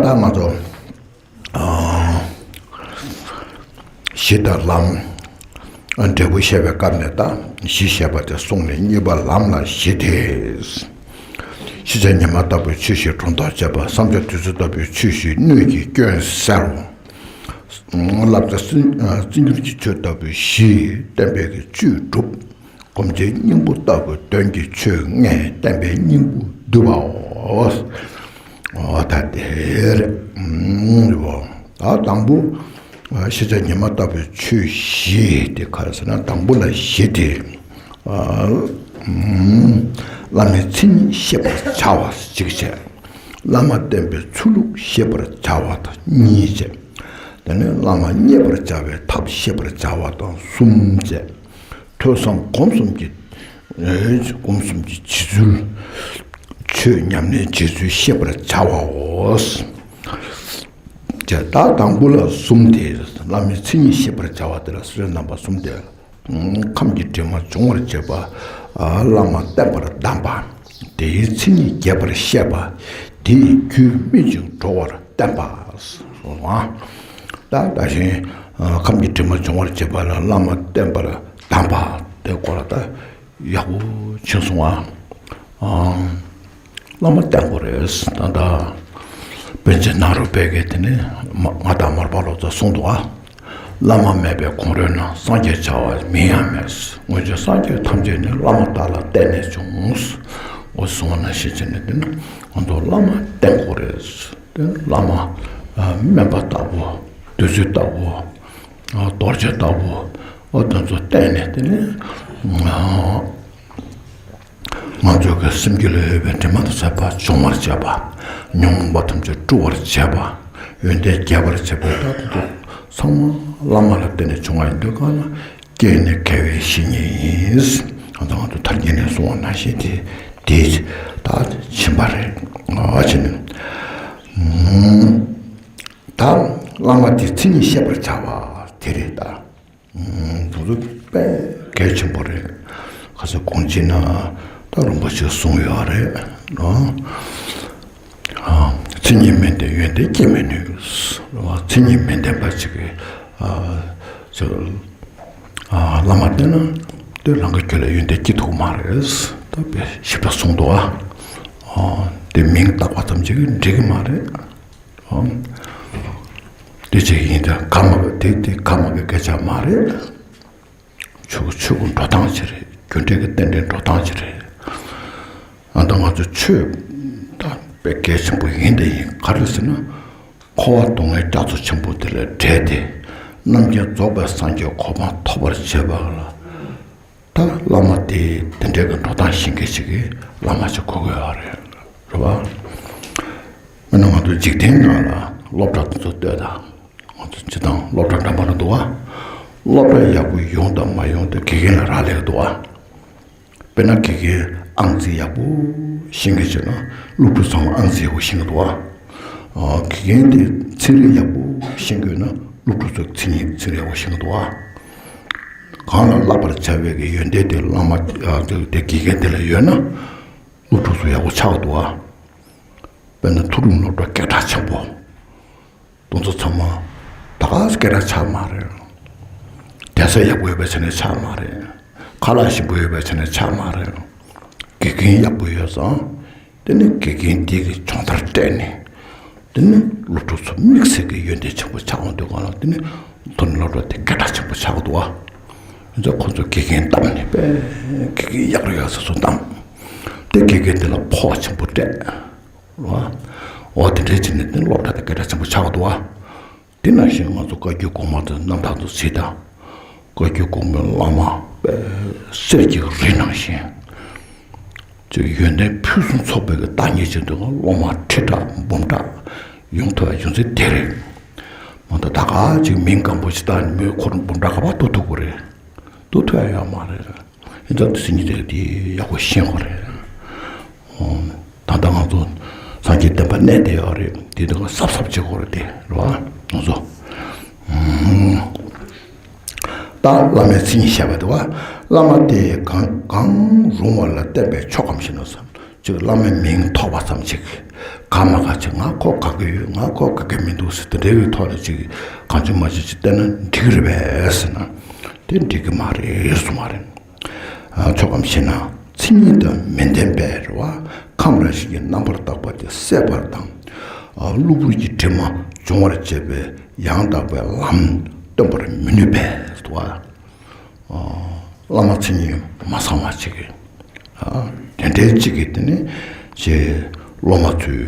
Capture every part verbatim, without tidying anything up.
ད་ང་ཚོ་གཞི་དང་ལམ། འབྲས་བུ་བཤད་པའི་སྐབས་ནས་ད་གཞི་བཤད་པ་དེ་གསུངས་ནས། གཉིས་པ་ལམ་ལ་གཞི་དེས། ཤེས་བྱ་ཉི་མ་ལྟ་བུའི་ཆོས་བཞིས་སྒྲོ་འདོགས་བཅད་པ། བསམ་བྱ་བདུད་རྩི་ལྟ་བུའི་ཆོས་བཞིས་གནོད་ཀྱི་སྐྱོན་སེལ་བ། བསླབ་བྱ་བརྩི་འགྱུར་གྱི་ཆོས་ལྟ་བུའི་གཞི་བསྟན་པའི་གི་བཅུད་སྒྲུབ། སྒོམ་བྱེད་སྙིང་པོ་ལྟ་བུའི་དོན་གྱི་ཆོས་ལྔས་བསྟན་པའི་སྙིང་པོ་བསྡུ་བའོ། འོ་ད་དེ་རེད། ཨུམ། རེད་བ། ད་དང་པོ་ཤེས་བྱ་ཉི་མ་ལྟ་བུའི་ཆོས་བཞི་དེ་ག་རེ་ཟེར་ན། དང་པོ་ལ་གཞི་དེ། ཨ། ཨུམ། བླ་མའི་མཚན་ཉིད་ཤེས་པར་བྱ་བ་གཅིག་བྱས། བླ་མ་བསྟེན་པའི་ཚུལ་ལུགས་ཤེས་པར་བྱ་བ་དང་གཉིས་བྱས། དེ་ནས་བླ་མ་མཉེས་པར་བྱ་བའི་ཐབས་ཤེས་པར་བྱ་བ་དང་གསུམ་བྱས། ཐོས་བསམ་སྒོམ་གསུམ་གྱི། ཨེ། སྒོམ་གསུམ་གྱི་བྱེད་ཚུལ། ཆོས་ཉམས་ལེན་བྱེད་ཚུལ་ཤེས་པར་བྱ་བའོ། ཅེས། ད་དང་པོ་ལ་གསུམ་དེ། བླ་མའི་མཚན་ཉིད་ཤེས་པར་བྱ་བ་དེ་ལ་སོ་སོའི་རྣམ་པ་གསུམ་དེ། ཁམས་ཀྱི་དྲི་མ་སྦྱོང་བར་བྱེད་པ། བླ་མ་བསྟེན་པར་གདམས་པ། དེའི་མཚན་ཉིད་རྒྱས་པར་བཤད་པ། དེའི་རྒྱུད་སྨིན་ཅིང་གྲོལ་བར་བསྟན་པ། སོང་ང་། ད་ད་བཞིན་ཁམས་ཀྱི་དྲི་མ་སྦྱོང་བར་བྱེད་པ་ལ་བླ་མ་བསྟེན་པར་གདམས་པ་དེ་སྐོར་ལ་ད་ཡག་པོ་ཕྱིན་སོང་ང་། བླ་མ་བསྟེན་དགོས་རེད། ད་ལྟ་པཎ་ཆེན་ནཱ་རོ་པའི་གིས་དེ་ནས་མ་མངའ་བདག་མར་པ་ལོ་ཙཱ་གསུངས་འདུག་ག་བླ་མ་མེད་པའི་གོང་རོལ་ན། སངས་རྒྱས་བྱ་བ་མིང་ཡང་མེད། སྔོན་བྱོན་སངས་རྒྱས་ཐམས་ཅད་ནི། བླ་མ་དག་ལ་བརྟེན་ནས་བྱུང་། འོ་གསུངས་པ་ནང་བཞིན་བྱས་ནས་དེ་ནི་ང་ཚོ་བླ་མ་བསྟེན་དགོས་རེད། དེ་ནི་བླ་མ་སྨན་པ་ལྟ་བུ། བདུད་རྩི་ལྟ་བུ། རྡོ་རྗེ་ལྟ་བུ། འོ་དེ་ཚོ་བསྟེན་ནས་དེ་ནི། ང་ཚོ་གི་སེམས་རྒྱུད་ལ་ཡོད་པའི་དྲི་མ་དང་བཅས་པ་སྦྱོང་བར་བྱེད་པ། ཉོན་མོངས་པ་ཐམས་ཅད་བཀྲུ་བར་བྱེད་པ། ཡོན་ཏན་རྒྱས་པར་བྱེད་པ། ད་དེ་ཚོ་ཚང་མ་བླ་མ་ལ་བརྟེན་ནས་བྱུང་བ་ཡིན་དུས་གང་ལ། རྐྱེན་ནི་དགེ་བའི་བཤེས་གཉེན་ཡིན། ང་ཚོ་ང་ཚོ་ཐར་རྒྱན་ནས་གསུངས་པ་ནང་བཞིན་དེ་དེ་ད་ཕྱིན་པ་རེད། ཨ་ཕྱིན་ནས་ད་བླ་མ་དེའི་མཚན་ཉིད་ཤེས་པར་བྱ་བ་དེ་རེད་ད། དེ་ཚོ་དཔེ་གལ་ཆེན་པོ་རེད། ཁ་སང་གོང་ཆེན་ན་ད་རིན་པོ་ཆེས་གསུངས་ཡོད་རེད་ནོ། མཚན་ཉིད་མི་ལྡན་ཡོན་ཏན་སྐྱེ་མི་ནུས། མཚན་ཉིད་མི་ལྡན་པ་ཅིག་གིས་བླ་མ་བསྟེན་ན་དེ་རང་གི་རྒྱུད་ལ་ཡོན་ཏན་སྐྱེ་ཐུབ་མ་རེད། ད་དཔེ་ཞིབ་ཕྲ་གསུངས་འདུག་ཨ། དེ་མིང་བཏགས་པ་ཙམ་ཅིག་གིས་འགྲིག་གི་མ་རེད། དེ་ཅིག་ཡིན་ད་ག་མ་གི་དེ་དེ་ག་མ་གི་སྐད་ཆ་མ་རེད། ཆོས་ཆོས་ཀྱི་འགྲོ་སྟངས་ཅིག་རེད། རྒྱུ་འབྲས་ཀྱི་རྟེན་འབྲེལ་འགྲོ་སྟངས་ཅིག་རེད། ཨ་ད་ང་ཚོ་ཆོས་ད་དཔེ་གལ་ཆེན་པོ་ཡིན་དེ་ཡིན། ག་རེ་ཟེར་ན། འཁོར་བ་སྡུག་བསྔལ་རྒྱ་མཚོ་ཆེན་པོ་དེ་ལས་བསྒྲལ་ཏེ། རྣམ་མཁྱེན་རྫོགས་པའི་སངས་རྒྱས་གོ་འཕང་ཐོབ་པར་བྱེད་པ་ལ། ད་བླ་མ་དེ་དེ་འདྲའི་གི་འགྲོ་སྟངས་ཤེས་མཁན་ཞིག་གིས་བླ་མ་ཞིག་གོ་དགོས་པ་རེད། རེད་བ། དཔེར་ན་ང་ཚོ་འཇིག་རྟེན་ནང་ལ་སློབ་གྲྭ་དེ་ཚོ་ལྟོས་དང་། ང་ཚོ་སྤྱི་བཏང་སློབ་གྲྭ་འདྲ་མི་འདྲ་འདུག་བ། སློབ་གྲྭ་ཡག་པོ་ཡོང་དང་མ་ཡོང་དེ་དགེ་རྒན་ལ་རག་ལས་འདུག་བ། དཔེར་ན་དགེ་རྒན་ཨང་རྩིས་ཡག་པོ་ཤེས་མཁན་བྱས་ན་སློབ་ཕྲུག་ཚང་མ་ཨང་རྩིས་ཡག་པོ་ཤེས་ཀྱི་འདུག་བ། དགེ་རྒན་དེ་ཚན་རིག་ཡག་པོ་ཤེས་ཀྱི་ཡོད་ན་སློབ་ཕྲུག་ཚོ་མཚན་ཉིད་ཚན་རིག་ཡག་པོ་ཤེས་ཀྱི་འདུག་བ། གང་ལ་བསླབ་པར་བྱ་བའི་གི་ཡོན་ཏན་དེ་བླ་མ་དེ་དགེ་རྒན་དེ་ལ་ཡོད་ན་སློབ་ཕྲུག་ཚོ་ཡག་པོ་ཆགས་ཀྱི་འདུག་བ། དཔེར་ན་མཐོ་རིམ་སློབ་གྲྭ་སྐད་གྲགས་ཆེན་པོ། དེ་ཚོ་ཚང་མ་ད་ག་སེ་སྐད་གྲགས་ཆགས་མ་རེད། གདན་ས་ཡག་པོ་ཡོད་པའི་ཆ་ནས་ཆགས་མ་རེད། ཁ་ལག་ཞིམ་པོ་ཡོད་པའི་ཆ་ནས་ཆགས་མ་རེད། དགེ་རྒན་ཡག་པོ་ཡོད་ཙང་། དེ་ནི་དགེ་རྒན་དེ་གི་སྦྱོང་བརྡར་སྤྲད་ནས། དེ་ནི་སློབ་ཕྲུག་ཚོ་དམིགས་བསལ་གྱི་ཡོན་ཏན་ཆེན་པོ་ཆགས་འོང་དུས་གང་ལ་དེ་ནི་མཐོ་རིམ་སློབ་གྲྭ་དེ་སྐད་གྲགས་ཆེན་པོ་ཆགས་འདུག་བ། ཡིན་ཙང་ཁོ་ཚོ་དགེ་རྒན་བདམས་ནས་དཔེ་དགེ་རྒན་ཡག་རུ་ཡག་ས་ཚོ་བདམས། དེ་དགེ་རྒན་དེ་ལ་ཕོགས་ཆེན་པོ་སྤྲད། རེད་བ། འོ་དེ་འདྲའི་བྱས་ནས་དེ་སློབ་གྲྭ་དེ་སྐད་གྲགས་ཆེན་པོ་ཆགས་འདུག་བ། དེ་ནང་བཞིན་ང་ཚོ་བཀའ་བརྒྱུད་གོང་མ་དང་རྣམ་ཐར་དུ་གཟིགས་དང་། བཀའ་བརྒྱུད་གོང་མའི་བླ་མ་དཔེ་གསེར་གྱི་རི་ནང་བཞིན། ཅིག་ཡོན་ཏན་ཕུན་སུམ་ཚོགས་པའི་གི་བདག་ཉིད་ཅན་དུ་སློབ་མ་ཁྲི་ཕྲག་འབུམ་ཕྲག་ཡོང་ཐུབ་པའི་རྒྱུ་མཚན་དེ་རེད། མ་གཏོགས་ད་ག་ཅིག་མིང་སྒམ་པོ་ཞིག་བཏགས་ནས་མི་འཁོར་འབུམ་ཕྲག་ག་པར་གཏོགས་ཐུབ་ཀྱི་རེད། གཏོགས་ཐུབ་ཡ་ཡོད་མ་རེད། ཡིན་ཙང་དེ་སེམས་ཉིད་དེ་གི་དེ་ཡག་པོ་ཤེས་དགོས་རེད། ད་ལྟ་ང་ཚོ་སངས་རྒྱས་བསྟན་པ་གནས་བསྡད་ཡོད་རེད། དེ་དུས་གསབ་གསབ་བྱེད་དགོས་རེད་དེ་རེད་བ། ང་ཚོ་ད་བླ་མའི་མཚན་ཉིད་བཤད་པ་དེ་བ། བླ་མ་དེས་གང་གང་རུང་བ་ལ་བསྟན་པའི་ཆོག་གམ་ཞེ་ན་བསམ། ཅིག་བླ་མའི་མིང་ཐོགས་པ་ཙམ་ཅིག་ག་མ་ག་ཅིག་ང་ཁོ་དགའ་གི་ཡོད། ང་ཁོ་དགའ་གི་མི་འདུག་ཟེར་དེ་འདྲའི་གི་ཐོག་ལ་ཅིག་གང་ཅི་མ་ཅི་ཅིག་བལྟས་ན་འགྲིག་གི་རེད་པས་ཟེར་ན་དེ་འགྲིག་གི་མ་རེད་གསུངས་པ་རེད། ཨ་ཆོག་གམ་ཞེ་ན། མཚན་ཉིད་དང་མི་ལྡན་པའི་རེད་བ། ཁམས་རང་བཞིན་གྱིས་རྣམ་པར་དག་པ་དེ་སད་པར་དང་། ཨ་གློ་བུར་གྱི་དྲི་མ་སྦྱོང་བར་བྱེད་པའི་ཡང་དག་པའི་ལམ་སྟོན་པར་མི་ནུས་པས་སོ། བླ་མ་མཚན་ཉིད་མ་ཚང་བ་ཅིག་གིས། དེ་འདྲའི་ཅིག་གིས་དེ་ནི་ཅེས་སློབ་མ་ཚོའི་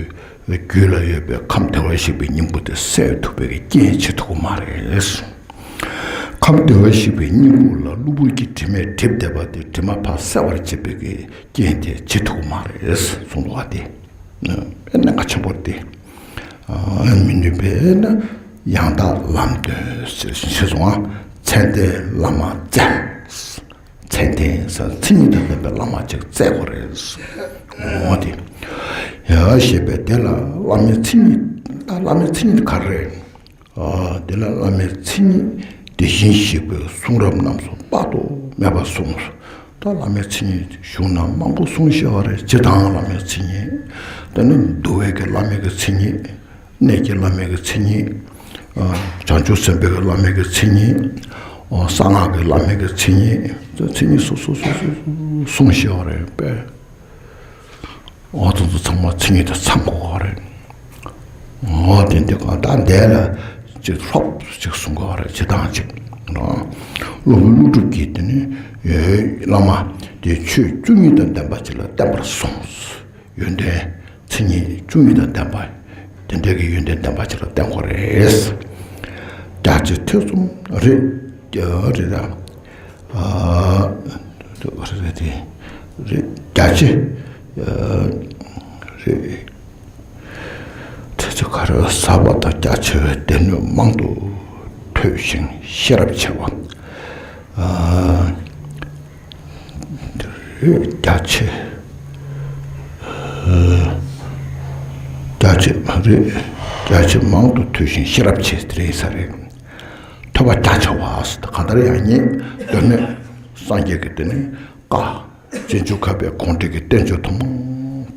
རྒྱུད་ལ་ཡོད་པའི་ཁམས་བདེ་བར་གཤེགས་པའི་སྙིང་པོ་དེ་སད་ཐུབ་པའི་རྐྱེན་བྱེད་ཐུབ་ཀྱི་མ་རེད། ཁམས་བདེ་བར་གཤེགས་པའི་སྙིང་པོ་ལ་གློ་བུར་གྱི་དྲི་མས་བསྒྲིབས་བསྡད་པ་དེ་དྲི་མ་ཕར་སེལ་བར་བྱེད་པའི་རྐྱེན་དེ་བྱེད་ཐུབ་ཀྱི་མ་རེད་གསུངས་འདུག་བ། དེ་དཔེ་གནད་འགག་ཆེན་པོ་རེད་དེ། མི་ནུས་པས་ན་ཡང་དག་ལམ་སྟོན་ཟེར་ཞེས་སོང་ང་། མཚན་ལྡན་བླ་མ་བཙལ། མཚན་ལྡན་ཟེར་མཚན་ཉིད་དང་ལྡན་པའི་བླ་མ་ཅིག་བཙལ་དགོས་རེད། འོ་དེ། ཡ་ཞེས་པས་དེ་ལ་བླ་མའི་མཚན་ཉིད། ད་བླ་མའི་མཚན་ཉིད་ག་རེ་རེད། ཨ་དེ་ལ་བླ་མའི་མཚན་ཉིད་དེ་བཞིན་གཤེགས་པའི་གསུང་རབ་རྣམས་སུ་དཔག་ཏུ་མེད་པ་གསུངས། ད་བླ་མའི་མཚན་ཉིད་གཞུང་ན་མང་པོ་གསུངས་བཞག་པ་རེད། སྤྱིར་བཏང་བླ་མའི་མཚན་ཉིད། དེ་ནི་འདུལ་བའི་གི་བླ་མའི་གི་མཚན་ཉིད། གནས་ཀྱི་བླ་མའི་གི་མཚན་ཉིད། ཨ་བྱང་ཆུབ་སེམས་དཔའི་གི་བླ་མའི་གི་མཚན་ཉིད། ཨ་གསང་སྔགས་ཀྱི་བླ་མའི་གི་མཚན་ཉིད། མཚན་ཉིད་སོ་སོ་སོ་སོ་གསུངས་བཞག་པ་རེད་པས། འོ་དེ་ཚོ་ཚང་མ་མཚན་ཉིད་དུ་ཚང་དགོས་པ་རེད། འོ་དེ་འདི་གང་ལྟར་འདས་ལ་ཅིག་ལྷོབ་ཅིག་གསུང་དགོས་པ་རེད། ཇི་ལྟར་ཅིག་སློབ་དཔོན་ཀླུ་སྒྲུབ་ཀྱིས་དེ་ནི་བླ་མ་དེ་ཆོས་བཅུ་གཉིས་དང་ལྡན་པ་ཅིག་ལ་བསྟན་པར་གསུངས། ཡོན་ཏན་མཚན་ཉིད་བཅུ་གཉིས་དང་ལྡན་པ། དེ་འདྲའི་གི་ཡོན་ཏན་ལྡན་པ་ཅིག་ལ་བསྟན་དགོས་རེད། རྒྱ་ཆེ་ཐེ་ཚོམ་རེད། རེད་དང་། རེད་དེ་རེད། རྒྱ་ཆེ་རེད། དེ་ཚོ་ག་རེ་ཟབ་པ་དང་རྒྱ་ཆེ་བའི་སྡེ་སྣོད་མང་དུ་ཐོས་ཤིང་ཤེས་རབ་ཆེ་བ། རྒྱ་ཆེ། རྒྱ་ཆེ་མ་རེད། རྒྱ་ཆེ་མང་དུ་ཐོས་ཤིང་ཤེས་རབ་ཆེ་དེ་རེད་ས་རེད། ཐོས་པ་རྒྱ་ཆེ་བ་ཟེར་ད་གང་ལྟར་ཡང་ཉིད་སྡེ་སྣོད་སངས་རྒྱས་ཀྱི་སྡེ་སྣོད་བཀའ། རྗེས་འཇུག་བཀའ་པའི་དགོངས་འགྲེལ་གྱི་བསྟན་བཅོས་ཐོག་མ་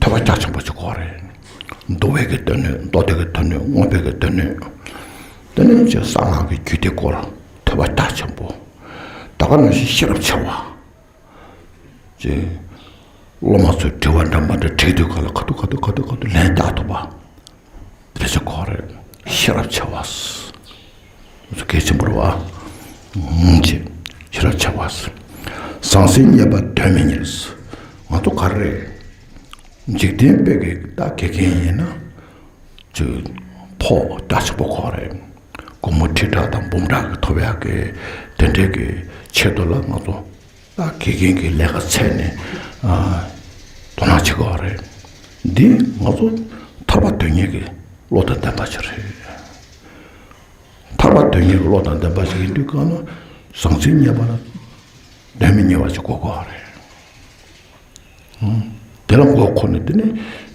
ཐོས་པ་རྒྱ་ཆེན་པོ་ཅིག་དགོས་རེད། འདུལ་བའི་གི་སྡེ་སྣོད། མདོ་སྡེ་གི་སྡེ་སྣོད། མངོན་པའི་གི་སྡེ་སྣོད། དེ་ནས་ཅིག་གསང་སྔགས་ཀྱི་རྒྱུད་སྡེ་སྐོར་ཐོས་པ་རྒྱ་ཆེན་པོ། ད་ག་ནང་བཞིན་ཤེས་རབ་ཆེ་བ། ཅིག་སློབ་མ་ཚོས་དྲི་བ་འདྲ་མ་འདྲ་དྲིས་དུས་ག་ལ་ག་དུས་ག་དུས་ག་དུས་ག་དུས་ལན་རྒྱག་ཐུབ་པ། དེ་ཚོ་དགོས་རེད། ཤེས་རབ་ཆེ་བ། གལ་ཆེན་པོ་རེད་བ། ཅེས་ཤེས་རབ་ཆེ་བ། ཟང་ཟིང་རྙེད་པ་དོན་མི་གཉེར། ང་ཚོ་ག་རེ་རེད། འཇིག་རྟེན་པའི་གི་ད་དགེ་རྒན་ཡིན་ན་ཅིག་ཕོགས་རྒྱ་ཆེན་པོ་དགོས་རེད། སྒོར་མོ་ཁྲི་ཕྲག་དང་འབུམ་ཕྲག་གི་ཐོབ་ཡག་གི་དེ་འདྲའི་གི་ཆེད་དུ་ལ་ང་ཚོ་ད་དགེ་རྒན་གྱི་ལས་ཀ་འཚོལ་ནས་ཨ་དོ་སྣང་བྱེད་དགོས་རེད། འདི་ང་ཚོ་ཐར་པ་དོན་གཉེར་གྱི་བློ་དང་ལྡན་པ་ཅིག་རེད། ཐར་པ་དོན་གཉེར་གྱི་བློ་དང་ལྡན་པ་ཞིག་ཡིན་དུས་གང་ན་ཟང་ཟིང་རྙེད་པ་ན་དོན་མི་གཉེར་བ་ཞིག་དགོས་དགོས་རེད། དེ་ལ་མགོ་འཁོར་ནས་དེ་ནས་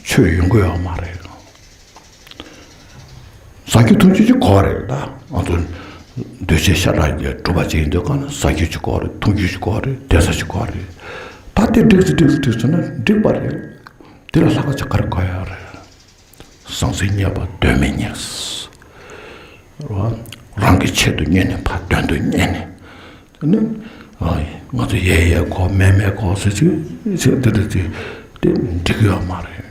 ཆོས་ཡོང་གི་ཡོད་མ་རེད། ཟ་རྒྱུ་འཐུང་རྒྱུ་ཅིག་དགོས་རེད། ད་ང་ཚོ་འདུས་བྱས་ཤ་ཁྲག་གི་གྲུབ་པ་ཅིག་ཡིན་དུས་གང་ན་ཟ་རྒྱུ་ཅིག་དགོས་རེད། འཐུང་རྒྱུ་ཅིག་དགོས་རེད། བསྡད་ས་ཅིག་དགོས་རེད། ད་དེ་འགྲིག་ཙི་འགྲིག་ཙི་འགྲིག་ཙི་ན་འགྲིག་པ་རེད། དེ་ལ་ལྷག་ག་ཅིག་ག་རེ་དགོས་ཡོད་རེད། ཟང་ཟིང་རྙེད་པ་དོན་མི་གཉེར། རང་གི་ཆེད་དུ་གཉེར་ནས་ཕར་དོན་དུ་གཉེར་ནས། དེ་ནི་ང་ཚོ་ཡས་ཡས་གོ་མེད་མེད་གོ་ཟེར་ཅིག་ཟེར་དེ་འདྲ་ཅིག་དེ་འགྲིག་གི་ཡོད་མ་རེད།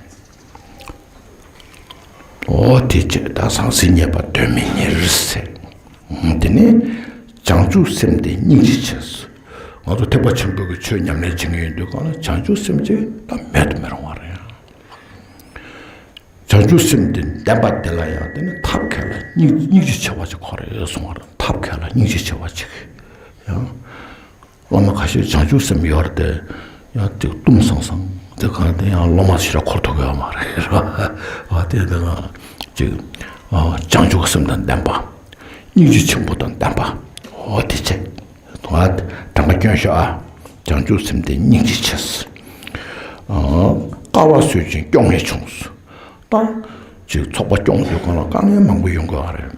འོ་དེ་བྱས་ད་ཟང་ཟིང་རྙེད་པ་དོན་མི་གཉེར་ཟེར། དེ་ནི་བྱང་ཆུབ་སེམས་དེ་སྙིང་རྗེ་ཆེ། ང་ཚོ་ཐེག་པ་ཆེན་པོའི་གི་ཆོས་ཉམས་ལེན་བྱེད་མཁན་ཡིན་དུས་གང་ལ་བྱང་ཆུབ་སེམས་ཅིག་ད་མེད་དུ་མི་རུང་བ་རེད། བྱང་ཆུབ་སེམས་དེ་ལྡན་པ་དེ་ལ་ཡང་དེ་ནི་ཐབས་མཁས་ལ་སྙིང་སྙིང་རྗེ་ཆེ་བ་ཅིག་དགོས་རེད་གསུངས་པ་རེད། ཐབས་མཁས་ལ་སྙིང་རྗེ་ཆེ་བ་ཅིག་ཡང་། སློབ་མ་ཁ་ཤས་བྱང་ཆུབ་སེམས་ཡོད་རེད་དེ། ཡང་དེ་གཏུམ་སང་སང་དེ་གང་དེ་ཡང་སློབ་མ་ཞེ་དྲག་འཁོར་ཐུབ་ཀྱི་ཡོད་མ་རེད། རེད་བ། དེ་དེ་ལ་ཅིག་བྱང་ཆུབ་སེམས་དང་ལྡན་པ། སྙིང་རྗེ་ཆེན་པོ་དང་ལྡན་པ། འོ་དེ་བྱས། ང་གྲངས་ཀ་སྐྱོན་ཤོག་ཨ། བྱང་ཆུབ་སེམས་དེ་སྙིང་རྗེ་ཆེ། དཀའ་བ་བཟོད་ཅིང་སྐྱོ་ངལ་ཆུང་། ད་ཅིག་ཚོགས་པ་སྐྱོང་དུས་གང་ལ་དཀའ་ངལ་མང་པོ་ཡོང་གི་ཡོད་རེད།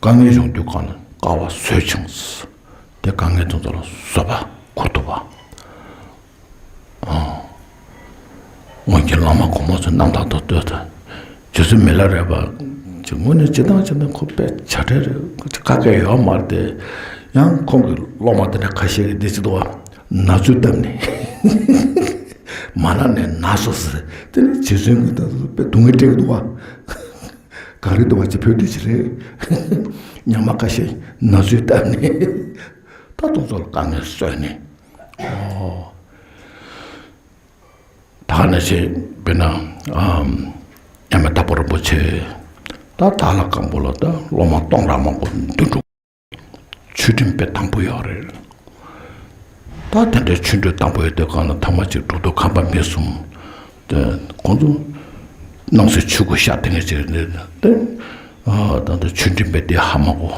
དཀའ་ངལ་ཡོང་དུས་གང་ལ་དཀའ་བ་བཟོད་ཅིང་། དེ་དཀའ་ངལ་དེ་ཚོ་ལ་བཟོད་པ་འཁུར་ཐུབ་པ། བླ་མ་གོང་མ་ཚོ་རྣམ་ཐར་དུ་ལྟོས་དང་། རྗེ་བཙུན་མི་ལ་རས་པ་ཅིག་དངོས་གནས་སྤྱིར་བཏང་སྤྱིར་བཏང་ཁོ་དཔེ་བྱ་བྲལ་རེད། ཁོ་ཅིག་བཀག་གི་ཡོད་མ་རེད་དེ། ཡང་ཁོང་གི་སློབ་མ་དེ་འདྲ་ཁ་ཤས་ཀྱིས་འདི་ཅིག་འདུག་བ། ན་ཚོད་བཏབ་ནས་མ་ན་ནས་ན་སོ་ཟེར། དེ་ནས་རྗེ་བཙུན་གྱིས་ད་དཔེ་སྡུག་བསྔལ་སྤྲད་ཀྱི་འདུག་བ། གངས་རི་དུ་བ་ཅིག་བོད་དུ་ཅིག་རེད། ཉི་མ་ཁ་ཤས་ན་ཚོད་བཏབ་ནས་ད་དུང་ཚོ་ལ་དཀའ་ངལ་བཟོས་ནས། ཨོ། ད་ག་ནང་བཞིན་དཔེར་ན་ཨམ་མཉམ་མེད་དྭགས་པོ་རིན་པོ་ཆེ། ད་དྭགས་ལྷ་སྒམ་པོ་ལ་ད་སློབ་མ་སྟོང་ཕྲག་མང་པོ་འདུས་འགྲོ། ཆོས་ཁྲིམས་དཔེ་དང་པོ་ཡོད་རེད། ད་དེ་འདྲའི་ཆོས་ཁྲིམས་དང་པོ་ཡོད་དུས་གང་ལ་ཐ་མ་ཅིག་གྲུབ་ཐོབ་ཁམས་པ་མི་གསུམ། དེ་ཁོང་ཚོ་སྣང་སྲིད་ཆོས་སྐུ་ཤར་དེ་ངས་ཅིག་ནས་དེ་ཨ་ད་ལྟ་ཆོས་ཁྲིམས་དཔེ་དེ་ཧ་མ་གོ།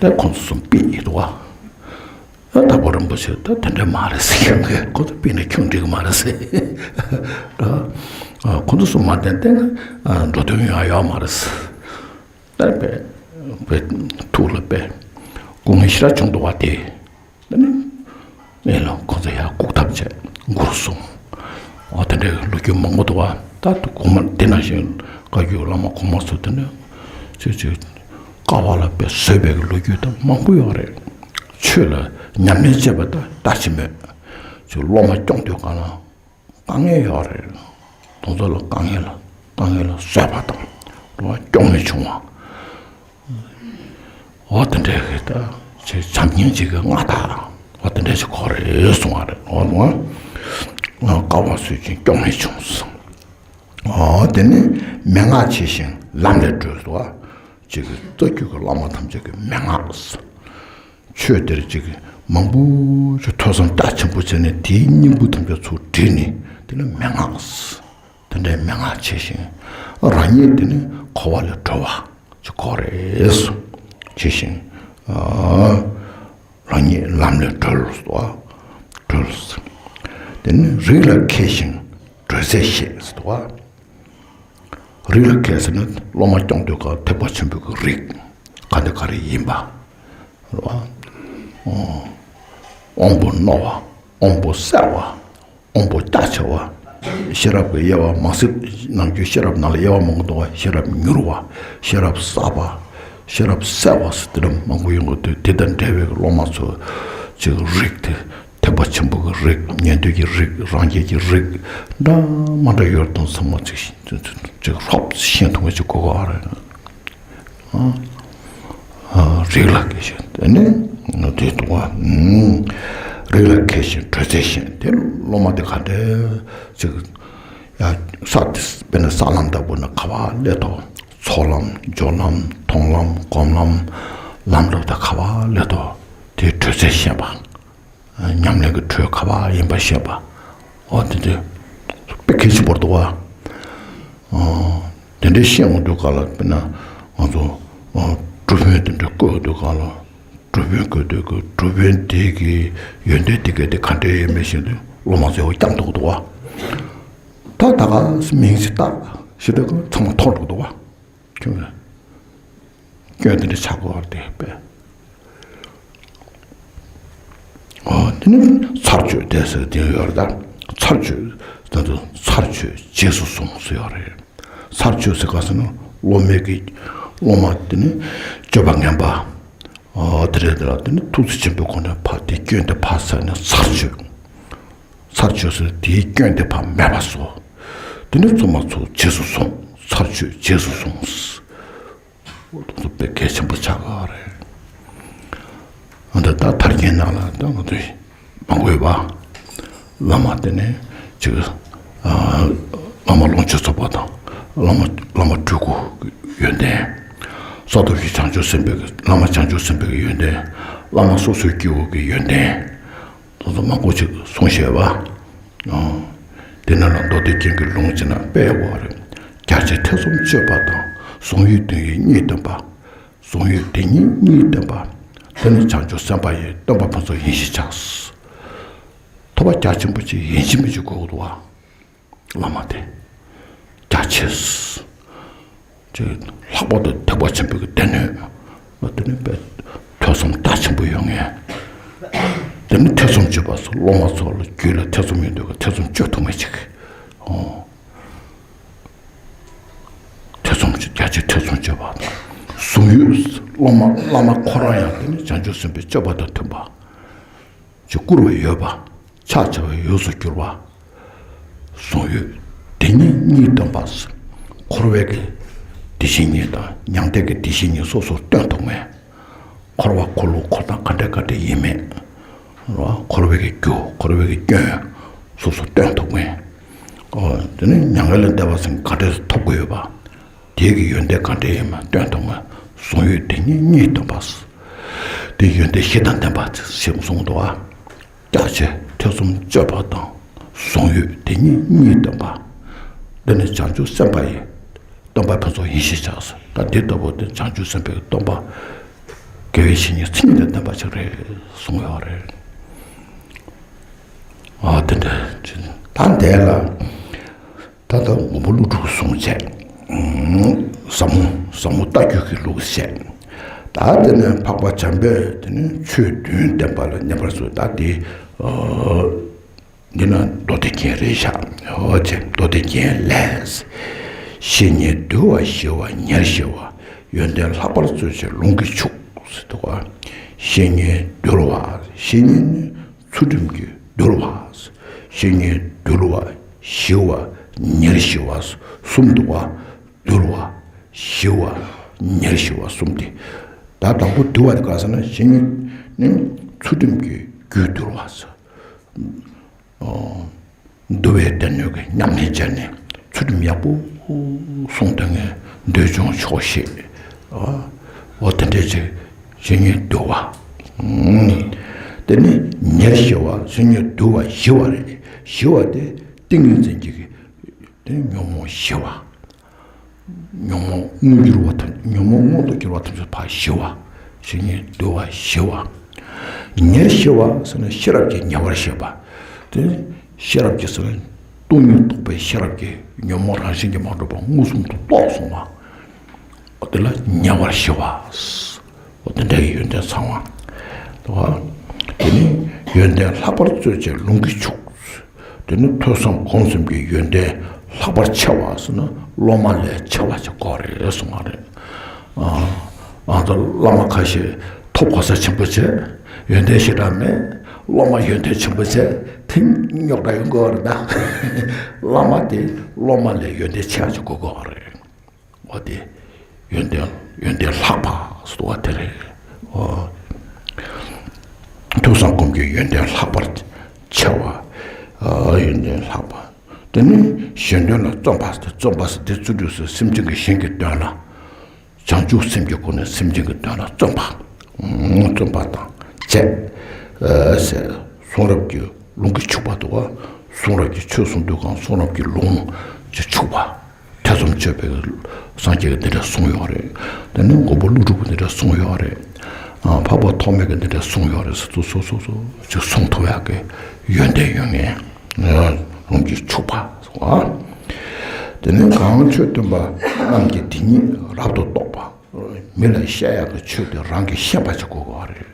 དེ་ཁོང་ཚོ་གསུམ་པི་ཡིན་འདུག་བ། ཨ་དྭགས་པོ་རིན་པོ་ཆེ་ད་དེ་འདྲ་མ་རེད་ཟེར། ཁྱོད་ཀྱིས་ཁོ་ཚོ་ཕུད་ན་ཁྱོད་འགྲིག་གི་མ་རེད་ཟེར། ཨ་ཁོ་ཚོ་གསུམ་མ་བསྟེན་ཏེ་ཨ་འགྲོ་དོན་ཡང་ཡོད་མ་རེད་ཟེར། ད་དཔེ་དཔེ་ཐུགས་ལ་དཔེ་སྐུ་ངལ་ཞེ་དྲག་བྱུང་འདུག་བ་དེ། དེ་ནི་ཨེ་ལ་ཁོ་ཚོ་ཡར་བཀུག་ཐབས་བྱས་མགུར་གསུངས། ཨ་དེ་འདྲའི་ལོ་རྒྱུས་མང་པོ་འདུག་བ། ད་དུ་གོང་མ་དེ་ནང་བཞིན་བཀའ་བརྒྱུད་བླ་མ་གོང་མ་ཚོ་དེ་ནི་ཆོས་ཆོས་དཀའ་བ་ལ་དཔེ་བཟོད་པའི་ལོ་རྒྱུས་དང་མང་པོ་ཡོད་རེད། ཆོས་ལ་ཉམས་ལེན་བྱེད་པ་དང་ལྟ་ཅི་སྨོས། ཆོས་སློབ་མ་སྐྱོང་དུས་གང་ལ་དཀའ་ངལ་ཡོད་རེད། དེ་ཚོ་ལ་དཀའ་ངལ་ལ་དཀའ་ངལ་ལ་བཟོད་པ་དང་སློབ་མ་སྐྱོང་མི་བྱུང་བ། འོ་དེ་འདྲའི་གི་ད་ཆེས་བྱམས་སྙིང་རྗེ་གི་མངའ་བདག་འོ་དེ་འདྲ་ཞིག་ཁོ་རེད་གསུང་བ་རེད། འོ་ནོ། དཀའ་བ་བཟོད་ཅིང་སྐྱོང་མི་བྱུང་། འོ་དེ་ནི་མན་ངག་ཆེ་ཞིང་ལམ་ལས་གྲོལ་སོ། ཅིག་གི་རྩ་རྒྱུད་ཀྱི་བླ་མ་ཐམས་ཅད་ཀྱི་མན་ངག་ཆོས་དེར་ཅིག་གི་མང་པོ་ཞིག་ཐོས་བསམ་རྒྱ་ཆེན་པོ་བྱས་ནས་དེའི་སྙིང་པོ་ཐམས་ཅད་ཚུར་དྲིལ་ནས་དེ་ནི་མན་ངག་དེ་འདྲའི་མན་ངག་ཆེ་ཞིང་། རང་ཉིད་དེ་ནི་འཁོར་བ་ལས་གྲོལ་བ་ཅིག་ཁོ་རེད། ཆེ་ཞིང་། རང་ཉིད་ལམ་ལས་གྲོལ་སོ། གྲོལ། དེ་ནི་རིགས་ལ་མཁས་ཤིང་གྲོལ་ཚད་ཤེས་སོ། རིགས་ལ་མཁས་ཟེར་ན་སློབ་མ་སྐྱོང་དུས་ཀ་ཐེག་པ་ཆེན་པོའི་གི་རིགས་ག་འདི་ག་རེ་ཡིན་པ། རེད་བ། དབང་པོ་རྣོ་བ། དབང་པོ་གསལ་བ། དབང་པོ་རྒྱ་ཆེ་བ། ཤེས་རབ་ཀྱི་དབྱེ་བ་མ་སྲིད་ནམ་རྒྱུན་ཤེས་རབ་ནང་ལ་དབྱེ་བ་མང་པོ་འདུག་བ། ཤེས་རབ་མྱུར་བ། ཤེས་རབ་གསར་པ། ཤེས་རབ་གསལ་བ་ཟེར་དེ་འདྲ་མང་པོ་ཡོང་གི་འདུག་དེ་དང་འབྲེལ་བའི་སློབ་མ་ཚོ་ཅིག་རིགས་དེ་ཐེག་པ་ཆེན་པོ་གི་རིགས། ཉན་ཐོས་ཀྱི་རིགས། རང་རྒྱལ་གྱི་རིགས། འདྲ་མ་འདྲ་ཡོད་དང་ཚང་མ་ཅིག་ཅིག་རོབ་ཤེས་ཐུབ་མཁན་ཅིག་དགོས་ཀྱི་རེད། ཨ། ཨ། རིགས་ལ་མཁས་ཤིང་དེ་ནི་དེ་དུ་བ། རིགས་ལ་མཁས་ཤིང་གྲོལ་ཚད་ཤེས། དེ་སློབ་མ་དེ་ག་འདྲ་ཅིག་ཡ་ས་དེ་དཔེར་ན་ས་ལམ་ལྟ་བུ་ན་ག་བ་སླེབས་དོ། ཚོགས་ལམ་སྦྱོར་ལམ་མཐོང་ལམ་སྒོམ་ལམ་ལམ་ལུགས་དང་ག་བ་སླེབས་དོ། དེ་གྲོལ་ཚད་ཤེས་པ། ཉམས་ལེན་གྱི་གྲོས་ག་བ་ཡིན་པ་ཤེས་པ། འོ་དེ་དེ་དཔེ་གལ་ཆེན་པོ་འདུག་བ། དེ་འདྲའི་ཤེས་འོང་དུས་ག་ལ་དཔེར་ན་ང་ཚོ་སྒྲུབ་དཔོན་དེ་འདྲ་བསྐོས་དུས་ག་ལ་སྒྲུབ་དཔོན་བསྐོས་དུས་ཀྱི་སྒྲུབ་དཔོན་དེ་གི་ཡོན་ཏན་དེ་ག་དེ་ག་འདྲ་ཡིན་མིན་ཤེས་དུས་སློབ་མ་ཚོས་འོ་རྐྱང་འདུག་འདུག་བ། ད་ད་ག་མིང་ཞིག་བཏགས་ཞེས་དུས་ཚང་མ་མཐོང་འགྲོ་འདུག་བ། ཁྱོད་སྐྱོན་དེ་འདྲ་ཆགས་དགོས་པ་དེ་དཔེ། ཨོ་དེ་ནི་ཚར་གཅོད་དེ་ཟེར་དེ་ཡོད་རེད་ད། ཚར་གཅོད་དེ་ཚོ་ཚར་གཅོད་རྗེས་སུ་བཟུང་ཟེར་ཡོད་རེད། ཚར་གཅོད་ཟེར་ག་ཟེར་ན་སློབ་མའི་གི་སློབ་མ་དེ་ནི་སྤྱོད་པ་ངན་པ། ཨོ་དེ་རེད་དེ་ལ་དེ་ནི་ཐུགས་རྗེ་ཆེན་པོའི་སྒོ་ནས་ཕར་དེ་སྐྱོན་དེ་ཕར་བསལ་ནས་ཚར་གཅོད། ཚར་གཅོད་ཟེར་དེའི་སྐྱོན་དེ་ཕར་མེད་པ་བཟོ། དེ་ནི་ཚང་མ་ཚུར་རྗེས་སུ་བཟུང་། ཚར་གཅོད་རྗེས་སུ་བཟུང་། དེ་ཚོ་དཔེ་གལ་ཆེན་པོ་ཆགས་ཀྱི་རེད། འདི་ལྟར་ཐར་རྒྱན་ནང་ལ་ད་ང་ཚོས་མང་པོ་ཡོད་པ། བླ་མ་དེ་ནས་ཅིག་ཨ་བླ་མ་ལོངས་སྤྱོད་རྫོགས་པ་དང་། བླ་མ་བླ་མ་སྤྲུལ་སྐུ་ཡོན་ཏན། ས་ཐོབ་ཀྱི་བྱང་ཆུབ་སེམས་དཔའི་བླ་མ་བྱང་ཆུབ་སེམས་དཔའི་ཡོན་ཏན། བླ་མ་སོ་སོའི་སྐྱེ་བོ་གི་ཡོན་ཏན། དེ་ཚོ་མང་པོ་ཅིག་གསུངས་བཞག་པ། ཨོ། དེ་ནང་ལ་མདོ་སྡེ་རྒྱན་གྱི་ལུང་བྱས་ན་དཔེ་ཡག་པོ་རེད། རྒྱ་ཆེ་ཐེ་ཚོམ་གཅོད་པ་དང་། གཟུང་ཡུལ་དོན་ཡུལ་གཉིས་སྟོན་པ། གཟུང་ཡུལ་དེ་ཉིད་གཉིས་སྟོན་པ། དེ་ནི་བྱང་ཆུབ་སེམས་དཔའ་ཡི། སྟོན་པ་ཕུན་ཚོགས་ཡིན་ཞེས་བྱ། ཐོབ་པ་རྒྱ་ཆེན་པོ་ཅིག་ཡིན་གཅིག་མིན་གཅིག་དགོས་ཀྱི་འདུག་བ། བླ་མ་དེ་རྒྱ་ཆེ། ཅིག་ལྷག་པར་དུ་ཐེག་པ་ཆེན་པོའི་གི་སྡེ་སྣོད། དེ་ནི་དཔེ་ཐོས་བསམ་རྒྱ་ཆེན་པོ་ཡོད་མཁན། དེ་ནི་ཐེ་ཚོམ་གཅོད་པ་སོགས་སློབ་མ་ཚོ་ལ་རྒྱུད་ལ་ཐེ་ཚོམ་ཡོད་དུས་ཀ་ཐེ་ཚོམ་གཅོད་ཐུབ་མཁན་ཅིག་ཨོ། རྒྱ་ཆེ་ཐེ་ཚོམ་གཅོད་པ་དང་། གཟུང་ཡུལ། སློབ་མ་བླ་མ་ཁོ་རང་ཡང་དེ་ནི་བྱང་ཆུབ་སེམས་དཔའི་སྤྱོད་པ་དང་མཐུན་པ། ཅིག་བཀུར་བའི་འོས་པ། ཕྱག་བྱ་བའི་འོས་སུ་གྱུར་པ། གཟུང་ཡུལ། དེ་ཉིད་གཉིས་སྟོན་པ། འཁོར་བའི་གི་དེ་བཞིན་ཉིད་དང་མྱང་འདས་ཀྱི་དེ་བཞིན་ཉིད་སོ་སོར་སྟོན་ཐུབ་མཁན། འཁོར་བ་འཁོར་ལོ་འཁོར་སྟངས་ག་འདྲ་ག་འདྲ་ཡིན་མིན། འཁོར་བའི་གི་རྒྱུ། འཁོར་བའི་གི་སྐྱོན་སོ་སོར་སྟོན་ཐུབ་མཁན། ཨོ། དེ་ནི་མྱ་ངན་ལས་འདས་པ་ཟེར་ག་འདྲ་ཐོབ་དགོས་ཡོད་པ། དེའི་གི་ཡོན་ཏན་ག་འདྲ་ཡིན་མིན་སྟོན་ཐུབ་མཁན། གཟུང་ཡུལ་དེ་ཉིད་གཉིས་སྟོན་པ། དེ་ཡོན་ཏན་བཞི་དང་ལྡན་པ་ཞེས་གསུངས་འདུག་ཨ། རྒྱ་ཆེ་ཐེ་ཚོམ་གཅོད་པ་དང་། གཟུང་ཡུལ་དེ་ཉིད་གཉིས་སྟོན་པ། འདི་ནི་བྱང་ཆུབ་སེམས་དཔའ་ཡི་སྟོན་པ་ཕུན་ཚོགས་ཡེ་ཤེས་ཕྱག་ཟེར། ད་འདི་ལྟ་བུ་དེ་བྱང་ཆུབ་སེམས་དཔའི་སྟོན་པ། དགེ་བའི་བཤེས་གཉེན་མཚན་ཉིད་དང་ལྡན་པ་ཅིག་རེད་གསུངས་ཡོད་རེད། ཨ། དེ་འདྲ་ཅིག་ད་འདས་ལ། ད་ལྟ་མགོན་པོ་ཀླུ་སྒྲུབ་གསུངས་བྱས། ཟབ་མོ་ཟབ་མོ་ལྟ་བརྒྱུད་ཀྱི་ལུགས་བཤད། ད་དེ་ནས་འཕགས་པ་འཇམ་དཔལ་དེ་ནི་ཆོས་བདུན་བསྟན་པ་ལ་ཉན་པར་གསོལ། ད་དེ་འདི་ན་མདོ་སྡེ་རྒྱན་རེད་ཤག་ཨོ་ཅེ། མདོ་སྡེ་རྒྱན་ལས། བཤེས་གཉེན་འདུལ་བ་ཞི་བ་ཉེར་ཞི་བ། ཡོན་ཏན་ལྷག་པར་སྩོལ་བྱེད་ལུང་གིས་ཕྱུག་ཟེར་འདུག་ག་བཤེས་གཉེན་འདུལ་བ། བཤེས་གཉེན་ནི་ཚུལ་ཁྲིམས་ཀྱིས་འདུལ་བ། བཤེས་གཉེན་འདུལ་བ་ཞི་བ་ཉེར་ཞི་བ་གསུམ་འདུག་པ། འདུལ་བ་ཞི་བ་ཉེར་ཞི་བ་གསུམ་སྟེ། ད་དང་པོ་འདུལ་བ་དེ་ག་ཟེར་ན། བཤེས་གཉེན་ནི་ཚུལ་ཁྲིམས་ཀྱི་རྒྱུད་འདུལ་བ་ཟེར། འདུལ་བའི་སྡེ་སྣོད་ཀྱི་ཉམས་ལེན་བྱས་ནས་ཚུལ་ཁྲིམས་ཡག་པོ་སྲུང་བསྡད་མཁན་འདོད་ཆུང་ཆོག་ཤེས། འོ་དེ་འདྲས་ཅིག་བཤེས་གཉེན་འདུལ་བ། དེ་ནས་ཉེར་ཞི་བ། བཤེས་གཉེན་འདུལ་བ་ཞི་བ་རེད། ཞི་བ་དེ་ཏིང་ངེ་འཛིན་གྱི་དེ་ཉོན་མོངས་ཞི་བ། ཉོན་མོངས་མངོན་གྱུར་བ་ཐམས། ཉོན་མོངས་མངོན་དུ་གྱུར་བ་ཐམས་ཅད་ཕར་ཞི་བ། བཤེས་གཉེན་འདུལ་བ་ཞི་བ། ཉེར་ཞི་བ་ཟེར་ན་ཤེས་རབ་ཀྱིས་ཉེ་བར་ཞི་བ། དེ་ཤེས་རབ་ཀྱིས་ཟེར་ན་སྟོང་ཉིད་རྟོགས་པའི་ཤེས་རབ་ཀྱིས་ཉོན་མོངས་རང་བཞིན་གྱིས་མ་གྲུབ་པ་མངོན་སུམ་དུ་རྟོགས་སོང་བ། འོ་དེ་ལ་ཉེ་བར་ཞི་བ། འོ་དེ་འདྲ་ཡི་ཡོན་ཏན་ཚང་བ། དེ་ནི་ཡོན་ཏན་ལྷག་པར་སྩོལ་བྱེད་ལུང་གིས་ཕྱུག་དེ་ནི་ཐོས་བསམ་སྒོམ་གསུམ་གྱི་ཡོན་ཏན་ལྷག་པར་ཆེ་བ་ཟེར་ན་སློབ་མ་ལས་ཆེ་བ་ཅིག་དགོས་རེད་གསུངས་པ་རེད། ཨ་ཨ་ད་བླ་མ་ཁ་ཤས་ཐོབ་གོ་ས་ཆེན་པོ་བྱས། ཡོན་ཏན་ཞེ་དྲག་མེད། སློབ་མ་ཡོན་ཏན་ཆེན་པོ་བྱས། དེ་རྙོག་དྲ་ཡོང་གི་རེད་ད། བླ་མ་དེ་སློབ་མ་ལས་ཡོན་ཏན་ཆེ་བ་ཅིག་དགོས་ཀྱི་རེད། འོ་དེ་ཡོན་ཏན། ཡོན་ཏན་ལྷག་པ་ཟེར་བ་དེ་རེད། འོ། ཐོས་བསམ་སྒོམ་གྱི་ཡོན་ཏན་ལྷག་པར་ཆེ་བ། ཨ་ཡོན་ཏན་ལྷག་པ། དེ་ནི་གཞན་དོན་ལ་བརྩོན་པ་ཟེར་ཏེ། བརྩོན་པ་ཟེར་དེ་བརྩོན་འགྲུས་ཟེར། སེམས་ཅན་གྱི་གཞན་གྱི་དོན་ལ། བྱང་ཆུབ་སེམས་ཀྱི་སྒོ་ནས་སེམས་ཅན་གྱི་དོན་ལ་བརྩོན་པ། བརྩོན་པ་དང་བཅས། ཨ་ཟེར། གསུང་རབ་ཀྱི་ལུང་གིས་ཕྱུག་པ་འདུག་པ། གསུང་རབ་ཀྱི་ཆོས་གསུང་དུས་གང་གསུང་རབ་ཀྱི་ལུང་གིས་ཕྱུག་པ། ཐེ་ཚོམ་གཅོད་པའི་སངས་རྒྱས་ཀྱིས་འདི་འདྲ་གསུངས་ཡོད་རེད། དེ་ནས་མགོན་པོ་ཀླུ་སྒྲུབ་ཀྱིས་འདི་འདྲ་གསུངས་ཡོད་རེད། ཨ་འཕགས་པ་ཐོགས་མེད་ཀྱིས་འདི་འདྲ་གསུངས་ཡོད་རེད་ཟེར་སོ་སོ་སོ་སོ་ཅིག་གསུང་ཐུབ་ཡག་གི་ཡོན་ཏན་ཡོད་མཁན་ལུང་གིས་ཕྱུག་པ་སོང་ཨ། དེ་ནས་གང་ཆོས་སྟོན་པ་རྣམས་ཀྱིས་དེ་ཉིད་རབ་ཏུ་རྟོགས་པ། མི་ལ་བཤད་ཡག་གི་ཆོས་དེ་རང་གིས་ཤེས་པ་ཅིག་དགོས་ཀྱི་རེད།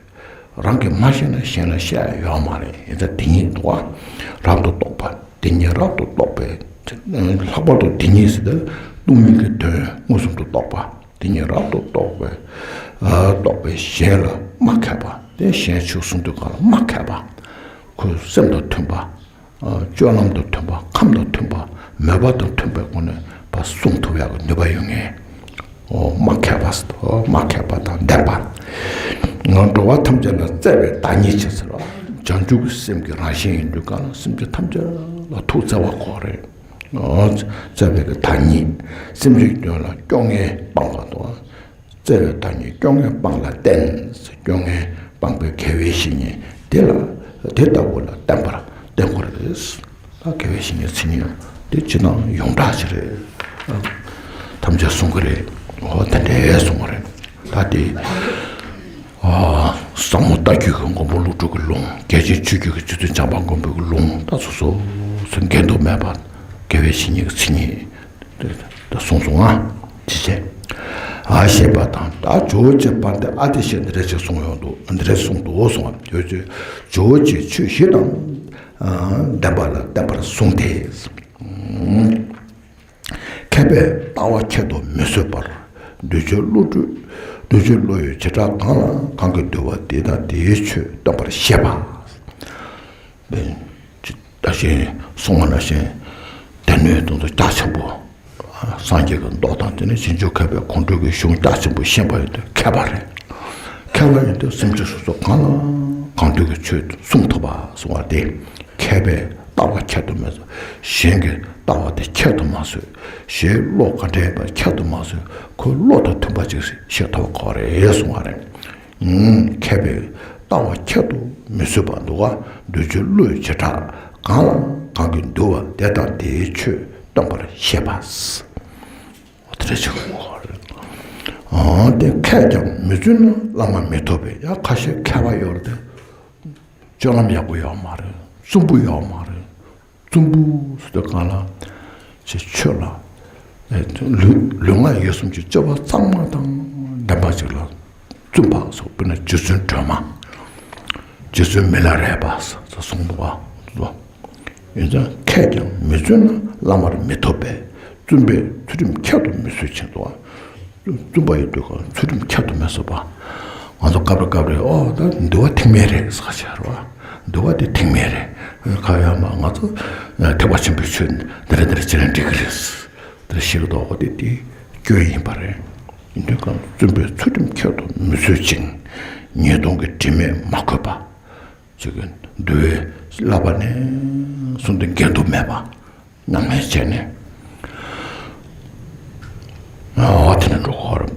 རང་གིས་མ་ཤེས་ན་གཞན་ལ་བཤད་ཡ་ཡོད་མ་རེད། ཡིན་ཙང་དེ་ཉིད་འདུག་པ། རབ་ཏུ་རྟོགས་པ། དེ་ཉིད་རབ་ཏུ་རྟོགས་པའི། ལྷག་པར་དུ་དེ་ཉིད་ཟེར་ཏེ་སྟོང་ཉིད་ཀྱི་དོན་མངོན་སུམ་དུ་རྟོགས་པ། དེ་ཉིད་རབ་ཏུ་རྟོགས་པའི། ཨ་རྟོགས་པའི་གཞན་ལ་མ་མཁས་པ། དེ་གཞན་ཆོས་གསུང་དུས་གང་ལ་མ་མཁས་པ། ཁོའི་སེམས་དང་མཐུན་པ། སྤྱོད་ལམ་དང་མཐུན་པ། ཁམས་དང་མཐུན་པ། མོས་པ་དང་མཐུན་པའི་སྒོ་ནས་ཕར་གསུང་ཐུབ་ཡག་གི་ནུས་པ་ཡོད་མཁན། འོ་མ་མཁས་པ་ཟེར། འོ་མ་མཁས་པ་དང་ལྡན་པ། ང་འགྲོ་བ་ཐམས་ཅད་ལ་བརྩེ་བའི་བདག་ཉིད་ཆེ་ཟེར་བ། བྱང་ཆུབ་ཀྱི་སེམས་ཀྱི་རང་བཞིན་ཡིན་དུས་གང་ལ་སེམས་ཅན་ཐམས་ཅད་ལ་ཐུགས་བརྩེ་བ་དགོས་རེད། འོ་བརྩེ་བའི་གི་བདག་ཉིད། སེམས་ཅན་དོན་ལ་སྐྱོ་ངལ་སྤངས་པ་དང་། བརྩེ་བའི་བདག་ཉིད་སྐྱོ་ངལ་སྤངས་ལ་བརྟེན། སྐྱོ་ངལ་སྤངས་པའི་དགེ་བའི་བཤེས་གཉེན་དེ་ལ། དེ་ལྟ་བུ་ལ་བརྟེན་པར་བརྟེན་དགོས་རེད། ད་དགེ་བའི་བཤེས་གཉེན་མཚན་ཉིད་དེ་ཕྱི་ནང་ཡོངས་གྲགས་ཅིག་རེད། ཐམས་ཅད་གསུང་གི་རེད། འོ་དེ་འདྲས་གསུང་གི་རེད། ད་དེ། ཨ་ཟབ་མོ་ལྟ་བརྒྱུད་ཀྱི་མགོན་པོ་ཀླུ་སྒྲུབ་ཀྱི་ལུང་། རྒྱལ་ཆེན་ཆོས་བརྒྱུད་ཀྱི་རྗེ་བཙུན་བྱམས་པ་མགོན་པོའི་ལུང་། ད་སོ་སོ་སོ་འགལ་འདུ་མེད་པ་དགེ་བའི་བཤེས་གཉེན་གྱི་མཚན་ཉིད། ད་གསུངས་སོང་ང་། ཅི་བྱས། ཨ་ཞེས་པ་དང་། ད་ཇོ་བོ་རྗེ་དཔལ་ལྡན་ཨ་ཏི་ཤས་འདི་འདྲ་ཅིག་གསུངས་ཡོང་འདུག་འདི་འདྲ་གསུངས་འདུག་གསུངས་པ། ཇོ་བོ་རྗེ་ཇོ་བོ་རྗེ་ཆོས་བཞི་དང་ལྡན་པ་ལ་བརྟེན་པར་གསུངས་ཏེ། མཁས་ མཁས་པས་ལྟ་བ་ཁྱད་དུ་མི་གསོད་པར། འདོད་ཆོས་བློ་གྲོས། འདོད་ཆོས་བློ་ཡི་བྱེ་བྲག་གང་ལ་གང་གིས་འདུལ་བ་དེ་དང་དེའི་ཆོས་སྟོན་པར་བཤད་པ། བདག་གིས་གསུངས་པ་ནང་བཞིན་སྡེ་སྣོད་དང་དུ་རྒྱ་ཆེན་པོ། སངས་རྒྱས་ཀྱི་མདོ་དང་དེ་ནས་རྗེས་འཇུག་མཁས་པའི་དགོངས་འགྲེལ་གྱི་གཞུང་རྒྱ་ཆེན་པོ་ཤེས་པ་ཡིན་དུས་མཁས་པ་རེད། མཁས་པ་ཡིན་དུས་སེམས་ཅན་སོ་སོ་གང་ལ་གང་འདུལ་གྱི་ཆོས་གསུང་ཐུབ་པ་གསུང་བ་སྟེ། མཁས་པས་ལྟ་བ་ཁྱད་དུ་མི་གསོད། གཞན་གྱི་ལྟ་བ་དེ་ཁྱད་དུ་མ་གསོད། གཞན་བློ་ག་འདྲ་ཡིན་པ་ཁྱད་དུ་མ་གསོད། ཁོའི་བློ་དང་མཐུན་པ་ཅིག་ཤེས་ཐུབ་པ་ཁོ་རེད་གསུང་བ་རེད། མཁས་པས་ལྟ་བ་ཁྱད་དུ་མི་གསོད་པ་འདུག་ག་འདོད་ཆོས་བློའི་བྱེ་བྲག་གང་ལ་གང་གིས་འདུལ་བ་དེ་དང་དེའི་ཆོས་སྟོན་པར་བཤད་པ། འོ་དེ་འདྲ་ཅིག་གོ་རེད། འོ་དེ་མཁས་ཀྱང་མི་བཙུན་ན་བླ་མ་མི་ཐོབ་པས། ཡང་ཁ་ཤས་མཁས་པ་ཡོད་རེད་དེ། སྤྱོད་ལམ་ཡག་པོ་ཡོད་མ་རེད། བཙུན་པོ་ཡོད་མ་རེད། བཙུན་པོ་ཟེར་དུས་གང་ལ། ཅེས་ཆོས་ལ། ལུས་ལུས་ངག་ཡིད་གསུམ་གྱི་སྤྱོད་པ་གཙང་མ་དང་ལྡན་པ་ཅིག་ལ་བཙུན་པ་ཟེར། དཔེར་ན་རྗེ་བཙུན་སྒྲོལ་མ། རྗེ་བཙུན་མི་ལ་རས་པ་ཟེར་གསུངས་འདུག་པ། ཡིན་ཙང་མཁས་ཀྱང་མི་བཙུན་ན་བླ་མར་མི་ཐོབ་པས། བཙུན་པས་ཚུལ་ཁྲིམས་ཁྱད་དུ་མི་གསོད་ཅིང་འདུག་པ། བཙུན་པ་ཡིན་དུས་ཀྱང་ཚུལ་ཁྲིམས་ཁྱད་དུ་མི་གསོད་པ། ང་ཚོ་སྐབས་རེ་སྐབས་རེ་ཨོ་ད་འདུལ་བ་ཐེག་དམན་རེད་ཟེར་བ་ཆགས་རེད་བ། འདུལ་བ་དེ་ཐེག་དམན་རེད། ཁ་ཡ་མ་ང་ཚོ་ཐེག་པ་ཆེན་པོའི་ཆོས་འདི་རེད་འདི་རེད་བྱས་ན་འགྲིག་གི་རེད། དེ་ཞིག་ཏུ་འོ་དེ་དེ་སྐྱོན་ཡིན་པ་རེད། ཡིན་དུས་ཀྱང་བཙུན་པས་ཚུལ་ཁྲིམས་ཁྱད་དུ་མི་གསོད་ཅིང་། ཉེས་ལྟུང་གི་དྲི་མས་མ་གོས་པ། ཅིག་གི་འདུལ་བའི་བསླབ་པ་ནས་བཟུང་སྟེ་འགལ་འདུ་མེད་པ་ཉམས་ལེན་བྱས་ནས། འོ་དེ་ནས་འགྲོ་གི་རེད།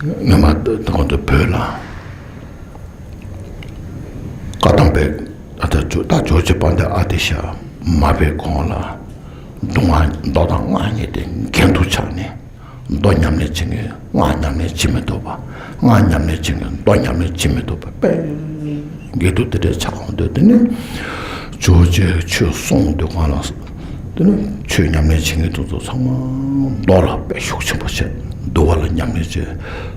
སྔོན་མ་ད་གོང་དུ་བོད་ལ་བཀའ་གདམས་པའི་ཨ་ད་ཇོ་ད་ཇོ་བོ་རྗེ་དཔལ་ལྡན་ཨ་ཏི་ཤ་མར་པའི་གོང་ལ་མདོ་སྔགས་མདོ་དང་སྔགས་གཉིས་དེ་འགལ་འདུ་ཆགས་ནས། མདོ་ཉམས་ལེན་བྱེད་མཁན་སྔགས་ཉམས་ལེན་བྱེད་མི་ཐུབ་པ། སྔགས་ཉམས་ལེན་བྱེད་མཁན་མདོ་ཉམས་ལེན་བྱེད་མི་ཐུབ་པ་དཔེ་འགལ་འདུ་དེ་འདྲའི་ཆགས་འོང་དུས། དེ་ནི་ཇོ་བོ་རྗེ་ཆོས་གསུངས་དུས་གང་ལ། དེ་ནི་ཆོས་ཉམས་ལེན་བྱེད་མཁན་དེ་ཚོ་ཚང་མ་མདོ་ལ་དཔེ་ཤུགས་ཆེན་པོ་བྱས། འདུལ་བ་ལ་ཉམས་ལེན་བྱས། གསང་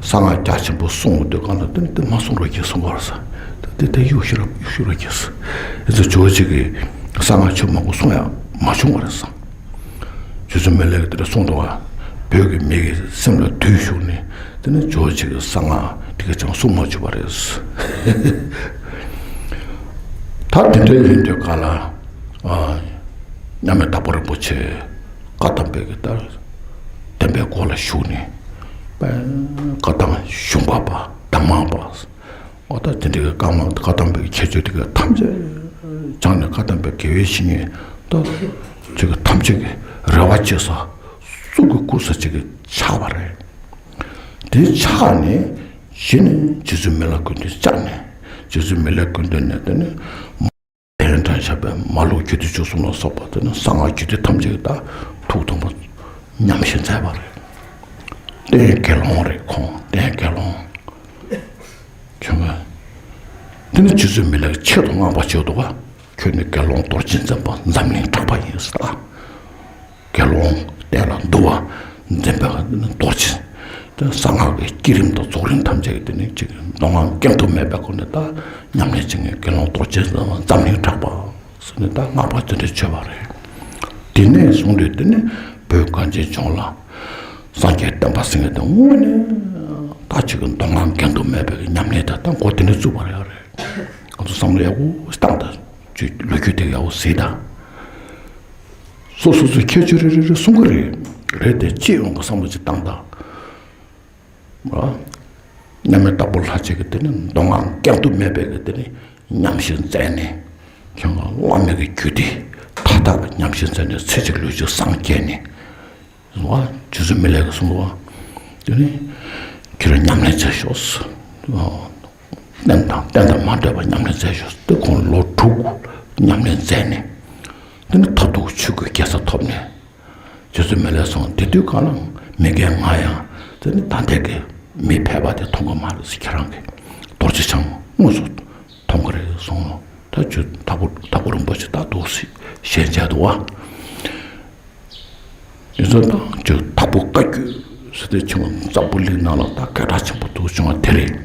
སྔགས་རྒྱ་ཆེན་པོ་གསུངས་དུས་གང་ལ་དེ་ནི་དེ་མ་གསུང་རོགས་གྱིས་གསུང་གི་རེད་ཟེར། དེ་དེ་དེ་གཡུག་ཞུ་རོགས་གཡུག་ཞུ་རོགས་གྱིས་ཟེར། དེ་ཚོ་ཇོ་བོ་རྗེ་གིས་གསང་སྔགས་ཆོས་མང་པོ་གསུང་ཡག་མ་བྱུང་བ་རེད་བསམ། རྗེ་བཙུན་མི་ལས་ཀྱིས་དེ་འདྲ་གསུངས་འདུག་ག་བོད་ཀྱི་མི་གི་སེམས་ལ་བསྡུས་བཞག་ནས། དེ་ནས་ཇོ་བོ་རྗེ་གིས་གསང་སྔགས་དེ་ག་ཅང་གསུང་མ་བཅུག་པ་རེད། ད་དེ་འདྲ་ཡིན་དུས་ག་ལ། ཨ། མཉམ་མེད་དྭགས་པོ་རིན་པོ་ཆེ་བཀའ་གདམས་པའི་གི་ལྟར་བསྟན་པའི་སྒོ་ལ་ཞུགས་ནས། དཔེ་བཀའ་གདམས་གཞུང་པ་པ་གདམས་ངག་པ། འོ་ད་དེ་འདྲའི་བཀའ་མ་བཀའ་གདམས་པའི་ཁྱད་ཆོས་དེ་ག་ཐམས་ཅད་སྦྱངས་ནས། བཀའ་གདམས་པའི་དགེ་བའི་བཤེས་གཉེན་ད་ཅིག་གི་ཐམས་ཅད་ཀྱི་རེ་བ་བཅོལ་ས་གཙུག་གི་སྐུ་ས་ཅིག་གི་ཆགས་པ་རེད། དེ་ཆགས་ནས་གཞི་ནས་རྗེ་བཙུན་མི་ལ་སྐུ་མདུན་བཅར་ནས། རྗེ་བཙུན་མི་ལའི་སྐུ་མདུན་ནས་དེ་ནས། གདན་དྲངས་བཞག་པའི་མ་ལུག་རྒྱུད་སྡེ་བཅུ་གསུམ་ལ་སོགས་པ་དེ་ནི་གསང་སྔགས་རྒྱུད་སྡེ་ཐམས་ཅད་ཀྱི་ད་ཐུགས་དམ་པ་ཉམས་བཞེས་མཛད་པ་རེད། རྟེན་དགེ་སློང་རེད་ཁོང་། རྟེན་དགེ་སློང་། ཁྱོད་ཀྱིས་དེ་ནི་རྗེ་བཙུན་མི་ལ་གི་ཆེད་དུ་བསྔགས་པ་བྱས་འདུག་ག་ཁྱོད་ནི་དགེ་སློང་རྡོ་རྗེ་འཛིན་པ་འཛམ་གླིང་གྲགས་པ་ཡིན་ཟེར། ད་དགེ་སློང་བསྟན་ལ་འདུལ་བ་འཛིན་པའི་རྡོ་རྗེ། དེ་གསང་སྔགས་ཀྱི་བསྐྱེད་རིམ་དང་རྫོགས་རིམ་ཐམས་ཅད་ཀྱི་དེ་ནི་ཅིག་མདོ་སྔགས་འགལ་འདུ་མེད་པའི་སྒོ་ནས་ད་ཉམས་ལེན་བྱེད་མཁན་དགེ་སློང་རྡོ་རྗེ་འཛིན་པ་འཛམ་གླིང་གྲགས་པ་ཟེར་ནས་ད་བསྔགས་པ་དེ་འདྲ་བྱས་པ་རེད། དེ་ནས་བཟུང་སྟེ་དེ་ནི་བོད་གངས་ཅན་ལྗོངས་ལ་སངས་རྒྱས་བསྟན་པ་ཟེར་མཁན་དེ་དངོས་གནས་ད་ཅིག་གི་མདོ་སྔགས་འགལ་འདུ་མེད་པའི་ཉམས་ལེན་དེ་ད་འགོ་དེ་ནས་བཙུགས་པ་རེད། ང་ཚོ་བསམ་བློ་ཡག་པོ་བཏང་དང་། ཅིག་ལོ་རྒྱུས་དེ་ཡག་པོ་གཟིགས་དང་། སོ་སོ་སོའི་ཁྱད་ཆོས་རེ་རེ་རེ་གསུང་གི་རེད། རེད་དེ་སྤྱི་ཡོངས་ཀྱི་བསམ་བློ་ཅིག་བཏང་དང་། ཨ། མཉམ་མེད་དྭགས་པོ་ལྷ་ཆོས་ཀྱི་དེ་ནི་མདོ་སྔགས་འགལ་འདུ་མེད་པའི་གི་དེ་ནི་ཉམས་བཞེས་མཛད་ནས། ཁྱོད་ཀྱིས་བླ་མེད་ཀྱི་རྒྱུད་སྡེ་མཐའ་དག་ལ་ཉམས་བཞེས་མཛད་ནས་ཚེ་གཅིག་ལུས་གཅིག་སངས་རྒྱས་ནས། རྗེ་བཙུན་མི་ལས་ཀྱིས་གསུངས་པ། དེ་ནི་ཁྱེད་རང་ཉམས་ལེན་མཛད་ཤོག། རྟེན་དང་རྟེན་དང་མ་འབྲལ་བར་ཉམས་ལེན་མཛད་ཤོག། དེ་ཁོང་ལོ་དྲུག་ཉམས་ལེན་མཛད་ནས། དེ་ནི་མཐར་ཐུག་ཆོས་ཀྱི་རྒྱལ་ས་ཐོབ་ནས། རྗེ་བཙུན་མི་ལས་གསུངས། དེ་དུས་གང་ལ་མི་རྒན་ང་ཡང་དེ་ནི་ད་ལྟའི་གི་མི་ཕལ་པ་དེ་མཐོང་གི་མ་རེད་ཟེར། ཁྱེད་རང་གིས་རྡོ་རྗེ་འཆང་དངོས་སུ་མཐོང་གི་རེད་གསུངས་ལོ། ད་ཁྱོད་དྭགས་པོ་དྭགས་པོ་རིན་པོ་ཆེ་ད་འདུག་སེ་ཞལ་མཇལ་འདུག་བ། ཡིན་ཙང་ད་ཁྱོད་དྭགས་པོ་བཀའ་བརྒྱུད་ཟེར་ཏེ་བྱུང་བ། འཛམ་བུ་གླིང་ནང་ལ་ད་སྐད་གྲགས་ཆེན་པོ་འདུག་བྱུང་བ་དེ་རེད།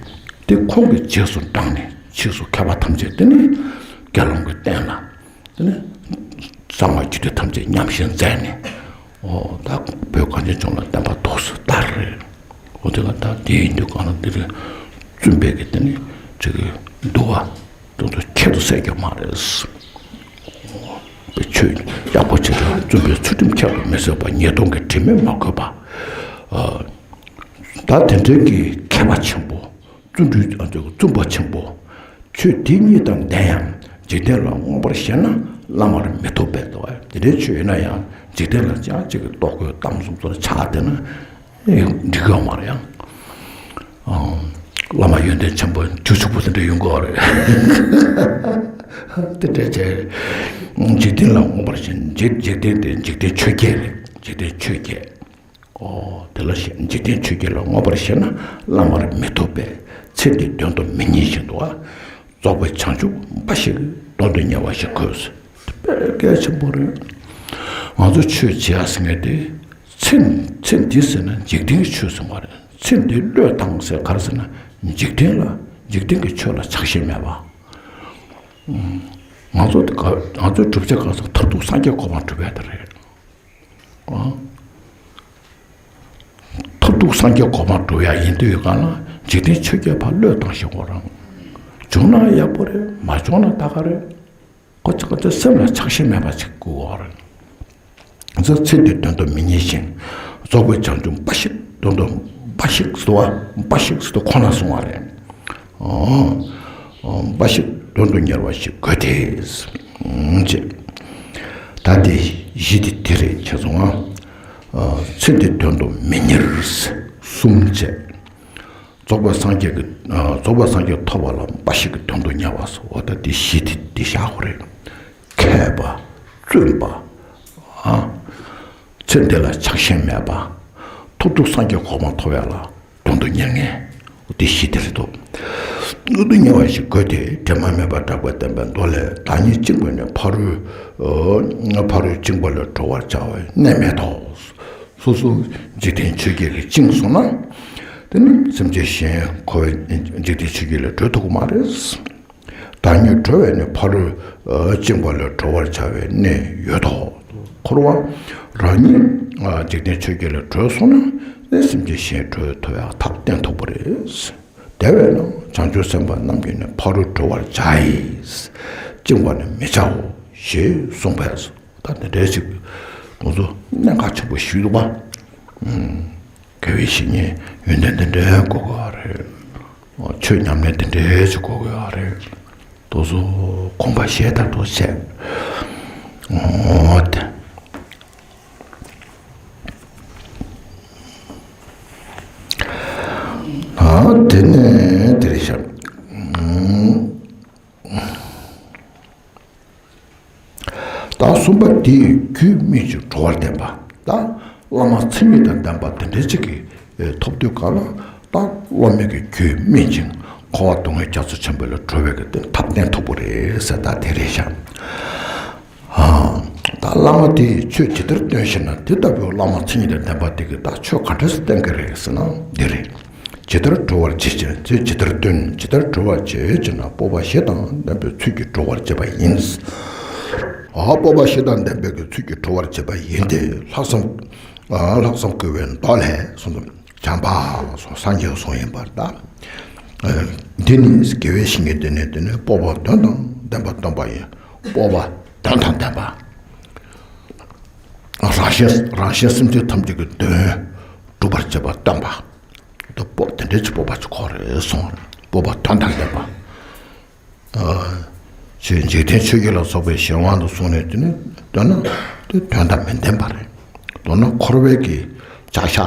དེ་ཁོང་གི་རྗེས་སུ་འབྲངས་ནས་ཕྱིས་སུ་མཁས་པ་ཐམས་ཅད་དེ་ནི་དགེ་སློང་གི་རྟེན་ལ་དེ་ནི་ གཙང་བ་རྒྱུད་སྡེ་ཐམས་ཅད་ཉམས་ཤིང་མཛད་ནས། ཨོ་ད་བོད་གངས་ཅན་ལྗོངས་ལ་བསྟན་པ་ཐོགས་སུ་དར་རེད། འོ་དེ་ག་ད་དེ་ཡིན་དུས་གང་ལ་འདི་རེད། བཙུན་པའི་གི་དེ་ནི་ཅིག་གི་འདུལ་བ་དེ་ཚོ་ཁྱད་དུ་བསད་རྒྱུ་མ་རེད། ཆོས་ཡག་པོ་བྱེད་དུས་བཙུན་པའི་ཚུལ་ཁྲིམས་ཁྱད་དུ་མི་བསད་པ། ཉེས་ལྟུང་གི་དྲི་མས་མ་གོས་པ། ཨ་ད་དེ་འདྲའི་གི་མཁས་པ་ཆེན་པོ། བརྩོན་འགྲུས་བརྩོན་པ་ཆེན་པོ། ཆོས་དེ་གཉིས་དང་ལྡན་ཡང་འཇིག་རྟེན་ལ་མངོན་པར་ཞེན་ན་བླ་མར་མི་ཐུབ་པས་དོ། དེ་འདྲའི་ཆོས་ཡིན་ན་ཡང་འཇིག་རྟེན་ལ་ཅང་ཅིག་གི་ལྟོ་གོས་གཏམ་གསུམ་ཚོར་ཆགས་བསྡད་ན་འགྲིག་གི་ཡོད་མ་རེད་ཡང་། བླ་མ་ཡོན་ཏན་ཆེན་པོ་རྒྱུ་ཕྱུག་པོ་དེ་འདྲ་ཡོང་གི་ཡོད་རེད། དེ་འདྲ་བྱས། འཇིག་རྟེན་ལ་མངོན་པར་ཞེན། འཇིག་འཇིག་རྟེན་དེ་འཇིག་རྟེན་ཆོས་བརྒྱད་རེད། འཇིག་རྟེན་ཆོས་བརྒྱད། ཨོ་དེ་ལ་ཞེན། འཇིག་རྟེན་ཆོས་བརྒྱད་ལ་མངོན་པར་ཞེན་ན་བླ་མར་མི་ཐུབ་པས། ཚེ་འདི་དོན་དུ་མི་གཉེར་ཞིང་དུ། རྫོགས་པའི་བྱང་ཆུབ་འབའ་ཞིག་དོན་དུ་གཉེར་བ་ཞིག་དགོས། དཔེ་གལ་ཆེན་པོ་རེད། ང་ཚོ་ཆོས་བྱེད་ཡ་ཟེར་མཁན་དེ། ཚེ་ཚེ་འདི་ཟེར་ན་འཇིག་རྟེན་གྱི་ཆོས་ཟེར་བ་རེད། ཚེ་འདི་བློས་བཏང་ཟེར་ག་རེ་ཟེར་ན། འཇིག་རྟེན་ལ་འཇིག་རྟེན་གྱི་ཆོས་ལ་ཆགས་ཞེན་མེད་པ། ང་ཚོ་ང་ཚོའི་བསྒྲུབ་བྱ་གང་ཟག་མཐར་ཐུག་སངས་རྒྱས་གོ་འཕང་སྒྲུབ་ཡ་དེ་རེད། ཨ། མཐར་ཐུག་སངས་རྒྱས་གོ་འཕང་སྒྲུབ་ཡ་ཡིན་དུས་གང་ལ་འཇིག་རྟེན་ཆོས་བརྒྱད་ཕར་བློས་བཏང་ཞིག་དགོས་རང་། བྱུང་ན་ཡག་པོ་རེད། མ་བྱུང་ན་ད་ག་རེད། ཁོ་ཚོ་ཁོ་ཚོའི་སེམས་ལ་ཆགས་ཞེན་མེད་པ་ཅིག་དགོས་རེད། ཚེ་ཚེ་འདིའི་དོན་དུ་མི་གཉེར་ཞིང་། རྫོགས་པའི་བྱང་ཆུབ་འབའ་ཞིག་དོན་དུ་འབའ་ཞིག་སོ། འབའ་ཞིག་སོ་ཁོ་ན་གསུང་བ་རེད། འོ། འོ་འབའ་ཞིག་དོན་དུ་གཉེར་བ་ཞིག་དགོས་ཏེ། ཅེས། ད་དེ་བཞི་དེ་དེ་རེད་ཁྱེད་ཚོ་ང་། ཚེ་འདིའི་དོན་དུ་མི་གཉེར། གསུམ་བྱས། རྫོགས་པའི་སངས་རྒྱས་ཀྱི། རྫོགས་པའི་སངས་རྒྱས་ཐོབ་པ་ལ་འབའ་ཞིག་གི་དོན་དུ་གཉེར་བ་སོ། འོ་ད་དེ་བཞི་དེ་དེ་བཞག་དགོས་རེད། མཁས་པ། བརྩོན་པ། ཨ། ཚེ་འདི་ལ་ཆགས་ཞེན་མེད་པ། མཐར་ཐུག་སངས་རྒྱས་གོ་འཕང་ཐོབ་ཡ་ལ་དོན་དུ་གཉེར་མཁན། འོ་དེ་བཞི་དེ་རེད་དོ། དོན་དུ་གཉེར་བ་ཞིག་དགོས་ཏེ། དྲི་མ་མེད་པ་གྲགས་པའི་བསྟན་པའི་མདོ་ལས། བདག་ཉིད་བཅིངས་པ་ནི་ཕ་རོལ། ཕ་རོལ་བཅིངས་པ་ལས་གྲོལ་བར་བྱ་བའི་གནས་མེད་དོ། སོ་སོ་འཇིག་རྟེན་ཆོས་བརྒྱད་ཀྱིས་བཅིངས་སོང་ན། དེ་ནི་སེམས་ཅན་གཞན་འཁོར་བའི་འཇིག་རྟེན་ཆོས་བརྒྱད་ལས་གྲོལ་ཐུབ་ཀྱི་མ་རེད། བདག་ཉིད་གྲོལ་བས་ནི་ཕ་རོལ་བཅིངས་པ་ལས་གྲོལ་བར་བྱ་བའི་གནས་ཡོད་དོ། འཁོར་བ་རང་ཉིད་འཇིག་རྟེན་ཆོས་བརྒྱད་ལས་གྲོལ་སོང་ན་ནི་སེམས་ཅན་གཞན་གྲོལ་ཐུབ་ཡག་ཐབས་བསྟན་ཐུབ་པ་རེད། དེ་བས་ན་བྱང་ཆུབ་སེམས་དཔའ་རྣམས་ཀྱིས་ནི་ཕ་རོལ་གྲོལ་བར་བྱ་ཡི། བཅིང་བ་ནི་མི་བྱའོ་ཞེས་གསུངས་པས། ད་དེ་འདྲའི་ཅིག་ང་ཚོ་གནད་འགག་ཆེན་པོ་ཞིག་འདུག་པ། དགེ་བའི་བཤེས་གཉེན་ཡོན་ཏན་དེ་འདྲའི་དགོས་ཀྱི་ཡོད་རེད། ཆོས་ཉམས་ལེན་དེ་འདྲའི་ཅིག་དགོས་ཀྱི་ཡོད་རེད། དེ་ཚོ་དགོངས་པ་བཞེས་ལྟར་དུ་བྱས། འོ་དེ། ཨ་དེ་ནས་དེ་རེད་ཤག་ད་གསུམ་པ་དེ་རྒྱུད་སྨིན་ཅིང་གྲོལ་བར་བསྟན་པ། ད་བླ་མ་མཚན་ཉིད་དང་ལྡན་པ་དེ་འདྲའི་ཅིག་གི་ཐོབ་དུས་གང་ལ་ད་བླ་མའི་གི་རྒྱུད་སྨིན་ཅིང་འཁོར་བ་སྡུག་བསྔལ་རྒྱ་མཚོ་ཆེན་པོ་ལས་གྲོལ་བའི་གི་དེ་ཐབས་བསྟན་ཐུབ་པོ་རེད་ཟེར། ད་དེ་རེད་ཤག་ད་བླ་མ་དེས་ཆོས་ཇི་ལྟར་སྟོན་ཞེ་ན། དེ་ལྟ་བུའི་བླ་མ་མཚན་ཉིད་དང་ལྡན་པ་དེ་གིས་ད་ཆོས་ག་འདྲ་སེ་སྟོན་གི་རེད་ཟེར་ན་འདི་རེད། ཇི་ལྟར་གྲོལ་བར་བྱེད་ཅེ་ན། དེ་ཇི་ལྟར་སྟོན། ཇི་ལྟར་གྲོལ་བར་བྱེད་ཅེ་ན། སྤོབས་པ་བཞི་དང་ལྡན་པའི་ཚུལ་གྱིས་གྲོལ་བར་བྱེད་པ་ཡིན། ཨ་སྤོབས་པ་བཞི་དང་ལྡན་པའི་གི་ཚུལ་གྱིས་གྲོལ་བར་བྱེད་པ་ཡིན་ཏེ། ལྷག་བསམ། ཨ་ལྷག་བསམ་བསྐུལ་བའི་མདོ་ལས་གསུངས་སོ། བྱམས་པ་ལ་སོགས་སངས་རྒྱས་གསུངས་ཡིན་པར་གདའ། འདི་ནི་དགེ་བའི་བཤེས་གཉེན་དེ་ནི་དེ་ནི་སྤོབས་པ་དོན་དང་ལྡན་པ་སྟོན་པ་ཡིན། སྤོབས་པ་དོན་དང་ལྡན་པ། རང་གཞན་རང་གཞན་སེམས་ཅན་ཐམས་ཅད་ཀྱི་དོན་སྒྲུབ་པར་བྱེད་པ་སྟོན་པ། དེ་སྤོབས་དེ་འདྲའི་ཅིག་སྤོབས་པ་ཅིག་ཁོ་རེ་གསུངས། སྤོབས་པ་དོན་དང་ལྡན་པ། ཨ་ཆོས་འཇིག་རྟེན་ཆོས་བརྒྱད་ལ་སོགས་པའི་གཞན་དབང་དུ་སོང་ནས་དེ་ནི་དོན་ན་དེ་དོན་དང་མི་ལྡན་པ་རེད། མདོར་ན་འཁོར་བའི་གི་བྱ་བཞག་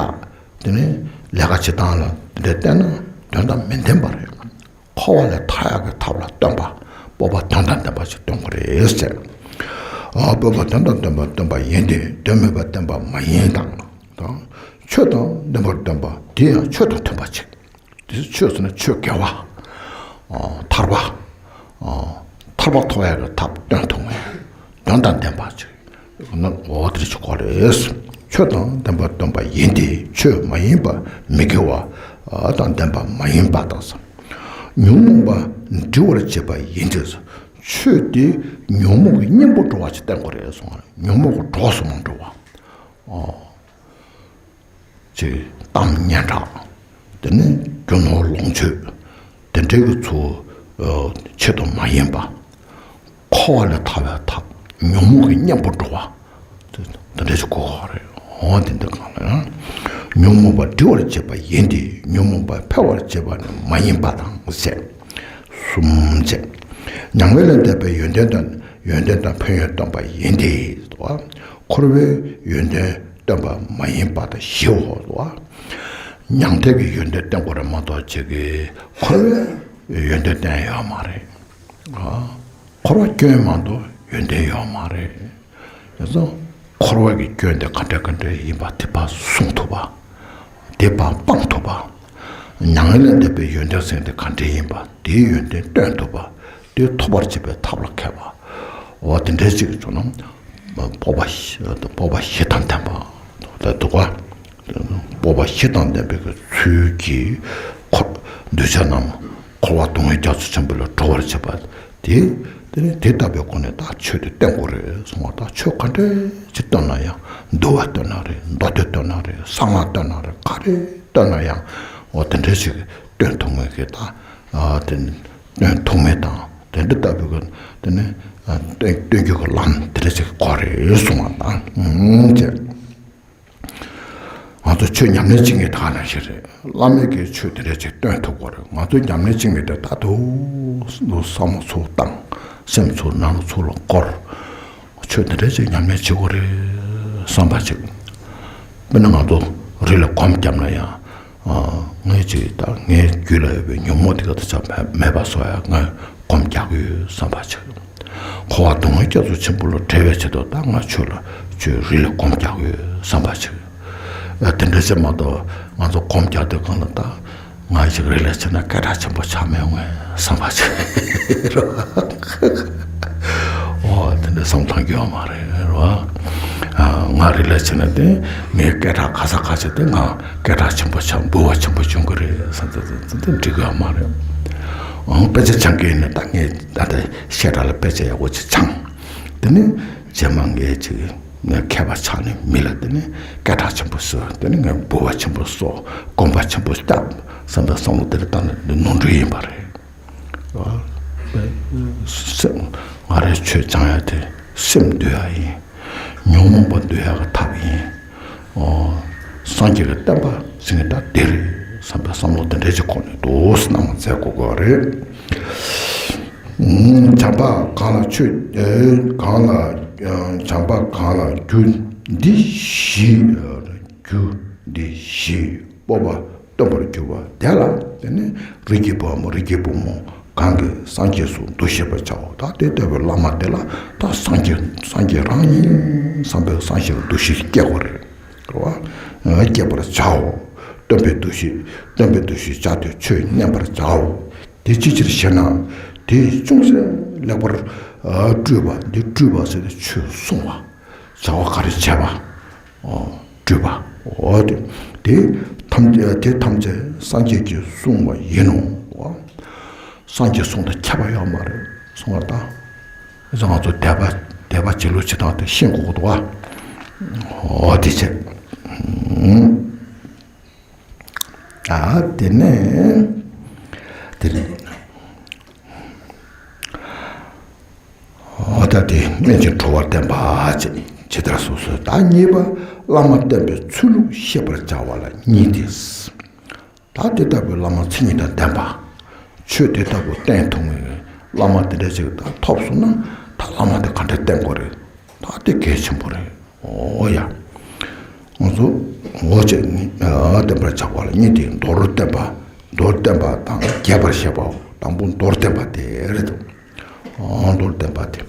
དེ་ནི་ལས་ཀ་བྱེད་སྟངས་ལ་དེ་འདྲ་བལྟས་ན་དོན་དང་མི་ལྡན་པ་རེད། འཁོར་བ་ལས་ཐར་ཡག་གི་ཐབས་ལ་སྟོན་པ། སྤོབས་པ་དོན་དང་ལྡན་པ་ཞིག་སྟོན་དགོས་རེད་ཟེར། ཨ་སྤོབས་པ་དོན་དང་ལྡན་པ་སྟོན་པ་ཡིན་ཏེ། དོན་མེད་པ་སྟོན་པ་མ་ཡིན་དང་། དང་། ཆོས་དང་ལྡན་པར་སྟོན་པ་དེ་ཡང་ཆོས་དང་མཐུན་པ་ཅིག་དེ་ཆོས་ཟེར་ན་ཆོས་དགེ་བ། ཨ་ཐར་པ། ཨ་ཐར་པ་ཐོབ་ཡག་གི་ཐབས་སྟོན་ཐུབ་ངེས། དོན་དང་ལྡན་པ་ཅིག་ན་འོ་དེ་ཅིག་གོ་རེད། ཆོས་དང་ལྡན་པར་སྟོན་པ་ཡིན་ཏེ། ཆོས་མ་ཡིན་པ་མི་དགེ་བ་དང་ལྡན་པ་མ་ཡིན་པ་དང་། ཉོན་མོངས་པ་འདྲི་བར་བྱེད་པ་ཡིན་ཏེ། ཆོས་དེ་ཉོན་མོངས་ཀྱི་གཉེན་པོ་འགྲོ་བ་ཞིག་བསྟན་དགོས་རེད་གསུངས་པ་རེད། ཉོན་མོངས་ཀྱི་གྲོགས་སུ་མ་འགྲོ་བ། ཨོ། ཅེས་གཏམ་སྙན་གྲགས། དེ་ནས་རྒྱུ་ནོར་ལོངས་སྤྱོད། དེ་འདྲའི་གི་ཚུལ་ཆེད་དུ་མ་ཡིན་པ། འཁོར་བ་ལས་ཐར་བའི་ཐབས། ཉོན་མོངས་ཀྱི་གཉེན་པོ་འགྲོ་བ། དེ་འདྲ་ཞིག་གོ་དགོས་རེད། འོ་དེ་འདི་གང་ལ་ཡང་། ཉོན་མོངས་པ་སྒྲིབ་པར་བྱེད་པ་ཡིན་ཏེ། ཉོན་མོངས་པ་འཕེལ་བར་བྱེད་པ་ནི་མ་ཡིན་པ་དང་ཟེར། གསུམ་བྱས། མྱང་འདས་ལས་འདས་པའི་ཡོན་ཏན་དང་། ཡོན་ཏན་དང་ཕན་ཡོན་སྟོན་པ་ཡིན་ཏེ། འཁོར་བའི་ཡོན་ཏན་སྟོན་པ་མ་ཡིན་པ་དང་བཞིའོ། མྱང་འདས་ཀྱི་ཡོན་ཏན་སྟོན་དགོས་རེད་མ་གཏོགས་ཅིག་གིས་འཁོར་བའི་ཡོན་ཏན་སྟོན་ཡོད་མ་རེད། འཁོར་བ་སྐྱོན་མ་གཏོགས་ཡོན་ཏན་ཡོད་མ་རེད། ཡིན་ཙང་འཁོར་བ་གི་སྐྱོན་དེ་ག་འདྲ་ག་འདྲ་ཡིན་པ་དེ་ཕར་གསུང་ཐུབ་པ། དེ་ཕར་སྤང་ཐུབ་པ། མྱ་ངན་ལས་འདས་པའི་ཡོན་ཏན་ཟེར་དེ་ག་འདྲ་ཡིན་པ་དེའི་ཡོན་ཏན་སྟོན་ཐུབ་པ། དེ་ཐོབ་པར་བྱེད་པའི་ཐབས་ལ་མཁས་པ། འོ་དེ་འདྲའི་ཅིག་བྱུང་ན། སྤོབས་པ་བཞི་སྤོབས་པ་བཞི་དང་ལྡན་པ། ད་འདུག་ག་སྤོབས་པ་བཞི་དང་ལྡན་པའི་གི་ཚུལ་གྱིས་འཁོར་འདུལ་བྱ་རྣམས་འཁོར་བ་སྡུག་བསྔལ་རྒྱ་མཚོ་ཆེན་པོ་ལས་སྒྲོལ་བར་བྱེད་པ། དེ་དེ་ནི་དེ་ལྟ་བུའི་སྒོ་ནས་ད་ཆོས་དེ་བསྟན་དགོས་རེད་གསུངས་པ། ད་ཆོས་ག་འདྲ་ཅིག་བསྟན་ན་ཡང་། འདུལ་བ་བསྟན་ན་རེད། མདོ་སྡེ་བསྟན་ན་རེད། གསང་སྔགས་བསྟན་ན་རེད། ག་རེ་བསྟན་ན་ཡང་། འོ་དེ་འདྲ་ཞིག་བསྟན་ཐུབ་མཁན་གྱི་ད་དེ་བསྟན་ཐུབ་མཁན་དང་དེ་འདྲ་ལྟ་བུའི་གི་དེ་ནི་བསྟན་བསྟན་རྒྱུ་གི་ལམ་དེ་འདྲ་ཞིག་དགོས་རེད་གསུངས་པ་དང་། ཅེས། ང་ཚོ་ཆོས་ཉམས་ལེན་བྱེད་མཁན་དེ་ག་ནང་བཞིན་རེད། བླ་མས་ཀྱི་ཆོས་དེ་འདྲ་ཅིག་སྟོན་ཐུབ་དགོས་རེད། ང་ཚོ་ཉམས་ལེན་བྱེད་མཁན་དེ་ད་དུང་བསམ་བློ་ཚུར་བཏང་། སེམས་ཚུར་ནང་ཚུར་ལ་བསྐོར། ཆོས་དེ་འདྲ་ཅིག་ཉམས་ལེན་བྱེད་དགོས་རེད་བསམ་པ་ཅིག་དཔེར་ན་ང་ཚོ་རི་ལ་སྒོམ་བརྒྱབ་ན་ཡང་། ངས་ཅིག་ད་ངའི་རྒྱུད་ལ་ཡོད་པའི་ཉོན་མོངས་དེ་ག་དེ་ཚོ་མེད་པ་བཟོ་ཡ་ངས་སྒོམ་རྒྱག་གི་ཡོད་བསམ་པ་ཅིག་འཁོར་བ་སྡུག་བསྔལ་རྒྱ་མཚོ་ཆེན་པོ་ལས་བསྒྲལ་བའི་ཆེད་དུ་ད་ང་ཆོས་ལ་ཆོས་རི་ལ་སྒོམ་རྒྱག་ཡོད་བསམ་པ་ཞིག་དེ་འདྲ་ཞིག་མ་གཏོགས་ང་ཚོ་སྒོམ་རྒྱག་དུས་སྒང་ལ་ད་ང་ཞིག་རི་ལ་ཕྱིན་ན་སྐད་གྲགས་ཆེན་པོ་ཆགས་མེད་འོང་བསམ་པ་ཞིག་རེད་བ། འོ་དེ་འདྲ་བསམ་བཏང་རྒྱུ་ཡོད་མ་རེད་རེད་བ། ང་རི་ལ་ཕྱིན་ན་དེ་ངའི་སྐད་གྲགས་ག་ས་ག་ཆེ་དེ་ང་སྐད་གྲགས་ཆེན་པོ་ཆགས་འབུལ་བ་ཆེན་པོ་བྱུང་གི་རེད་བསམ་ཚེ་དེ་འགྲིག་གི་ཡོད་མ་རེད། འོང་དཔེ་ཆ་སྦྱང་གི་ཡིན་ན་ད་ངས་ད་ལྟ་བཤད་གྲྭ་ལ་དཔེ་ཆ་ཡག་པོ་ཅིག་སྦྱངས། དེ་ནས་རྗེས་མ་ངས་ཅིག་ངས་མཁས་པ་ཆགས་ནས་མི་ལ་དེ་ནས་སྐད་གྲགས་ཆེན་པོ་བཟོས། དེ་ནས་ངས་འབུལ་བ་ཆེན་པོ་གསོག། གོམ་པ་ཆེན་པོ་བརྒྱབ་བསམ་པའི་བསམ་བློ་དེ་ལ་བཏང་ནས་འདི་ནོར་འཁྲུལ་ཡིན་པ་རེད། སེམས་ང་རའི་ཆོས་སྦྱང་ཡ་དེ་སེམས་འདུལ་ཡ་ཡིན། ཉོན་མོངས་པ་འདུལ་ཡ་གི་ཐབས་ཡིན། ཨོ། སངས་རྒྱས་ཀྱི་བསྟན་པ་ཟེར་མཁན་ད་འདི་རེད་བསམ་པའི་བསམ་བློ་དེ་འདྲ་ཅིག་ཁོ་ནས་འདུག་སྣང་མཛད་དགོས་ཀྱི་རེད། བྱམས་པ་གང་ལ་ཆོས་གང་ལ་བྱམས་པ་གང་ལ་རྒྱུ་འདི་བཞི། རྒྱུ་འདི་བཞི་སྤོབས་པ་སྟོན་པར་གྱུར་པ་དེ་ལ་དེ་ནི་རིགས་ཀྱི་བུའམ་རིགས་ཀྱི་བུ་མོ་གང་གིས་སངས་རྒྱས་སུ་འདུ་ཤེས་པར་བྱའོ། ད་དེ་ལྟ་བུའི་བླ་མ་དེ་ལ་ད་སངས་རྒྱས་སངས་རྒྱས་རང་ཡིན་བསམ་པའི་སངས་རྒྱས་ཀྱི་འདུ་ཤེས་སྐྱེ་དགོས་རེད། རེད་བ། སྐྱེད་པར་བྱའོ། སྟོན་པའི་འདུ་ཤེས་སྟོན་པའི་འདུ་ཤེས་བྱ་སྟེ་ཆོས་ཉན་པར་བྱའོ། དེ་ཅི་ཕྱིར་ཞེ་ན། དེ་ཅུང་ཟད་ལེགས་པར་སྤྲུལ་པ་འདི་སྤྲུལ་པ་ཟེར་ཏེ་ཆོས་གསུང་བ། བྱ་བ་ག་རེ་བྱས་པ། སྤྲུལ་པ། འོ་དེ་དེ་ཐམས་དེ་ཐམས་ཅད་སངས་རྒྱས་ཀྱིས་གསུངས་པ་ཡིན་ནོ། སངས་རྒྱས་གསུང་དང་ཁྱད་པར་ཡོད་མ་རེད་གསུང་བ་དང་། ང་ཚོ་དད་པ་དད་པ་བྱེད་ལུགས་བྱེད་སྟངས་དེ་ཤེས་དགོས་ཀྱི་འདུག་བ། འོ་དེ་བྱས། ཨ་དེ་ནས་དེ་ནས་འོ་ད་དེ་སྨན་གྱི་གྲོལ་བར་བསྟན་པ་ཅེས་ཇི་ལྟར་གསུངས་སོ། ད་གཉིས་པ་བླ་མ་བསྟེན་པའི་ཚུལ་ལུགས་ཤེས་པར་བྱ་བ་ལ་གཉིས་ཏེ། ད་དེ་ལྟ་བུའི་བླ་མ་མཚན་ཉིད་དང་ལྡན་པ། ཆོས་དེ་ལྟ་བུ་བསྟན་ཐུབ་མཁན་བླ་མ་དེ་འདྲ་ཅིག་ད་ཐོབ་སོང་ན་ད་བླ་མ་དེ་ག་འདྲ་བསྟེན་དགོས་རེད། ད་དེ་གལ་ཆེན་པོ་རེད། འོ་ཡ། ང་ཚོ་འོ་ཅེས་ནི་བསྟེན་པར་བྱ་བ་ལ་གཉིས་ཏེ། མདོར་བསྟན་པ། མདོར་བསྟན་པ་དང་རྒྱས་པར་བཤད་པའོ། དང་པོ་མདོར་བསྟན་པ་དེ་རེད་དོ། མདོར་བསྟན་པ་དེ།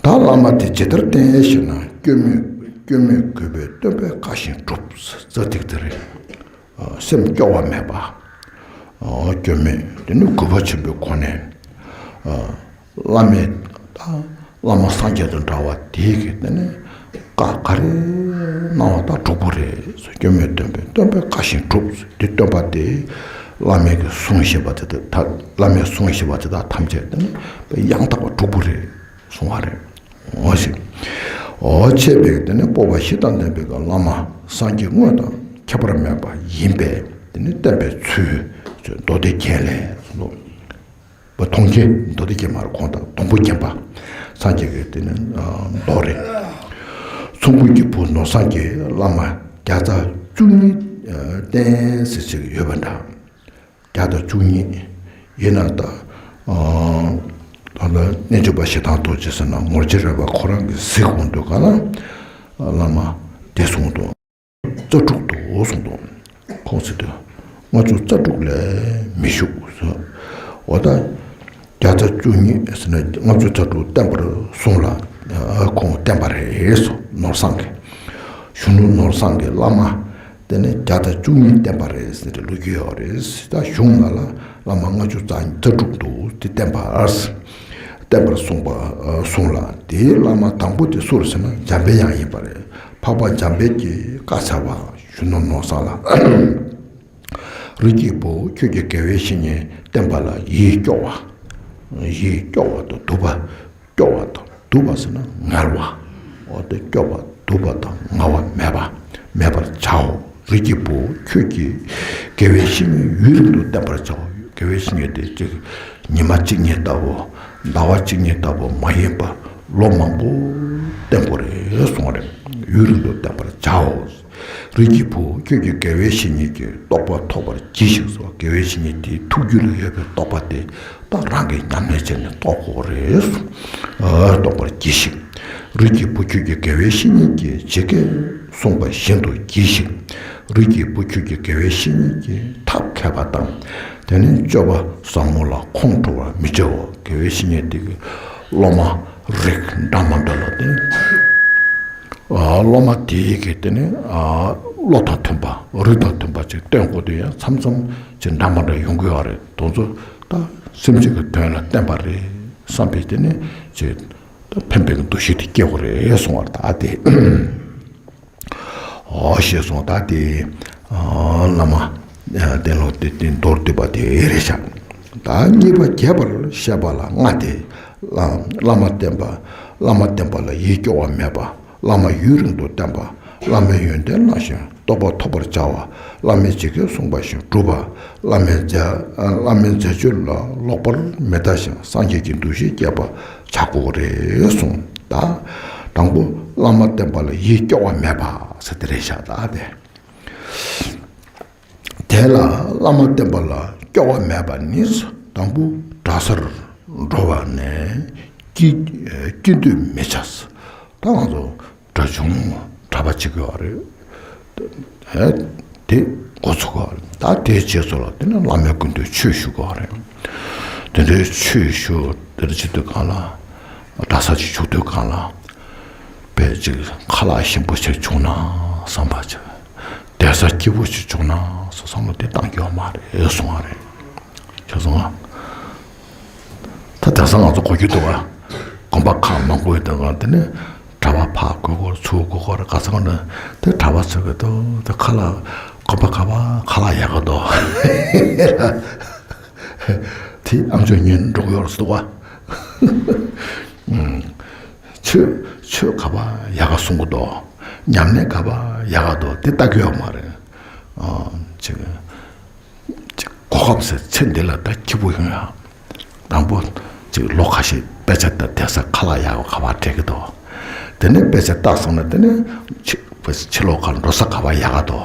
ད་བླ་མ་དེ་ཇི་ལྟར་བསྟེན་ཞེ་ན། སྐྱོན་མེད་སྐྱོན་མེད་གུས་པས་སྟོན་པས་བཀའ་བཞིན་སྒྲུབ་ཟེར་དེ་དེ་རེད། སེམས་སྐྱོ་བ་མེད་པ། སྐྱོན་མེད་དེ་ནི་གུས་པ་ཆེན་པོའི་སྒོ་ནས། བླ་མའི་བླ་མ་སངས་རྒྱས་དང་འདྲ་བ་དེའི་གི་དེ་ནི་བཀའ་ག་རེ་གནང་བ་ད་སྒྲུབ་པོ་རེད། སྐྱོན་མེད་སྟོན་པས་སྟོན་པས་བཀའ་བཞིན་སྒྲུབ། དེ་སྟོན་པ་དེ་ བླ་མའི་གི་གསུང་བཤད་པ་དེ་དག་ད་བླ་མའི་གསུང་བཤད་པ་དེ་དག་ཐམས་ཅད་དེ་ནི་ཡང་དག་པར་གྲུབ་པ་རེད་གསུང་བ་རེད། འོ་ཞེས། འོ་ཅེས་པའི་དེ་ནི་སྤོབས་པ་བཞི་དང་ལྡན་པའི་གི་བླ་མ་སངས་རྒྱས་དངོས་དང་ཁྱད་པར་མེད་པ་ཡིན་པས་དེ་ནི་བསྟན་པའི་ཚུལ་མདོ་སྡེ་རྒྱན་ལས་གསུངས་འདུག་པ། མདོ་རྒྱན། མདོ་སྡེ་རྒྱན་མ་རེད། གོང་དང་སྡོང་པོ་རྒྱན་པ། སངས་རྒྱས་ཀྱི་དེ་ནི་མདོ་རེད། ཚོམ་བུ་གི་བུ་ནོར་བཟང་གིས་བླ་མ་བརྒྱ་རྩ་བཅུ་གཉིས་བསྟེན་ཟེར་ཅིག་ཡོད་པ་འདྲ། བརྒྱ་དང་བཅུ་གཉིས། ཡིན་ན་ད། ཨ། ད་ལྟ་རྣལ་འབྱོར་པ་ཞེ་སྡང་རྡོ་རྗེ་ཟེར་ན་ངོར་ཆེ་རས་པ་ཁོ་རང་གིས་གཟིགས་འོང་དུས་ག་ལ། བླ་མ་དེ་གསུངས་འདུག་རྩ་དྲུག་ཏུ་གསུངས་འདུག་ཁོང་ཟེར་དུས་ལྔ་བཅུ་རྩ་དྲུག་ལས་མི་བཞུགས་ཟེར། འོ་ད། བརྒྱ་རྩ་བཅུ་གཉིས་ཟེར་ན་ལྔ་བཅུ་རྩ་དྲུག་བསྟན་པར་གསུངས་ལ། ཁོང་བསྟན་པ་རེད་ཟེར། ནོར་བཟང་གིས། གཞོན་ནུ་ནོར་བཟང་གིས་བླ་མ། དེ་ནས་བརྒྱ་དང་བཅུ་གཉིས་བསྟེན་པ་རེད་ཟེར་ཏེ་ལོ་རྒྱུས་ཡོད་རེད། ད་གཞུང་ནང་ལ་བླ་མ་ལྔ་བཅུ་རྩ་རྩ་དྲུག་འདུག་དེ་བསྟེན་པ། བསྟེན་པར་གསུངས་པ་གསུངས་ལ། དེའི་བླ་མ་དང་པོ་དེ་སུ་རེད་ཟེར་ན་འཇམ་པའི་དབྱངས་ཡིན་པ་རེད། འཕགས་པ་འཇམ་དཔལ་གྱིས་བཀའ་སྩལ་བ། གཞོན་ནུ་ནོར་བཟང་ལ། རིགས་ཀྱི་བུ་ཁྱོད་ཀྱིས་དགེ་བའི་བཤེས་གཉེན་བསྟེན་པ་ལ་ཡིད་སྐྱོ་བ། ཡིད་སྐྱོ་བ་དང་སྡུག་པ། སྐྱོ་བ་དང་སྡུག་པ་ཟེར་ན་ངལ་བ། འོ་དེ་སྐྱོ་བ་སྡུག་པ་དང་ངལ་བ་མེད་པ། མེད་པར་བྱའོ། རིགས་ཀྱི་བུ་ཁྱོད་ཀྱིས་དགེ་བའི་བཤེས་གཉེན་ཡུན་རིང་དུ་བསྟེན་པར་བྱའོ། དགེ་བའི་བཤེས་གཉེན་དེ་གཅིག་ཉི་མ་གཅིག་གཉིས་ལྟ་བུ། ཟླ་བ་གཅིག་གཉིས་ལྟ་བུ་མ་ཡིན་པར་ལོ་མང་པོ་བསྟེན་དགོས་རེད་གསུངས་པ་རེད། ཡུན་རིང་དུ་བསྟེན་པར་བྱའོ། རིགས་ཀྱི་བུ་ཁྱོད་ཀྱིས་དགེ་བའི་བཤེས་གཉེན་གྱི་རྟོགས་པ་ཐོབ་པར་གྱིས་ཤིག་ཟེར་བ། དགེ་བའི་བཤེས་གཉེན་དེའི་ཐུགས་རྒྱུད་ལ་ཡོད་པའི་རྟོགས་པ་དེ་ད་རང་གིས་ཉམས་ལེན་བྱས་ནས་རྟོགས་དགོས་རེད་གསུངས། ཨ། རྟོགས་པར་གྱིས་ཤིག་རིགས་ཀྱི་བུ་ཁྱོད་ཀྱིས་དགེ་བའི་བཤེས་གཉེན་གྱིས་ཇི་སྐད་གསུངས་པ་བཞིན་དུ་གྱིས་ཤིག་རིགས་ཀྱི་བུ་ཁྱོད་ཀྱིས་དགེ་བའི་བཤེས་གཉེན་གྱི་ཐབས་མཁས་པ་དང་། དེ་ནས་སྤྱོད་པ་ཟབ་མོ་ལ་ཁོང་ཁྲོ་བར་མི་བྱའོ། དགེ་བའི་བཤེས་གཉེན་དེ་གི་སློབ་མ་རིགས་འདྲ་མི་འདྲ་ལ་བརྟེན། ཨ། སློབ་མ་དེའི་གི་དེ་ནི། ཨ། བློ་དང་མཐུན་པ། རིགས་དང་མཐུན་པ་ཅིག་སྟོན་དགོས་དུས་ཡང་མཚམས་མཚམས་ཅིག་འདྲ་མི་འདྲ་ཡོང་གི་ཡོད་རེད། དེ་ཚོ་ད་སེམས་ཅན་གྱི་དོན་ལ་བསྟན་པ་རེད་བསམ་པའི་དེ་ནི་ཅིག་ད་ཕན་པའི་གི་འདུ་ཤེས་དེ་སྐྱེ་དགོས་རེད་གསུང་བར་ད་དེ། འོ་ཞེས་གསུངས། ད་དེ། ཨ། བླ་མ། ཨ། བསྟེན་ལུགས་དེ་དེ་མདོར་བསྡུས་པ་དེ་རེད་ཤག་ད་གཉིས་པ་རྒྱས་པར་བཤད་པ་ལ་ལྔ་སྟེ། བླ་བླ་མ་བསྟེན་པ། བླ་མ་བསྟེན་པ་ལ་ཡིད་སྐྱོ་བ་མེད་པ། བླ་མ་ཡུན་རིང་དུ་བསྟེན་པ། བླ་མའི་ཡོན་ཏན་བླངས་ཤིང་རྟོགས་པ་ཐོབ་པར་བྱ་བ། བླ་མས་ཇི་སྐད་གསུངས་པ་བཞིན་སྒྲུབ་པ། བླ་མའི་མཛད། བླ་མའི་མཛད་སྤྱོད་ལ་ལོག་པར་མི་ལྟ་ཞིང་སངས་རྒྱས་ཀྱི་འདུ་ཤེས་བསྐྱེད་པར་བྱ་དགོས་རེད་གསུངས། ད་དང་པོ་བླ་མ་བསྟེན་པ་ལ་ཡིད་སྐྱོ་བ་མེད་པ་ཟེར་དེ་རེད་ཤག་ད་དེ། དེ་ལ་བླ་མ་བསྟེན་པ་ལ་སྐྱོ་བ་མེད་པ་ནི། དང་པོ་གྲྭ་སར་འགྲོ་བ་ནས་སྐྱིད་སྐྱིད་འདོད་མི་བྱ། ད་ང་ཚོ་གྲྭ་ཆུང་གྲྭ་པ་བྱེད་དགོས་པ་རེད། དེ་འགོ་ཚུགས་པ་རེད། ད་དེའི་རྗེས་སུ་ལ་དེ་ནི་བླ་མའི་སྐུ་མདུན་ཆོས་ཞུ་དགོས་པ་རེད། དེ་འདྲའི་ཆོས་ཞུ་དེར་བྱེད་དུས་གང་ལ། གྲྭ་ས་ཅིག་བྱུང་དུས་གང་ལ། དཔེ་ཅིག་ཁ་ལག་ཞིམ་པོ་ཞིག་བྱུང་ན་བསམ་པ་ཅིག་བསྡད་ས་སྐྱིད་པོ་ཞིག་བྱུང་ན་སོ་བསམ་བློ་དེ་བཏང་རྒྱུ་མ་རེད་གསུང་བ་རེད། ཁྱོད་སོང་ང་། ད་དེང་སང་ང་ཚོ་གོ་རྒྱུ་འདུག་བ། དགོན་པ་ཁག་མང་པོ་ཡོད་དུས་གང་དེ་ནས་གྲྭ་པ་ཕར་དགོས་སྐོར་ཚུར་དགོས་སྐོར་ག་ཚང་ནས་དེ་གྲྭ་པ་ཚོས་གི་འདུག་དེ་ཁ་ལག་དགོན་པ་ག་པ་ཁ་ལག་ཡག་གི་འདུག་དེ་ཨམ་ཅོག་ཉན་འགྲོ་གི་ཡོད་རེད་འདུག་བ། ཆོས་ཆོས་ག་པ་ཡག་ག་གསུང་གི་འདུག་ཉམས་ལེན་ག་པ་ཡག་ག་འདུག་དེ་ལྟ་གི་ཡོད་མ་རེད། ཨ། ཅིག་ཅིག་གོ་སྐབས་ཟེར་ཚེ་འདི་ལ་ད་སྐྱིད་པོ་ཡོང་ཡ། དང་པོ་ཅིག་ལོ་ཁ་ཤས་དཔེ་ཆ་ལྟ་དེ་ས་ཁ་ལག་ཡག་པ་ག་པ་སྤྲད་གི་འདུག་དེ་ནས་དཔེ་ཆ་ལྟ་སོང་ན་དེ་ནས་ཕྱི་ཕྱི་ལོགས་ཁ་འགྲོ་ས་ག་པ་ཡག་ག་འདུག་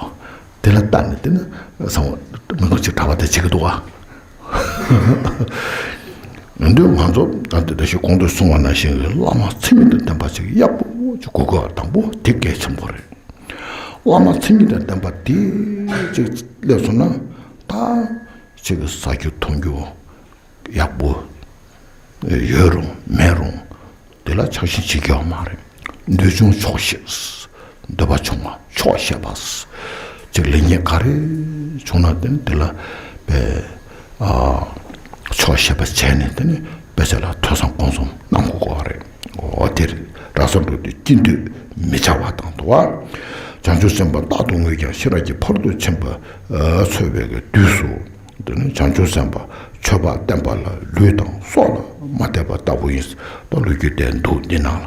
དེ་ལ་ལྟ་ནས་དེ་ནས་བསམ་བློ་མི་འདུག་ཅིག་གྲྭ་པ་དེ་བྱེད་གི་འདུག་བ། འདི་ང་ཚོ་ད་ལྟ་ཞིག་གོང་དུ་གསུངས་པ་ནང་བཞིན་གྱི་བླ་མ་མཚན་ཉིད་དང་ལྡན་པ་ཅིག་ཡག་པོ་ཅིག་དགོས་ཀྱི་བ། དང་པོ་དེ་གལ་ཆེན་པོ་རེད། བླ་མ་མཚན་ཉིད་དང་ལྡན་པ་དེ་ཅིག་སླེབས་སོང་ན་ད་ཅིག་ཟ་རྒྱུ་འཐུང་རྒྱུ་ཡག་པོ་ཡོད་རུང་མེད་རུང་དེ་ལ་ཆགས་ཞེན་བྱེད་ཀྱི་ཡོད་མ་རེད། འདོད་ཆུང་ཆོག་ཤེས། འདོད་པ་ཆུང་བ་ཆོག་ཤེས་པ། ཅིག་ལས་འགན་ག་རེ་བྱུང་ན་དེ་ནི་དེ་ལ་དཔེ་ཨ་ཆོག་ཤེས་པ་བྱས་ནས་དེ་ནི་དཔེ་ཆ་ལ་ཐོས་བསམ་སྒོམ་གསུམ་གནང་དགོས་པ་རེད། འོ་དེ་རེད། གྲྭ་སར་འགྲོ་དུས་སྐྱིད་འདོད་མི་བྱ་བ་དང་དུ་བ། བྱང་ཆུབ་སེམས་དཔའ་རྟག་ཏུ་བསྔོས་ཀྱང་ཤེས་རབ་ཀྱིས་ཕ་རོལ་ཏུ་ཕྱིན་པ་འཚོལ་བའི་དུས་སུ། དེ་ནི་བྱང་ཆུབ་སེམས་དཔའ་མཆོད་པ་བསྟན་པ་ལ་ལུས་དང་སྲོག་ལ་མ་དད་པ་ལྟ་བུ་ཡིན། ད་ལོ་རྒྱུས་དེ་འདུག་འདི་ནང་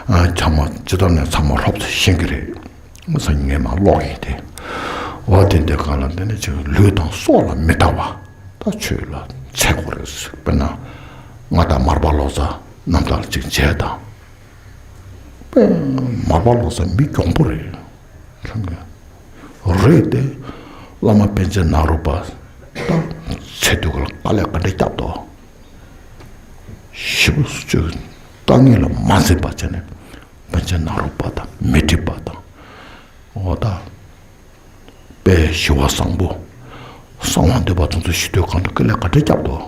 ལ། ཨ། ཚང་མ་ཇི་ལྟར་ནས་ཚང་མ་ལྷོབ་ཤེས་ཀྱི་རེད། སང་ཉིན་ངས་མར་ཀློག་ཡིན་ཏེ། འོ་དེ་འདི་གང་ལ་འདི་ནི་ཅིག་ལུས་དང་སྲོག་ལ་མི་ལྟ་བ་ད་ཆོས་ལ་འཚེ་དགོས་རེད། དཔེར་ན་ང་དང་མར་པ་ལོ་ཙཱ་རྣམ་ཐར་ཅིག་མཇལ་དང་། དཔེ་མར་པ་ལོ་ཙཱ་མི་གྱོང་པོ་རེད། ཁྱོད་ཀྱི་རེད་དེ། བླ་མ་པཎ་ཆེན་ནཱ་རོ་པ་ད་ཚེ་སྟོད་ཀྱི་དཀའ་ལས་ག་འདྲ་བརྒྱབ་འདུག་ཞེ་པོ་ཅིག་དཀའ་ངལ་ལ་མ་འཛེམས་པ་བྱས་ནས་པཎ་ཆེན་ནཱ་རོ་པ་དང་མཻ་ཏྲི་པ་དང་། འོ་ད་དཔལ་ཞི་བ་བཟང་པོ། གསང་བ་འདུས་པ་དེ་ཚོ་ཤི་དུས་གང་དུ་དཀའ་ལས་ག་འདྲ་བརྒྱབ་འདུག་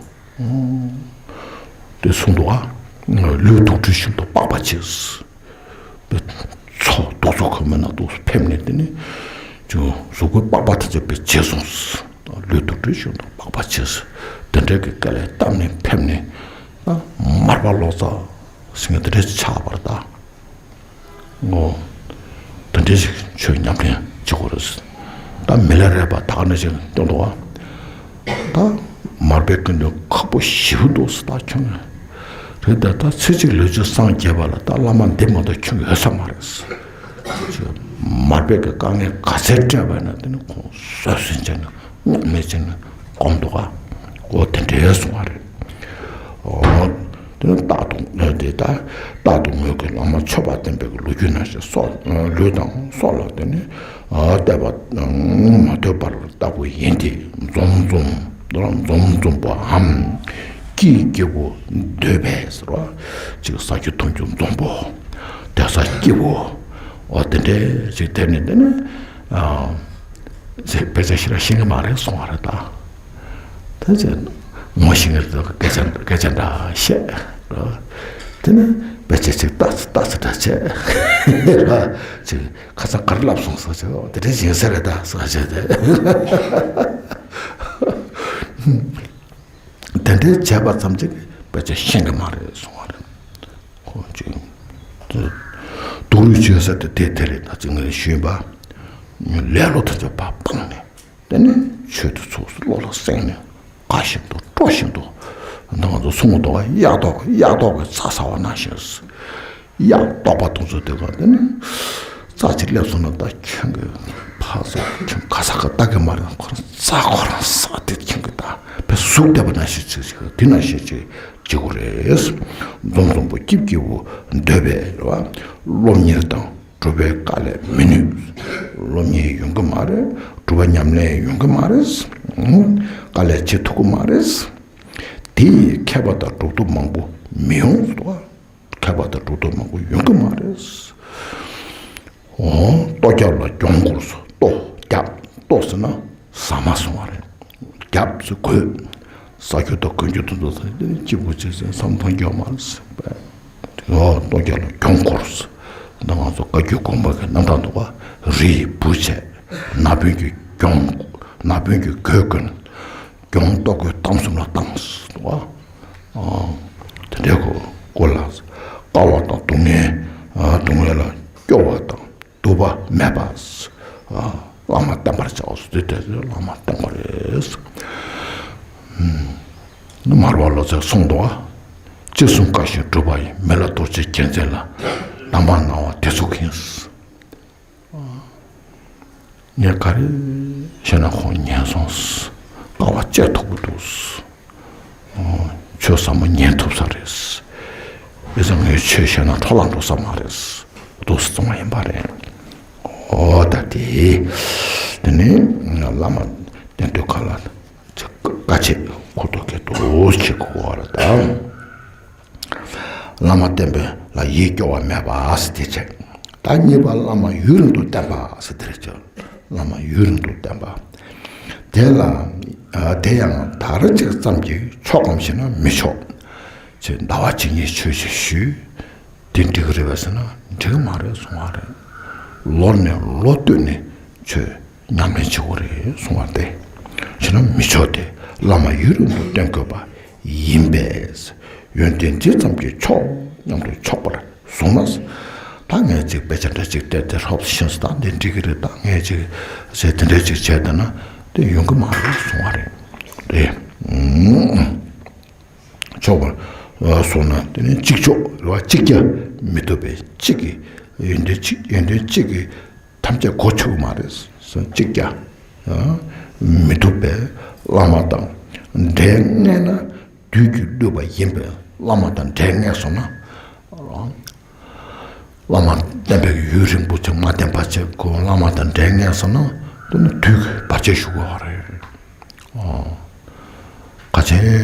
དེ་གསུངས་འདུག་ཨ། ལུས་དུག་སྦྲུལ་ཞིག་ཏུ་པགས་པ་བྱས། པའི་མཚོ་དུག་མཚོ་ཁོལ་མའི་ནང་དུ་ཕེབས་ནས། དེ་ནས་ཅུང་གཟུགས་པོའི་པགས་པ་དེ་ཚོ་པའི་བྱས་སོང་། ལུས་དུག་སྦྲུལ་ཞིག་ཏུ་པགས་པ་བྱས། དེ་འདྲའི་གི་དཀའ་ལས་བཏབ་ནས་ཕེབས་ནས། ད་མར་པ་ལོ་ཙཱ་ཟེར་མཁན་དེ་འདྲའི་ཆགས་པར་གདའ། འོ། དེ་འདྲའི་ཞིག་ཆོས་ཉམས་ལེན་བྱེད་དགོས་རེད། ད་མི་ལ་རས་པ་ད་ག་ནང་བཞིན་སྟོན་འདུག་བ། ད་མར་པའི་སྐུ་མདུན་ཁག་པོ་ཞེ་པོ་འདུག་ཟེར། ད་ཁྱོད་རེད། ད་ད་ཚེ་གཅིག་ལུས་གཅིག་སངས་རྒྱས་པ་ལ་ད་བླ་མ་འདི་མ་གཏོགས་ཁྱོད་ཡོད་ས་མ་རེད། མར་པའི་གི་དཀའ་ངལ་ག་ཚད་སྤྲད་པ་ན་དེ་ནི་ཁོང་བཟོད་བསྲན་བྱས་ནས་སྙོམས་མེད་བྱས་ནས་སྒོམ་འདུག་ག། འོ་དེ་འདྲའི་གསུང་བ་རེད། འོ། དེ་ནི་རྟག་ཏུ་དེ་ད་རྟག་ཏུ་ངུ་གི་བླ་མ་མཆོད་པ་བསྟན་པའི་གི་ལོ་རྒྱུས་ནང་བཞིན་སྲོག་ལུས་དང་སྲོག་ལ་དེ་ནི་ཨ་བལྟས་པ་མ་ཐོས་པར་ལྟ་བུ་ཡིན་ཏེ། འཛོམས་འཛོམས་འཛོམས་འཛོམས་པའམ། སྐྱིད་སྐྱིད་པོ་འདོད་པས་ཟེར་བ། ཅིག་ཟ་རྒྱུ་འཐུང་རྒྱུ་འཛོམས་པོ། སྡོད་ས་སྐྱིད་པོ། འོ་དེ་འདྲའི་ཅིག་དེ་ནི་དེ་ནི་ཨ་ཅིག་དཔེ་ཆ་ཞིག་ལ་ཤེས་ཀྱི་མ་རེད་གསུང་བ་རེད་ད། ད་ཅིག་ངོ་ཤེས་ཀྱི་རེད། སྐད་ཆ་སྐད་ཆ་འདྲ་བཤད་རོ། དེ་ནི་དཔེ་ཆ་ཅིག་ལྟ་ལྟ་ཚུལ་འདྲ་བྱས་ར། ཅིག་ཁ་སང་ག་རེ་ལབ་སོང་ཟེར་བྱས། འོ་དེ་འདྲའི་ཡིན་ས་རེད་ད་ཟེར་བྱས་ཏེ། དེ་འདྲའི་བྱས་པ་ཙམ་གྱིས་དཔེ་ཆ་ཤེས་ཀྱི་མ་རེད་གསུང་བ་རེད། ཁོང་ཅིག་སྡུག་རུས་བྱེད་ས་དེ་དེ་དེ་རེད། ད་ཅིག་ངས་ཞུས་པ། ལེ་ལོ་དེ་ཚོ་ཕར་སྤངས་ནས། དེ་ནས་ཆོས་དེ་ཚུགས་སུ་བློ་ལ་སེང་ནས་དགའ་བཞིན་དུ་སྤྲོ་བཞིན་དུ། ད་ང་ཚོ་གསུང་གི་འདུག་ག། གཡག་ཐོག་གཡག་ཐོག་གི་རྩྭ་ཟ་བ་ནང་བཞིན། གཡག་ལྟོགས་པ་དེ་ཚོ་དེ་ག་དེ་ནས་རྩྭ་ཅིག་སླེབས་སོང་ན། ད་ཁྱོད་ཀྱི་ཕ་ས་ཁྱོད་ག་ས་ག་ལྟ་གི་མ་རེད། ཁོ་རང་རྩྭ་ཁོ་རང་ཟ་དེ་ཁྱོད་ཀྱི་ད་ཕེ་ཟུག་བསྡད་པ་ནང་བཞིན་ཅིག་ཅིག་དེ་ནང་བཞིན་ཅིག་བྱེད་དགོས་རེད། འཛོམས་འཛོམས་པོ་སྐྱིད་སྐྱིད་པོ་འདོད་པས་རེད་བ། སློབ་གཉེར་དང་སྒྲུབ་པའི་དཀའ་ལས་མི་ནུས། སློབ་གཉེར་ཡོང་གི་མ་རེད། སྒྲུབ་པ་ཉམས་ལེན་ཡོང་གི་མ་རེད། དཀའ་ལས་བྱེད་ཐུབ་ཀྱི་མ་རེད། དེ་ཡིས་མཁས་པ་དང་གྲུབ་ཐོབ་མང་པོ་མི་ཡོང་ཟེར་བ། མཁས་པ་དང་གྲུབ་ཐོབ་མང་པོ་ཡོང་གི་མ་རེད། འོ། ལྟོ་རྒྱབ་ལ་གྱོང་དགོས་སོ། ལྟོ་རྒྱབ། ལྟོ་ཟེར་ན་ཟ་མ་གསུང་བ་རེད། རྒྱབ་ཟེར་གོས། ཟ་རྒྱུ་དང་གོན་རྒྱུ་དེ་ཚོ་ཟེར་ནས་སྐྱིད་པོ་བྱས་ཟིན་བསམ་བཏང་རྒྱུ་མ་རེད་ཟེར་བས། འོ། ལྟོ་རྒྱབ་ལ་གྱོང་དགོས་སོ། ད་ང་ཚོ་བཀའ་བརྒྱུད་དགོན་པ་གི་རྣམ་གྲངས་འདུག་ག། རི་ཡི་བུ་བྱས། ན་བུན་གྱི་གྱོང་། ན་བུན་གྱི་གོས་གོན། གྱོང་ལྟོ་གོས་གཏམ་གསུམ་ལ་བཏང་ཟེར་འདུག་ག། ཨ། དེ་འདྲའི་གོ་སྐོར་ལ། དཀའ་བ་དང་སྡུག་བསྔལ། ཨ། སྡུག་བསྔལ་ལ་སྐྱོ་བ་དང་སྡུག་པ་མེད་པ། ཨ། བླ་མ་བསྟེན་པར་བྱའོ་ཟེར་དུས་དེ་ཚོ་བླ་མ་བསྟེན་པ་རེད། ཨ། མར་པ་ལོ་ཙཱས་གསུངས་འདུག་ག། ཅི་གསུང་བཀའ་བཞིན་སྒྲུབ་པ་ཡི། མི་ལ་རྡོ་རྗེ་རྒྱལ་མཚན་ལ། དམ་པར་སྣང་བ་དེ་ཚོགས་ཀྱིས། ངས་ག་རེ་བཤད་ན་ཁོང་ཉན་སོང་། དཀའ་བ་སྤྱད་ཐུབ་ཀྱི་འདུག། ཆོས་ཟབ་མོ་ཉན་ཐུབ་ས་རེད། དེ་ཚོ་ངས་ཆོས་བཤད་ན་འཕྲོ་བརླག་འགྲོ་ས་མ་རེད། འདུག་སེ་གསུངས་པ་ཡིན་པ་རེད། འོ་ད་དེ། དེ་ནས་བླ་མ་བསྟེན་དུས་ག་ལ་བཀའ་ཆད་ཁུར་དུ་འཁྱེར་དུ་བྱེད་དགོས་པ་རེད་ད། བླ་མ་བསྟེན་པ་ལ་ཡིད་སྐྱོ་བ་མེད་པ་ཟེར་དེ་བྱས། ད་གཉིས་པ་བླ་མ་ཡུན་རིང་དུ་བསྟེན་པ་ཟེར་དེ་རེད་ཀྱང་། བླ་མ་ཡུན་རིང་དུ་བསྟེན་པ། དེ་ལ་ཨ་དེ་ཡང་ཟླ་རེ་གཅིག་ཙམ་གྱིས་ཆོག་གམ་ཞེ་ན་མི་ཆོག། ཅེས་ཟླ་བ་གཅིག་གཉིས་ཆོས་ཅིག་ཞུས། དེ་འགྲིག་གི་རེད་པས་ཟེར་ན་འགྲིག་གི་མ་རེད་གསུང་བ་རེད། ལོ་ནས་ལོ་བསྟུད་ནས་ཆོས་ཉམས་ལེན་བྱེད་དགོས་རེད་གསུང་བ་སྟེ། བྱས་ན་མི་ཆོག་སྟེ། བླ་མ་ཡུན་རིང་དུ་བསྟེན་དགོས་པ་ཡིན་པས། ཡོན་ཏན་འདི་ཙམ་གྱིས་ཆོག་སྙམ་དུ་ཆོག་པར་བཟུང་ན། ད་ངས་ཅིག་དཔེ་ཆ་འདྲ་ཅིག་བལྟས་ཏེ་ཧྲོབ་ཤིང་སུ་ད་འདི་འགྲིག་གི་རེད། ད་ངས་ཅིག་ཟེར་དེ་འདྲ་ཅིག་བྱས་བསྡད་ན་དེ་ཡོང་གི་མ་རེད་གསུང་བ་རེད། རེད། ཆོག་པར་སོང་ན་དེ་ནི་གཅིག་ཆོག་རེད་བ། གཅིག་ཀྱང་མི་ཐུབ་པས། གཅིག་གིས་ཡོན་ཏན་གཅིག་ཡོན་ཏན་གཅིག་གིས་ཐམས་ཅད་གོ་ཆོད་མ་རེད། གཅིག་ཀྱང་མི་ཐུབ་པས། བླ་མ་དང་འབྲལ་ངེས་ན་བདུད་ཀྱིས་བསླུས་པ་ཡིན་པས། བླ་མ་དང་འབྲལ་ངེས་སོང་ན། བླ་མ་བསྟེན་པའི་ཡུན་རིང་པོ་ཅིག་མ་བསྟེན་པ་ཅིག་གོ། བླ་མ་དང་འབྲལ་ངེས་སོང་ན་དེ་ནི་བདུད་ཀྱིས་བར་ཆད་ཞུ་དགོས་པ་རེད། ཨོ། ཁ་ཆེ་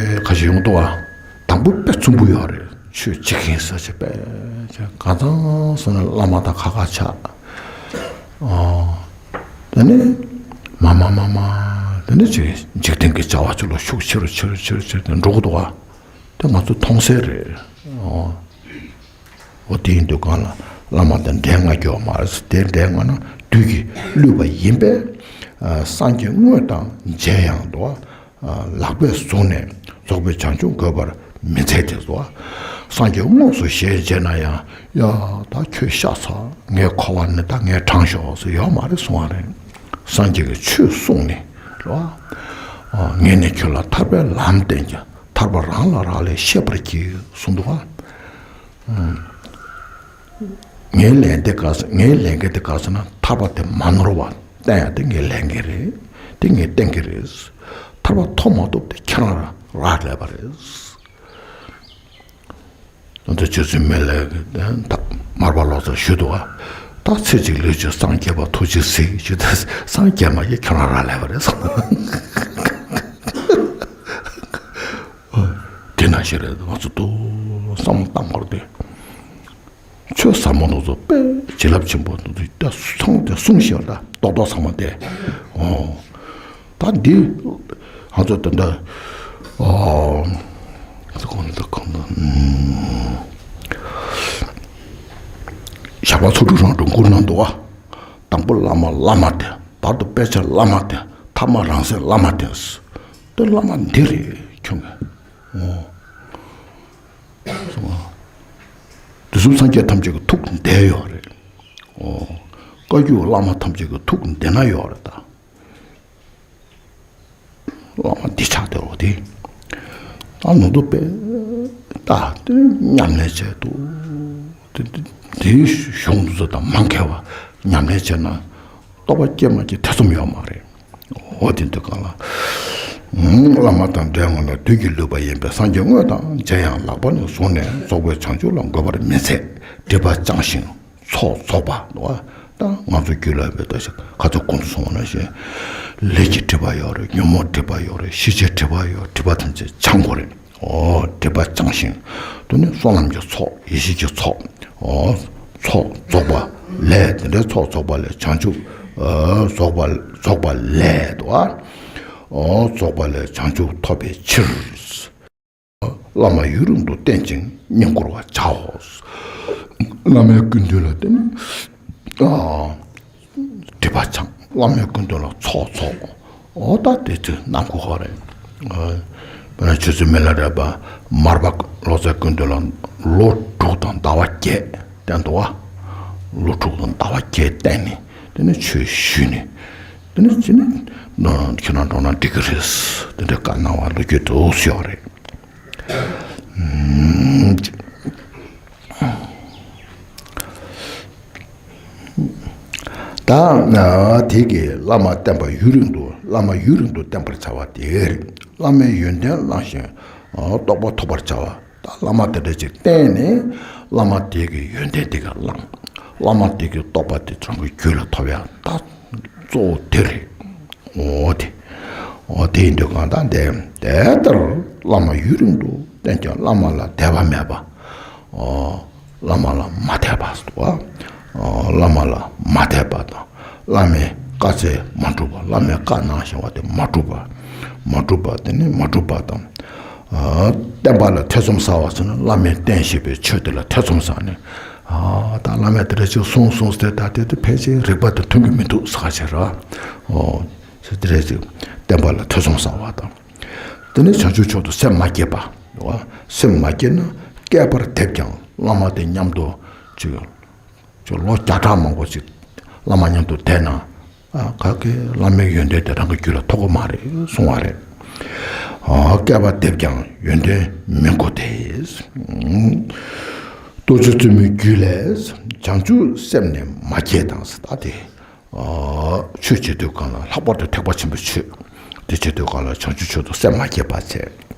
ཁ་ཆེ་ཡོང་འདུག་ཨ། དང་པོ་དཔེ་རྩུབ་པོ་ཡོད་རེད། ཆོས་བྱེད་མཁན་ཟེར་བྱས་པས་གང་ཚང་སོང་ན་བླ་མ་དང་ཁ་ཁ་ཆགས། ཨོ། དེ་ནས་མ་མ་མ་མ་དེ་ནས་ཅིག་འཇིག་རྟེན་གྱི་བྱ་བ་ཅིག་ལ་ཤུགས་ཆེ་རུ་ཆེ་རུ་ཆེ་རུ་ཆེ་རུ་དེ་འགྲོ་གི་འདུག་ཨ། དེ་ང་ཚོ་མཐོང་གསལ་རེད། ཨོ། འོ་དེ་ཡིན་དུས་གང་ལ་བླ་མ་དང་འབྲལ་ང་རྒྱུ་མ་རེད། དེ་འབྲལ་ང་ན་བདུད་ཀྱིས་བསླུས་པ་ཡིན་པས། ཨ། སངས་རྒྱས་དངོས་དང་མཇལ་ཡང་དོ། ཨ། ལག་པས་བཟུང་ནས་རྫོགས་པའི་བྱང་ཆུབ་འགོད་པར་མི་འཚལ་ཏེ་དོ། སངས་རྒྱས་དངོས་སུ་ཞལ་མཇལ་ན་ཡང་ཡ་ད་ཁྱོད་ཤ་ཚ། ངས་འཁོར་བ་ནི་ད་ངས་དྲངས་ཤོག་ཟེར་ཡོད་མ་རེད་གསུང་བ་རེད། སངས་རྒྱས་ཀྱིས་ཆོས་གསུངས་ནས་རེད་བ། ཨ། ངས་ནི་ཁྱོད་ལ་ཐར་པའི་ལམ་བསྟན་ཀྱང་ཐར་པ་རང་ལ་རག་ལས་ཤེས་པར་གྱིས་གསུངས་འདུག་བ། ངའི་ལས་འདི་ག་ཟེར། ངའི་ལས་འགན་འདི་ག་ཟེར་ན་ཐར་པ་དེ་མ་ནོར་བ་བསྟན་ཡ་དེ་ངའི་ལས་འགན་རེད། དེ་ངས་བསྟན་གྱི་རེད། ཐར་པ་ཐོབ་མ་ཐོབ་དེ་ཁྱེད་རང་རག་ལས་པ་རེད། ད་ཆུ་ཚོད་མེད་ལས་ད་མར་པ་ལོ་ཙཱ་ཞུས་འདུག་བ། ད་ཚེ་གཅིག་ལུས་གཅིག་སངས་རྒྱས་པ་ཐུགས་རྗེས་གཟིགས་ཞུས། ད་སངས་རྒྱས་མ་རྒྱས་ཁྱེད་རང་རག་ལས་པ་རེད་གསུངས། དེ་ན་ཞིག་རེད། ང་ཚོ་ཏུ་བསམ་བཏང་བར་དེ། ཆོས་ཟབ་མོ་དེ་ཚོ་དཔེ་བྱིན་རླབས་ཆེན་པོ་དེ་ཚོ་ད་ཚང་དེ་གསུངས་ཤག་ད་རྡོག་རྡོག་ཚང་མ་དེ། ཨོ། ད་འདི་ང་ཚོ་ད་ལྟ། ཨོ། ཁོང་ད་ཁོང་ད། ཞགས་པ་ཚོ་དྲུག་རང་སྒྲུང་བསྐུར་གནང་འདུག་བ། དང་པོ་བླ་མ་བླ་མ་དེ། བར་དུ་དཔེ་ཆ་བླ་མ་དེ། ཐ་མ་རང་སེམས་བླ་མ་དེ། དེ་བླ་མ་འདི་རེད་ཁྱོད་ཀྱི། ཨོ། དུས་གསུམ་སངས་རྒྱས་ཐམས་ཅད་ཀྱི་ཐུགས་འདི་ཡོད་རེད། ཨོ། བཀའ་བརྒྱུད་བླ་མ་ཐམས་ཅད་ཀྱི་ཐུགས་འདི་ན་ཡོད་རེད་ད། བླ་མ་འདི་ཆགས་བསྡད་འོ་དེ། ད་ནོར་འདུག་པས། ད་དེ་ཉམས་ལེན་བྱས་འདུག་དེ་དེ་དེའི་གཞུང་དུ་ཚོ་དང་མ་འགལ་བ་ཉམས་ལེན་བྱས་ན་རྟོགས་པ་སྐྱེ་མ་སྐྱེ་ཐེ་ཚོམ་ཡོད་མ་རེད། འོ་དེ་འདུག་གང་ལ། བླ་མ་དང་འབྲལ་ངེས་ན་བདུད་ཀྱིས་བསླུས་པ་ཡིན་པས། སངས་རྒྱས་དངོས་དང་མཇལ་ཡང་ལག་པ་ནས་བཟུང་ནས་རྫོགས་པའི་བྱང་ཆུབ་ལ་འགོད་པར་མི་འཚལ། སྒྲིབ་པ་སྦྱངས་ཤིང་ཚོགས་རྫོགས་པ་ནོ། ད་ང་ཚོ་རྒྱུད་ལ་ཡོད་པའི་ད་ཞིག་ཁ་ཚ་གོང་དུ་སོང་བ་ནང་བཞིན། ལས་ཀྱི་སྒྲིབ་པ་ཡོད་རེད། ཉོན་མོངས་སྒྲིབ་པ་ཡོད་རེད། ཤེས་བྱའི་སྒྲིབ་པ་ཡོད། སྒྲིབ་པ་ཐམས་ཅད་སྦྱང་དགོས་རེད། ཨོ། སྒྲིབ་པ་སྦྱངས་ཤིང་། དུ་ནི་བསོད་ནམས་ཀྱི་ཚོགས་ཡེ་ཤེས་ཀྱི་ཚོགས། ཨོ། ཚོགས་རྫོགས་པ་ལས་དེ་འདྲའི་ཚོགས་རྫོགས་པ་ལས་བྱང་ཆུབ། ཨོ། རྫོགས་པ་རྫོགས་པ་ལས་དོ། ཨོ། རྫོགས་པ་ལས་བྱང་ཆུབ་ཐོབ་པའི་ཕྱིར། བླ་མ་ཡུན་རིང་དུ་བསྟེན་ཅིང་བསྙེན་བཀུར་བར་བྱའོ། བླ་མའི་སྐུ་མདུན་ལ་བསྟེན་ནས། ཨ། སྒྲིབ་པ་སྦྱང་། བླ་མའི་སྐུ་མདུན་ལ་ཚོགས་རྫོགས། འོ་ད་དེ་ཚོའི་ནང་གོ་ཧོ་རེད། ཨ། དཔེར་ན་ཆུ་ཚོད་མི་ལ་རས་པ་མར་པ་ལོ་ཙཱའི་སྐུ་མདུན་ལ་ལོ་དྲུག་དང་ཟླ་བ་བརྒྱད་བསྟེན་འདུག་བ། ལོ་དྲུག་དང་ཟླ་བ་བརྒྱད་བསྟེན་ནས་དེ་ནས་ཆོས་ཞུས་ནས། དེ་ནས་ཅི་ནས་ཁྱེད་རང་འགྲོ་ན་འགྲིག་གི་རེད། དེ་འདྲའི་བཀའ་གནང་བ་ལོ་རྒྱུས་འདུག་ཞུ་བ་རེད། ད་དེ་གིས་བླ་མ་བསྟེན་པ་ཡུན་རིང་དུ། བླ་མ་ཡུན་རིང་དུ་བསྟེན་པར་བྱ་བ་དེ་རེད། བླ་མའི་ཡོན་ཏན་བླངས་ཤིང་རྟོགས་པ་ཐོབ་པར་བྱ་བ། ད་བླ་མ་དེ་འདྲ་ཅིག་བསྟེན་ནས་བླ་མ་དེ་གི་ཡོན་ཏན་དེ་ག་བླངས། བླ་མ་དེ་གི་རྟོགས་པ་དེ་རང་གི་རྒྱུད་ལ་ཐོབ་ཡ་ད་གཙོ་བོ་དེ་རེད། འོ་དེ། འོ་དེ་ཡིན་དུས་གང་ལྟར་དེ་དེ་ལྟར་བླ་མ་ཡུན་རིང་དུ་བསྟེན་ཀྱང་བླ་མ་ལ་དད་པ་མེད་པ། ཨོ། བླ་མ་ལ་མ་དད་པ་སོགས། ཨོ། བླ་མ་ལ་མ་དད་པ་དང་། བླ་མའི་བཀའ་སྩལ་མ་སྒྲུབ་པ། བླ་མའི་བཀའ་གནང་བཞིན་པ་དེ་མ་སྒྲུབ་པ། མ་སྒྲུབ་པ་དེ་ནི་མ་སྒྲུབ་པ་དང་། ཨ། བསྟན་པ་ལ་ཐེ་ཚོམ་ཟ་བ་ཟེར་ན་བླ་མས་བསྟན་བཞིན་པའི་ཆོས་དེ་ལ་ཐེ་ཚོམ་ཟ་ནས། ཨ། ད་བླ་མས་དེ་འདྲ་ཅིག་གསུངས་གསུངས་ཟེར་ད་དེ་དེ་ཕལ་ཆེར་རིགས་པ་དང་མཐུན་གྱི་མི་འདུག་ཟེར་བ་ཞིག་རེད། ཨོ། ཟེར་དེ་འདྲ་ཅིག་བསྟན་པ་ལ་ཐེ་ཚོམ་ཟ་བ་དང་། དེ་ནས་བྱང་ཆུབ་མཆོག་ཏུ་སེམས་མ་བསྐྱེད་པ། སེམས་མ་བསྐྱེད་ན་བསྐལ་པར་འདས་ཀྱང་བླ་མ་དེ་མཉམ་དུ་ཅིག་ཅིག་ལོ་བརྒྱ་ཕྲག་མང་པོ་ཅིག་བླ་མ་མཉམ་དུ་བསྡད་ན། ཨ། ག་གེ་བླ་མའི་ཡོན་ཏན་དེ་རང་གི་རྒྱུད་ལ་ཐོབ་ཀྱི་མ་རེད་གསུང་བ་རེད། ཨ། བསྐལ་པ་འདས་ཀྱང་ཡོན་ཏན་མི་གོ་སྟེ། ཨ། ལྟོ་ཆུ་བཙུན་མོའི་རྒྱུད་ལས། བྱང་ཆུབ་སེམས་ནི་མ་སྐྱེས་དང་ཟེར། ད་དེ། ཨ། ཆོས་བྱེད་དུས་གང་ལ་ལྷག་པར་དུ་ཐེག་པ་ཆེན་པོའི་ཆོས་དེ་བྱེད་དུས་གང་ལ་བྱང་ཆུབ་མཆོག་ཏུ་སེམས་མ་བསྐྱེད་པ་བྱས།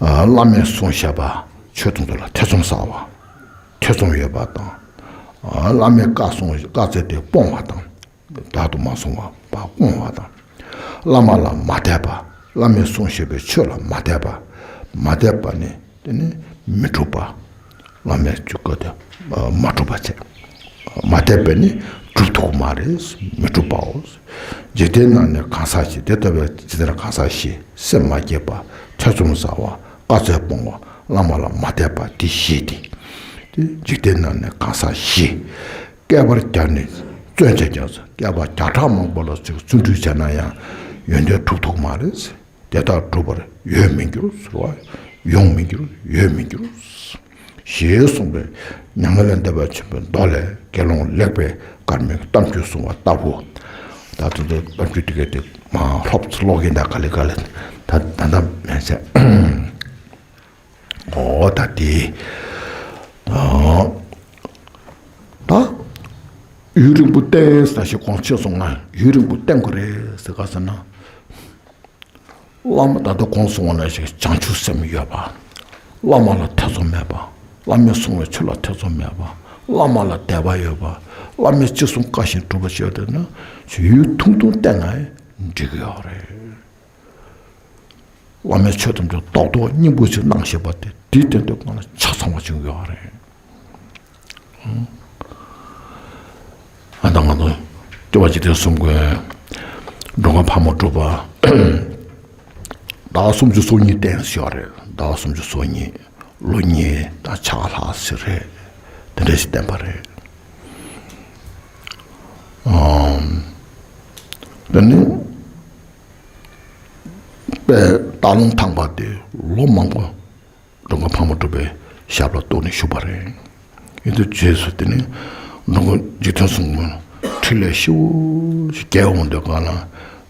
ཨ། བླ་མས་གསུངས་བཞག་པ་ཆོས་དེ་ཚོ་ལ་ཐེ་ཚོམ་ཟ་བ། ཐེ་ཚོམ་ཡོད་པ་དང་། ཨ། བླ་མས་བཀའ་གསུངས། བཀའ་སྩལ་ཏེ་སྤོང་བ་དང་། བདག་ཏུ་མ་བཟུང་བ་སྤོང་བ་དང་། བླ་མ་ལ་མ་དད་པ། བླ་མས་གསུངས་བཞག་པའི་ཆོས་ལ་མ་དད་པ། མ་དད་པ་ནི་དེ་ནི་མི་སྒྲུབ་པ། བླ་མས་བཅུ་བཀའ་དེ་མ་སྒྲུབ་པ་བྱས། མ་དད་པས་ནི་སྒྲུབ་ཐུབ་མ་རེད། མི་སྒྲུབ་པའོ། འཇིག་རྟེན་ན་ནི་གང་ཟག་བཞི། དེ་ལྟ་བུའི་འཇིག་རྟེན་ན་གང་ཟག་བཞི། སེམས་མ་བསྐྱེད་པ། ཐེ་ཚོམ་ཟ་བ། བཀའ་སྩལ་སྤོང་བ། བླ་མ་ལ་མ་དད་པ་དེ་བཞི་དེ། དེ་འཇིག་རྟེན་ན་ནི་གང་ཟག་བཞི། བསྐལ་པར་བརྒྱ་ནི་བརྩོན་བྱས་ཀྱང་། བསྐལ་པ་བརྒྱ་ཕྲག་མང་པོ་ལ་ཅིག་བརྩོན་འགྲུས་བྱས་ན་ཡང་ཡོན་ཏན་སྒྲུབ་ཐུབ་མ་རེད། དེ་དག་སྒྲུབ་པར་འོས་མི་འགྱུར་ཟེར་བ། ཡོང་མི་འགྱུར། འོས་མི་འགྱུར། ཞེས་གསུངས་པས། མྱ་ངན་ལས་འདས་པ་ཆེན་པོའི་མདོ་ལས་དགེ་སློང་ལེགས་པའི་སྐར་མའི་གཏམ་རྒྱུད་གསུངས་པ་ལྟ་བུ། ད་དེ་ཚོ་གཏམ་རྒྱུད་དེ་ག་དེ་མ་ལྷོབ་ལོག་གིན་ད་ག་ལེ་ག་ལེ་ད་ད་ད་མེད་ཚེ། འོ་ད་དེ། ཨ། ད་ཡུན་རིང་པོ་བསྟེན་ཟེར་ཞིག་གོང་ཆེ་སོང་ང་། ཡུན་རིང་པོ་བསྟེན་དགོས་རེད་ཟེར་ག་ཟེར་ན། བླ་མ་ད་ལྟ་གོང་གསུངས་པ་ནང་བཞིན་བྱང་ཆུབ་སེམས་ཡོད་པ། བླ་མ་ལ་ཐེ་ཚོམ་མེད་པ། བླ་མས་གསུངས་པའི་ཆོས་ལ་ཐེ་ཚོམ་མེད་པ། བླ་མ་ལ་དད་པ་ཡོད་པ། བླ་མས་ཅི་གསུང་བཀའ་བཞིན་སྒྲུབ་པ་བྱས་བསྡད་ན་ཡུན་ཐུང་ཐུང་བསྟེན་ན་འགྲིག་གི་ཡོད་རེད། བླ་མའི་ཆོས་ཐམས་ཅད་རྡོག་རྡོག་སྙིང་པོ་ཞིག་གནང་ཤེས་པ་དེ་དེའི་སྟེང་དུ་གང་ལ་ཆ་ཚང་བ་བྱུང་ཡོད་རེད། ཨ་ད་ང་ཚོ་སྐྱོབ་པ་འཇིག་རྟེན་གསུམ་མགོན་འགྲོ་མགོན་ཕག་མོ་གྲུ་པ། ཟླ་བ་སུམ་ཅུ་སོ་གཉིས་བསྟེན་ཡོད་རེད། ཟླ་བ་སུམ་ཅུ་སོ་གཉིས། ལོ་གཉིས་དང་ཕྱེད་ཀ་ལྷག་ཙམ་རེད། དེ་འདྲ་ཞིག་བསྟེན་པ་རེད། ཨམ། དེ་ནི་དཔལ་སྟག་ལུང་ཐང་པ་དེ་ལོ་མང་པོ་འགྲོ་མགོན་ཕག་མོ་གྲུ་པའི་ཞབས་ལ་གཏུགས་ནས་བཞུགས་པ་རེད། ཡིན་དུས་རྗེས་སུ་དེ་ནི་འགྲོ་མགོན་འཇིག་རྟེན་གསུམ་མགོན་འཕྲིན་ལས་ཞེ་པོ་ཞིག་རྒྱས་འོང་དུས་གང་ལ།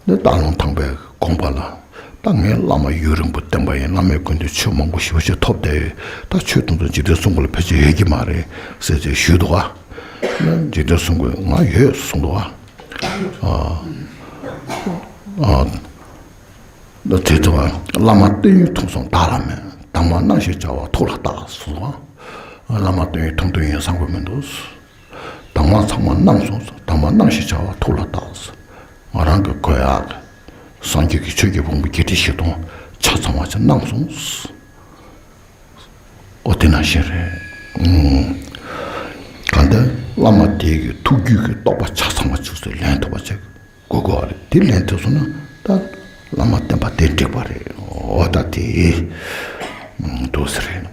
འདི་སྟག་ལུང་ཐང་པའི་དགོན་པ་ལ་ད་ངས་བླ་མ་ཡུན་རིང་པོ་བསྟེན་པ་ཡིན། བླ་མའི་སྐུ་མདུན་ཆོས་མང་པོ་ཞེ་པོ་ཅིག་ཐོབ་བསྡད་ཡོད། ད་ཆོས་དེ་ཚོ་འཇིག་རྟེན་གསུམ་མགོན་ལ་ཕལ་ཆེར་ཡོད་ཀྱི་མ་རེད་ཟེར་ཅིག་ཞུས་འདུག་ག། འཇིག་རྟེན་གསུམ་མགོན་ང་ཡོད་གསུངས་འདུག་ག། ཨ། ཨ། དེ་ཚོ་བླ་མ་བསྟེན་ཡུན་ཐུང་སོང་བདག་ལ་མེད། དྭངས་མ་སྣང་ཞེས་བྱ་བ་ཐུགས་ལ་བཏགས་གསུངས་འདུག་ག། བླ་མ་བསྟེན་ཡུན་ཐུང་ཐུང་ཡིན་བསམ་གི་མི་འདུག། དྭངས་མ་ཚང་མ་སྣང་སོང་། དྭངས་མ་སྣང་ཞེས་བྱ་བ་ཐུགས་ལ་བཏགས། ང་རང་གི་གོ་ཡག་གི་སངས་རྒྱས་ཀྱི་ཆོས་ཀྱི་ཕུང་པོ་བརྒྱད་ཁྲི་བཞི་སྟོང་ཆ་ཚང་བ་ཅིག་སྣང་སོང་། ཨོ་དེ་ནང་བཞིན་རེད། ཨང་། གང་ལྟར་བླ་མ་དེ་གི་ཐུགས་རྒྱུད་ཀྱི་རྟོགས་པ་ཆ་ཚང་བ་ཅིག་ལེན་ཐུབ་པ་ཅིག་དགོས་དགོས་པ་རེད། དེ་ལེན་ཐུབ་སོང་ན་ད་བླ་མ་བསྟེན་པ་དེ་འགྲིག་པ་རེད། ཨོ་ད་དེ་འདུག་ཟེར་རེད།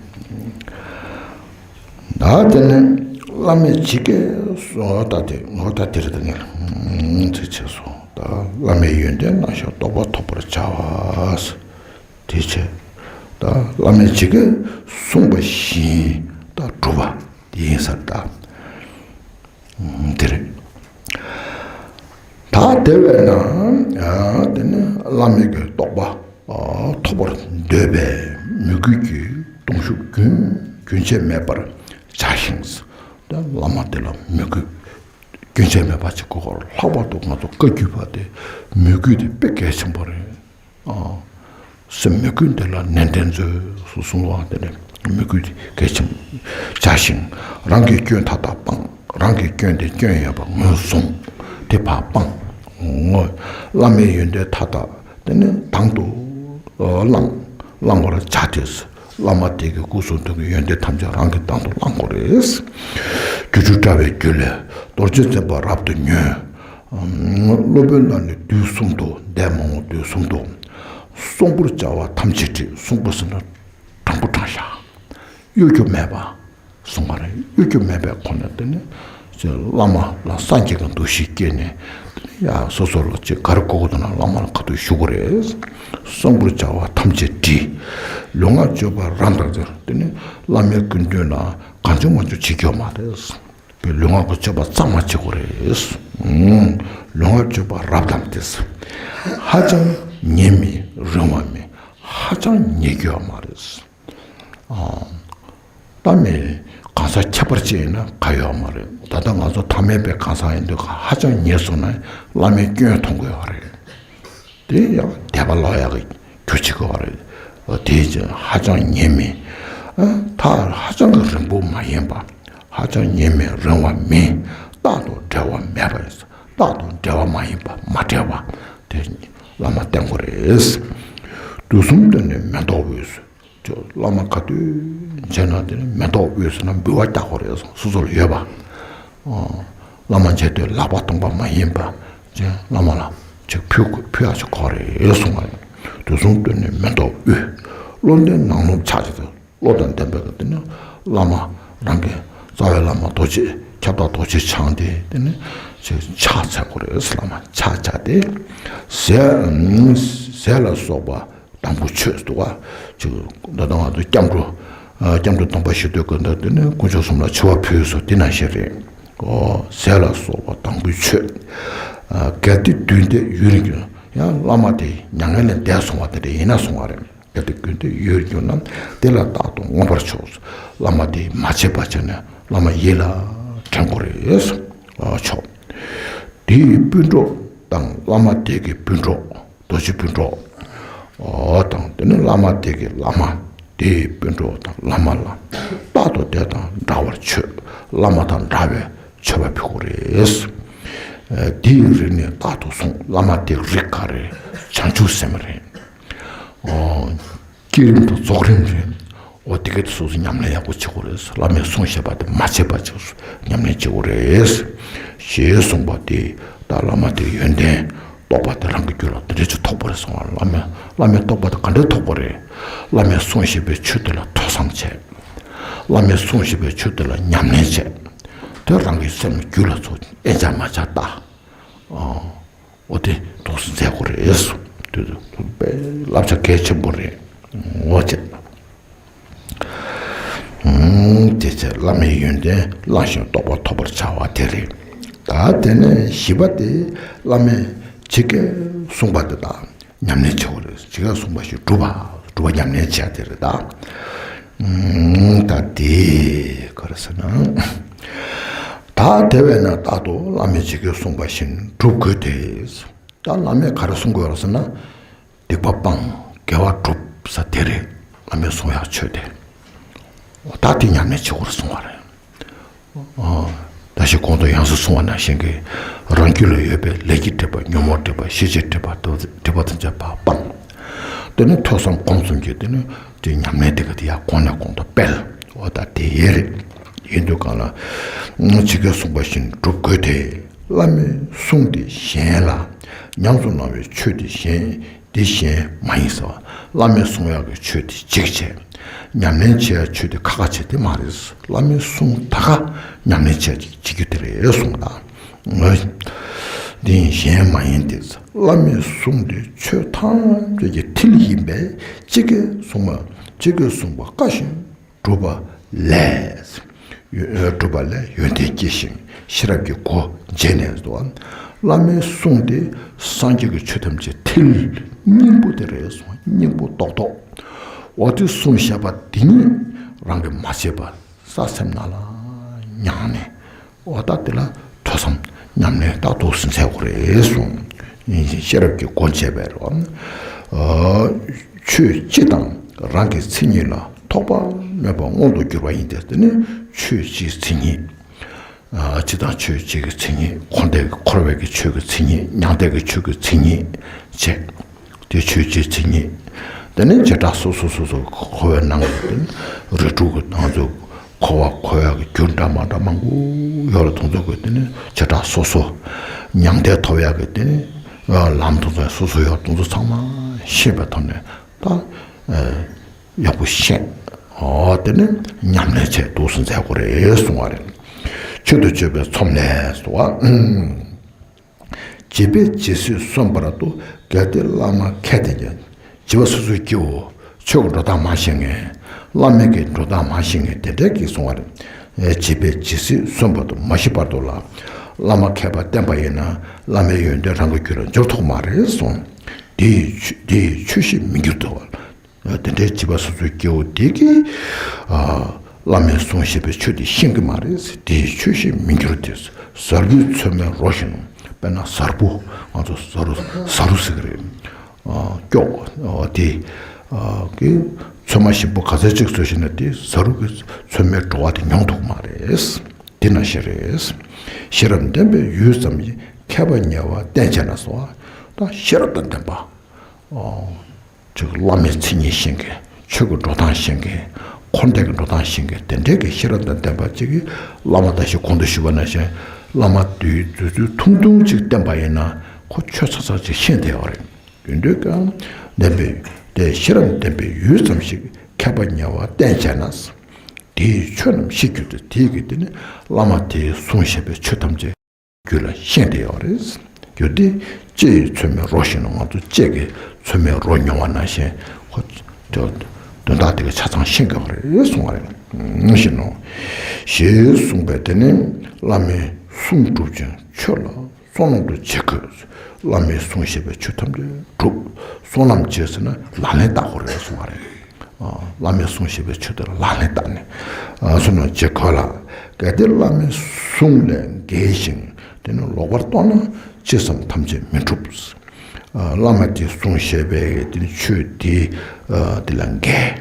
ད་དེ་ནས་བླ་མས་ཇི་སྐད་གསུངས། ད་དེ་ངོ་ད་དེ་རེད། ད་ངས་ཚིག་ཆེ་སོང་། ད་བླ་མའི་ཡོན་ཏན་རྣམ་གཞག་རྟོགས་པ་ཐོབ་པར་བྱ་བ། དེ་བྱས། ད་བླ་མས་ཇི་སྐད་གསུངས་པ་བཞིན་ད་སྒྲུབ་པ་དེ་ཡིན་ས་རེད། ད་དེ་རེད། ད་དེ་བས་ན་དེ་ནི་བླ་མའི་གི་རྟོགས་པ་ཐོབ་པར་འདོད་པའི་མོས་གུས་ཀྱི་གདུང་ཤུགས་རྒྱུན་རྒྱུན་ཆད་མེད་པར་བྱ་ཞིང་། ད་བླ་མ་དེ་ལ་མོས་གུས་རྒྱུན་ཆད་མེད་པ་ཅིག་དགོས་པ་རེད། ལྷག་པར་དུ་ང་ཚོ་བཀའ་བརྒྱུད་པ་དེ་མོས་གུས་དེ་དཔེ་གལ་ཆེན་པོ་རེད། ཨ། སེམས་མོས་གུས་འདི་ལ་ནན་ཏན་མཛོད་སུ་གསུང་བ་དེ་ནས་མོས་གུས་དེ་གལ་ཆེན་བྱ་ཞིང་། རང་གི་སྐྱོན་མཐའ་དག་སྤང་། རང་གི་སྐྱོན་དེ་སྐྱོན་ཡོད་པ་ངོས་བཟུང་། དེ་ཕར་སྤང་། ངོ་། བླ་མའི་ཡོན་ཏན་མཐའ་དག་དེ་ནས་དང་དུ་བླང་། བླང་བར་བྱ་སྟེ། བླ་མ་དེ་གི་སྐུ་གསུང་ཐུགས་ཀྱི་ཡོན་ཏན་ཐམས་ཅད་རང་གིས་དང་དུ་བླང་དགོས་རེད། སྒྱུ་འཕྲུལ་དྲ་བའི་རྒྱུད་ལས་རྡོ་རྗེ་འཛིན་པ་རབ་ཏུ་ཉོན། སློབ་དཔོན་རྣམས་ནི་དུས་གསུམ་དུ། འདས་མ་འོངས་དུས་གསུམ་དུ། གསོང་པོར་བྱ་བ་ཐམས་ཅད་བྲིས། གསོང་པོ་ཟེར་ན་དྲང་པོ་དྲང་བཞག། གཡོ་སྒྱུ་མེད་པ་གསུངས་པ་རེད། གཡོ་སྒྱུ་མེད་པའི་སྒོ་ནས་དེ་ནི་བླ་མ་ལ་སངས་རྒྱས་ཀྱི་འདུ་ཤེས་སྐྱེས་ནས། དེ་ནི་ཡ་སོ་སོ་ལ་ཅིག་ག་རེ་དགོས་ཀྱི་འདུག་ན་བླ་མ་ལ་ཁ་ཐུག་ཞུ་དགོས་རེད། གསོང་པོར་བྱ་བ་ཐམས་ཅད་བྲིས། ལུས་ངག་སྤྱོད་པ་རབ་དང་བསྟུན། དེ་ནི་བླ་མའི་སྐུ་མདུན་ལ་གང་བྱུང་མང་བྱུང་བྱེད་རྒྱུ་མ་རེད། ལུས་ངག་གི་སྤྱོད་པ་གཙང་མ་བྱེད་དགོས་རེད། ཨང་། ལུས་ངག་སྤྱོད་པ་རབ་དང་བསྟུན། ཧ་ཅང་ ཉེ་མི་རིང་བ་མིན། ཧ་ཅང་ཉེ་གི་ཡོད་མ་རེད། ཨ། ད་མི་གང་ཟག་ཁྱད་པར་ཅན་ཡིན་ན་ག་ཡོད་མ་རེད། ད་ལྟ་ང་ཚོ་ཐ་མལ་པའི་གང་ཟག་ཡིན་དུས་ཧ་ཅང་ཉེ་སོང་ན་བླ་མའི་སྐྱོན་མཐོང་གི་ཡོད་རེད། དེ་ཡང་དད་པ་ལོག་ཡག་གི་རྒྱུ་བྱེད་ཀྱི་ཡོད་རེད། དེ་ཧ་ཅང་ཉེ་མི། ཨ། ཐག་ཧ་ཅང་གི་རིང་པོ་མ་ཡིན་པ། ཧ་ཅང་ཉེ་མི་རིང་བ་མིན། རྟག་ཏུ་འབྲལ་བ་མེད་པ་ཡིན། རྟག་ཏུ་འབྲལ་བ་མ་ཡིན་པ་མ་བྲལ་བ། དེ་བླ་མ་བསྟེན་དགོས་རེད། དུས་གསུམ་དུ་ནི་མེ་ཏོག་དབུས་སུ། ཅོ་བླ་མ་ག་དུས་མཇལ་ན་དེ་ནི་མེ་ཏོག་དབུས་སུ་ན་འབུལ་བ་རྒྱག་དགོས་རེད། སོ་སོ་ལ་ཡོད་པ། ཨོ། བླ་མ་མཇལ་དུས་ལག་པ་སྟོང་པ་མ་ཡིན་པ། ཅེས་བླ་མ་ལ་ཅིག་ཕུལ་ཕུལ་ཡག་ཅིག་དགོས་རེད་གསུངས་པ་རེད། དུས་གསུམ་དུ་ནི་མེ་ཏོག་དབུས། བློ་ལྡན་ནང་ནོར་ཆགས་ཀྱི་འདུག་བློ་དང་ལྡན་པའི་དེ་ནི་བླ་མ་རང་གི་རྩ་བའི་བླ་མ་རྡོ་རྗེ་ཁྱབ་བདག་རྡོ་རྗེ་འཆང་དེ་དེ་ནི་ཅིག་ཕྱག་འཚལ་དགོས་རེད། བླ་མ་ཕྱག་བྱ་སྟེ། ཟས་ཟས་ལ་སོགས་པ། དང་པོ་མཆོད་འདུག་བ། ཅིག་ད་ལྟ་ང་ཚོ་སྐྱབས་འགྲོ། ཨ། སྐྱབས་འགྲོ་སྡོམ་པ་བཞེས་དུས་ཀྱི་འདི་དེ་ནི་དཀོན་མཆོག་གསུམ་ལ་མཆོད་པ་ཕུལ་སོ་དེ་ནང་བཞིན་རེད། ཨོ། ཟས་ལ་སོགས་པ་དང་པོ་མཆོད། ཨ། གལ་ཏེ་དུས་འདས་ཡུན་རིང་གྱུར་ན། ཡང་བླ་མ་དེ་མྱ་ངན་ལས་འདས་སོང་བ་དེ་འདྲ་ཡིན་ན་གསུང་བ་རེད། གལ་ཏེ་དུས་འདས་ཡུན་རིང་གྱུར་ན་དེ་ལ་རྟག་ཏུ་མངོན་པར་ཕྱོགས་སོ། བླ་མ་དེ་མ་བརྗེད་པ་བྱས་ནས་བླ་མ་ཡིད་ལ་དྲན་དགོས་རེད། ཨ། ཆོག་དེའི་སྤུན་གྲོགས་དང་བླ་མ་དེ་གི་སྤུན་གྲོགས། རྡོ་རྗེ་སྤུན་གྲོགས། ཨོ། དང་དེ་ནི་བླ་མ་དེ་གི་བླ་མ། དེའི་སྤུན་གྲོགས་དང་བླ་མ་ལ། རྟག་ཏུ་དེ་དང་འདྲ་བར་མཆོད། བླ་མ་དང་འདྲ་བའི་མཆོད་པ་ཕུལ་དགོས་རེད། ཨ། དེའི་རིགས་ནི་རྟག་ཏུ་བསྲུང་། བླ་མ་དེའི་རིགས་ག་རེ། བྱང་ཆུབ་སེམས་རེད། ཨོ། བསྐྱེད་རིམ་དང་རྫོགས་རིམ་རེད། འོ། དེ་ག་དེ་སོ་སོ་ཉམས་ལེན་ཡག་པོ་བྱེད་དགོས་རེད། བླ་མས་གསུངས་བཞག་པ་དེ་མ་བརྗེད་པ་ཅིག་ཉམས་ལེན་བྱེད་དགོས་རེད། ཞེས་གསུངས་པ་དེ་ད་བླ་མ་དེའི་ཡོན་ཏན་རྟོགས་པ་དེ་རང་གི་རྒྱུད་ལ་དེ་འདྲ་ཅིག་ཐོབ་པ་རེད་གསུངས་པ། བླ་མས་བླ་མའི་རྟོགས་པ་དེ་ག་འདྲ་ཐོབ་པ་རེད། བླ་མས་གསུངས་བཞག་པའི་ཆོས་དེ་ལ་ཐོས་བསམ་བྱས། བླ་མས་གསུངས་བཞག་པའི་ཆོས་དེ་ལ་ཉམས་ལེན་བྱས། དེ་རང་གི་སེམས་རྒྱུད་ལ་ཚུར་ཨེ་འཇགས་མ་འཇགས་ལྟ། ཨོ། འོ། དེ་ཏོག་ཙམ་མཛད་དགོས་རེད། དེ་དེ་དཔེ་བསླབ་བྱ་གལ་ཆེན་པོ་རེད། འོ་བྱས། ཨུམ། དེ་ཚེ་བླ་མའི་ཡོན་ཏན་བླངས་ཤིང་རྟོགས་པ་ཐོབ་པར་བྱ་བ་དེ་རེད། ད་དེ་ནས་བཞི་པ་དེ་བླ་མས་ཇི་སྐད་གསུངས་པ་དེ་དག་ཉམས་ལེན་བྱེད་དགོས་རེད། ཇི་སྐད་གསུངས་པ་བཞིན་སྒྲུབ་པ། སྒྲུབ་པ་ཉམས་ལེན་བྱེད་ཡ་དེ་རེད་ད། ཨུམ། ད་དེ་ག་རེ་ཟེར་ན། ད་དེ་བས་ན་རྟག་ཏུ་བླ་མས་ཇི་སྐད་གསུངས་པ་བཞིན་སྒྲུབ་དགོས་ཏེ། ད་བླ་མས་ག་རེ་གསུང་དགོས་རེད་ཟེར་ན། སྡིག་པ་སྤང་། དགེ་བ་སྒྲུབ་ཟེར་དེ་རེད། བླ་མས་གསུང་ཡག་ཆོས་དེ། ད་དེ་ཉམས་ལེན་བྱེད་དགོས་རེད་གསུང་བ་རེད། ཨོ། ད་ཞིག་གོང་དུ་ཡང་སེ་གསུང་བ་ནང་བཞིན་གྱི་རང་རྒྱུད་ལ་ཡོད་པའི་ལས་ཀྱི་སྒྲིབ་པ། ཉོན་མོངས་སྒྲིབ་པ། ཤེས་བྱའི་སྒྲིབ་པ། སྒྲིབ་པ་དེ་ཚོ་ཕར་སྤང་། དེ་ནས་ཐོས་བསམ་སྒོམ་གསུམ་གྱིས་དེ་ནས་དེ་ཉམས་ལེན་དེ་ག་དེ་ཡང་གོང་ནས་གོང་དུ་སྤེལ། འོ། ད་དེ་ཡས་རེད། ཡིན་དུས་གང་ལ། ཇི་སྐད་གསུངས་པ་བཞིན་སྒྲུབ་དགོས་ཏེ། བླ་མའི་གསུང་དེ་གཞན་ལ། ཉམས་སུ་བླང་བའི་ཆོས་དེ་གཞན། དེ་གཞན་མ་ཡིན་ཟེར་བ། བླ་མས་གསུང་ཡག་གི་ཆོས་དེ་གཅིག་བྱས། ཉམས་ལེན་བྱེད་ཡག་ཆོས་དེ་ཁ་ཁ་བྱས་དེ་མ་རེད། བླ་མའི་གསུང་ད་ག་ཉམས་ལེན་བྱེད་ཅིག་བྱེད་རྒྱུ་དེ་རེད་གསུངས་དང་། འོ། དེ་གཞན་མ་ཡིན་ཏེ། བླ་མའི་གསུང་དེ་ཆོས་ཐམས་ཅད་ཀྱི་མཐིལ་ཡིན་པས། ཇི་སྐད་གསུངས་པ། ཇི་སྐད་གསུངས་པ་བཀའ་བཞིན་སྒྲུབ་པ་ལས། སྒྲུབ་པ་ལས་ཡོན་ཏན་སྐྱེ་ཞིང་ཤེས་རབ་ཀྱི་སྒོ་འབྱེད་ནས་སོ། བླ་མའི་གསུང་དེ་སངས་རྒྱས་ཀྱི་ཆོས་ཐམས་ཅད་མཐིལ་སྙིང་པོ་དེ་རེད་གསུངས། སྙིང་པོ་ཏོག་ཏོག་འོ། དེ་གསུངས་བཞག་པ་དེ་ཉིད་རང་གིས་མ་བརྗེད་པར་ས་སེམས་ནང་ལ་མྱངས་ནས། འོ། ད་དེ་ལ་ཐོས་བསམ་ཉམས་ལེན་ཏོག་ཙམ་མཛད་དགོས་རེད་གསུངས། ཤེས་རབ་ཀྱི་སྒོ་འབྱེད་པའི་རོ། ཨ། ཆོས་སྤྱི་དང་རང་གི་མཚན་ཉིད་ལ་ཐོགས་པ་མེད་པར་མངོན་དུ་གྱུར་པ་ཡིན་ཏེ། དེ་ནི་ཆོས་སྤྱིའི་མཚན་ཉིད། ཨ། སྤྱི་དང་ཆོས་སྤྱི་གི་མཚན་ཉིད། འཁོར་འདས་ཀྱི་འཁོར་བའི་གི་ཆོས་ཀྱི་མཚན་ཉིད། མྱང་འདས་ཀྱི་ཆོས་ཀྱི་མཚན་ཉིད་བྱས། དེ་ཆོས་སྤྱིའི་མཚན་ཉིད། དེ་ནི་བྱེ་བྲག་སོ་སོ་སོ་སོ་འཁོར་བའི་ནང་གི་དེ་ནི་རིགས་དྲུག་གི་ནང་དུ་འཁོར་བ་འཁོར་ཡག་གི་རྒྱུ་འདྲ་མ་འདྲ་མང་པོ་ཡོད་རེད། དེ་ཚོ་གི་དེ་ནི་བྱེ་བྲག་སོ་སོ། མྱང་འདས་ཐོབ་ཡག་གི་དེ་ནི་ལམ་དེ་ཚོ་སོ་སོ་ཡོད་རེད། དེ་ཚོ་ཚང་མ་ཤེས་པའི་ཐོག་ནས་ད་ཡག་པོ་ཤེས། འོ། དེ་ནི་ཉམས་ལེན་བྱས་འདུག་སེ་མཛད་དགོས་རེད་གསུང་བ་རེད། ཆོས་དང་ཕྱོགས་པའི་ཚོམས་ལས་སོ། བྱིས་པས་ཇི་སྲིད་གསོན་བར་དུ། གལ་ཏེ་བླ་མ་མཁས་བསྟེན་ཀྱང་། བྱིས་པ་སོ་སོའི་སྐྱེ་བོ་ཆོས་ཀྱི་འགྲོ་སྟངས་མ་ཤེས་མཁན། བླ་མའི་གི་འགྲོ་སྟངས་མ་ཤེས་མཁན་དེ་འདྲས་ཀྱིས་གསུང་བ་རེད། བྱིས་པས་ཇི་སྲིད་གསོན་བར་དུ། མ་ཤི་བར་དུ་ལ། བླ་མ་མཁས་པ་བསྟེན་པ་ཡིན་ན། བླ་མའི་ཡོན་ཏན་རང་གི་རྒྱུད་ལ་འབྱོར་ཐུབ་མ་རེད་གསུངས། དེ་ཡི་ཆོས་དེ་ཡི་ཆོས་ཤིག་མི་འགྱུར་ཏོ། དེ་འདྲའི་བྱིས་པ་སོ་སོའི་སྐྱེ་བོ་དེ་གིས་ཨ་བླ་མས་གསུངས་བཞག་པའི་ཆོས་དེ་ཤེས་ཀྱི་མ་རེད། དེ་ཡི་ཆོས་ཤིག་མི་འགྱུར་ཏེ། གཟར་བུས་ཚོད་མའི་རོ་བཞིན་ནོ། དཔེར་ན་གཟར་བུ། ང་ཚོ་གཟར་བུ་གཟར་བུ་ཟེར་གི་རེད། ཨ་སྐྱོགས་ཨ་དེ་ཨ་གི་ཚོད་མ་ཞིམ་པོ་ག་ཚོད་ཅིག་བཟོས་ཤིག་ན་དེ་གཟར་བུ་གི་ཚོད་མའི་བྲོ་བ་དེ་མྱོང་ཐུབ་ཀྱི་མ་རེད། དེ་ནང་བཞིན་རེད། ཤེས་རབ་ལྡན་པས་ཡུད་ཙམ་ཞིག་མཁས་པ་ཉེ་བར་བསྟེན་བྱས་ན་སོ། ད་ཤེས་རབ་དང་ལྡན་པ། ཨོ། ཅིག་བླ་མའི་མཚན་ཉིད་ཤེས་མཁན། ཆོས་ཀྱི་འགྲོ་སྟངས་ཤེས་མཁན། འཁོར་འདས་ཀྱི་འགྲོ་སྟངས་ཤེས་མཁན། དེ་འདྲའི་གི་ཤེས་རབ་དང་ལྡན་པ་ཅིག་གིས་བླ་མ་ད་ཞིག་གོང་དུ་ཞུས་པ་ནང་བཞིན་བླ་མ་དེའི་རྫུ་འཕྲུལ་ཐུང་ཐུང་ཅིག་བསྟན་པ་ཡིན་ན་ཁོ་ཆོས་ཚ་ཚ་ཅིག་ཤེས་བསྡད་ཡོད་རེད། ཡིན་དུས་ཀྱང་ལྡན་པའི་དེ་ཤེས་རབ་ལྡན་པས་ཡུད་ཙམ་ཞིག་མཁས་པ་ཉེ་བར་བསྟེན་བྱས་ན། དེའི་ཆོས་རྣམས་ཤེས་གྱུར་ཏེ། དེའི་གི་དེ་ནི་བླ་མ་དེས་གསུངས་བཞག་པའི་ཆོས་ཐམས་ཅད་རྒྱུད་ལ་ཤེས་བསྡད་ཡོད་རེད། རྒྱུ་དེ་ལྕེ་ཡིས་ཚོད་མའི་རོ་བཞིན་ནོ། ང་ཚོ་ལྕེ་གིས་ཚོད་མའི་རོ་མྱོང་བ་ནང་བཞིན་ཁོ་དོན་དག་དེ་ག་ཆ་ཚང་ཤེས་དགོས་པ་རེད་གསུངས་པ་རེད། བཞིན་ནོ། ཞེས་གསུངས་པས་དེ་ནི་བླ་མའི་གསུང་སྒྲུབ་ཅིང་ཆོས་ལ་བསོད་ནམས་དུ་བྱེད་དགོས། བླ་མས་གསུངས་བཞག་པའི་ཆོས་ཐམས་ཅད་སྒྲུབ། བསོད་ནམས་བྱེད་ཟེར་ན་ལག་ལེན་བསྟར་དགོས་རེད་གསུངས་པ་རེད། ཨ་བླ་མས་གསུངས་བཞག་པའི་ཆོས་དེ་ལ་ལག་ལེན་བསྟར་ནས་ཨ་བསོད་ནམས་བྱེད་དགོས་ལ། གལ་ཏེ་བླ་མའི་གསུང་ལས་འགལ་ཞིང་། དེ་ནི་ལོག་པར་རྟོག་ན་ཅི་བསམ་ཐམས་ཅད་མི་འགྲུབ། ཨ་བླ་མ་དེས་གསུངས་བཞག་པའི་དེ་ནི་ཆོས་དེ་ཨ་དེ་ལ་འགལ།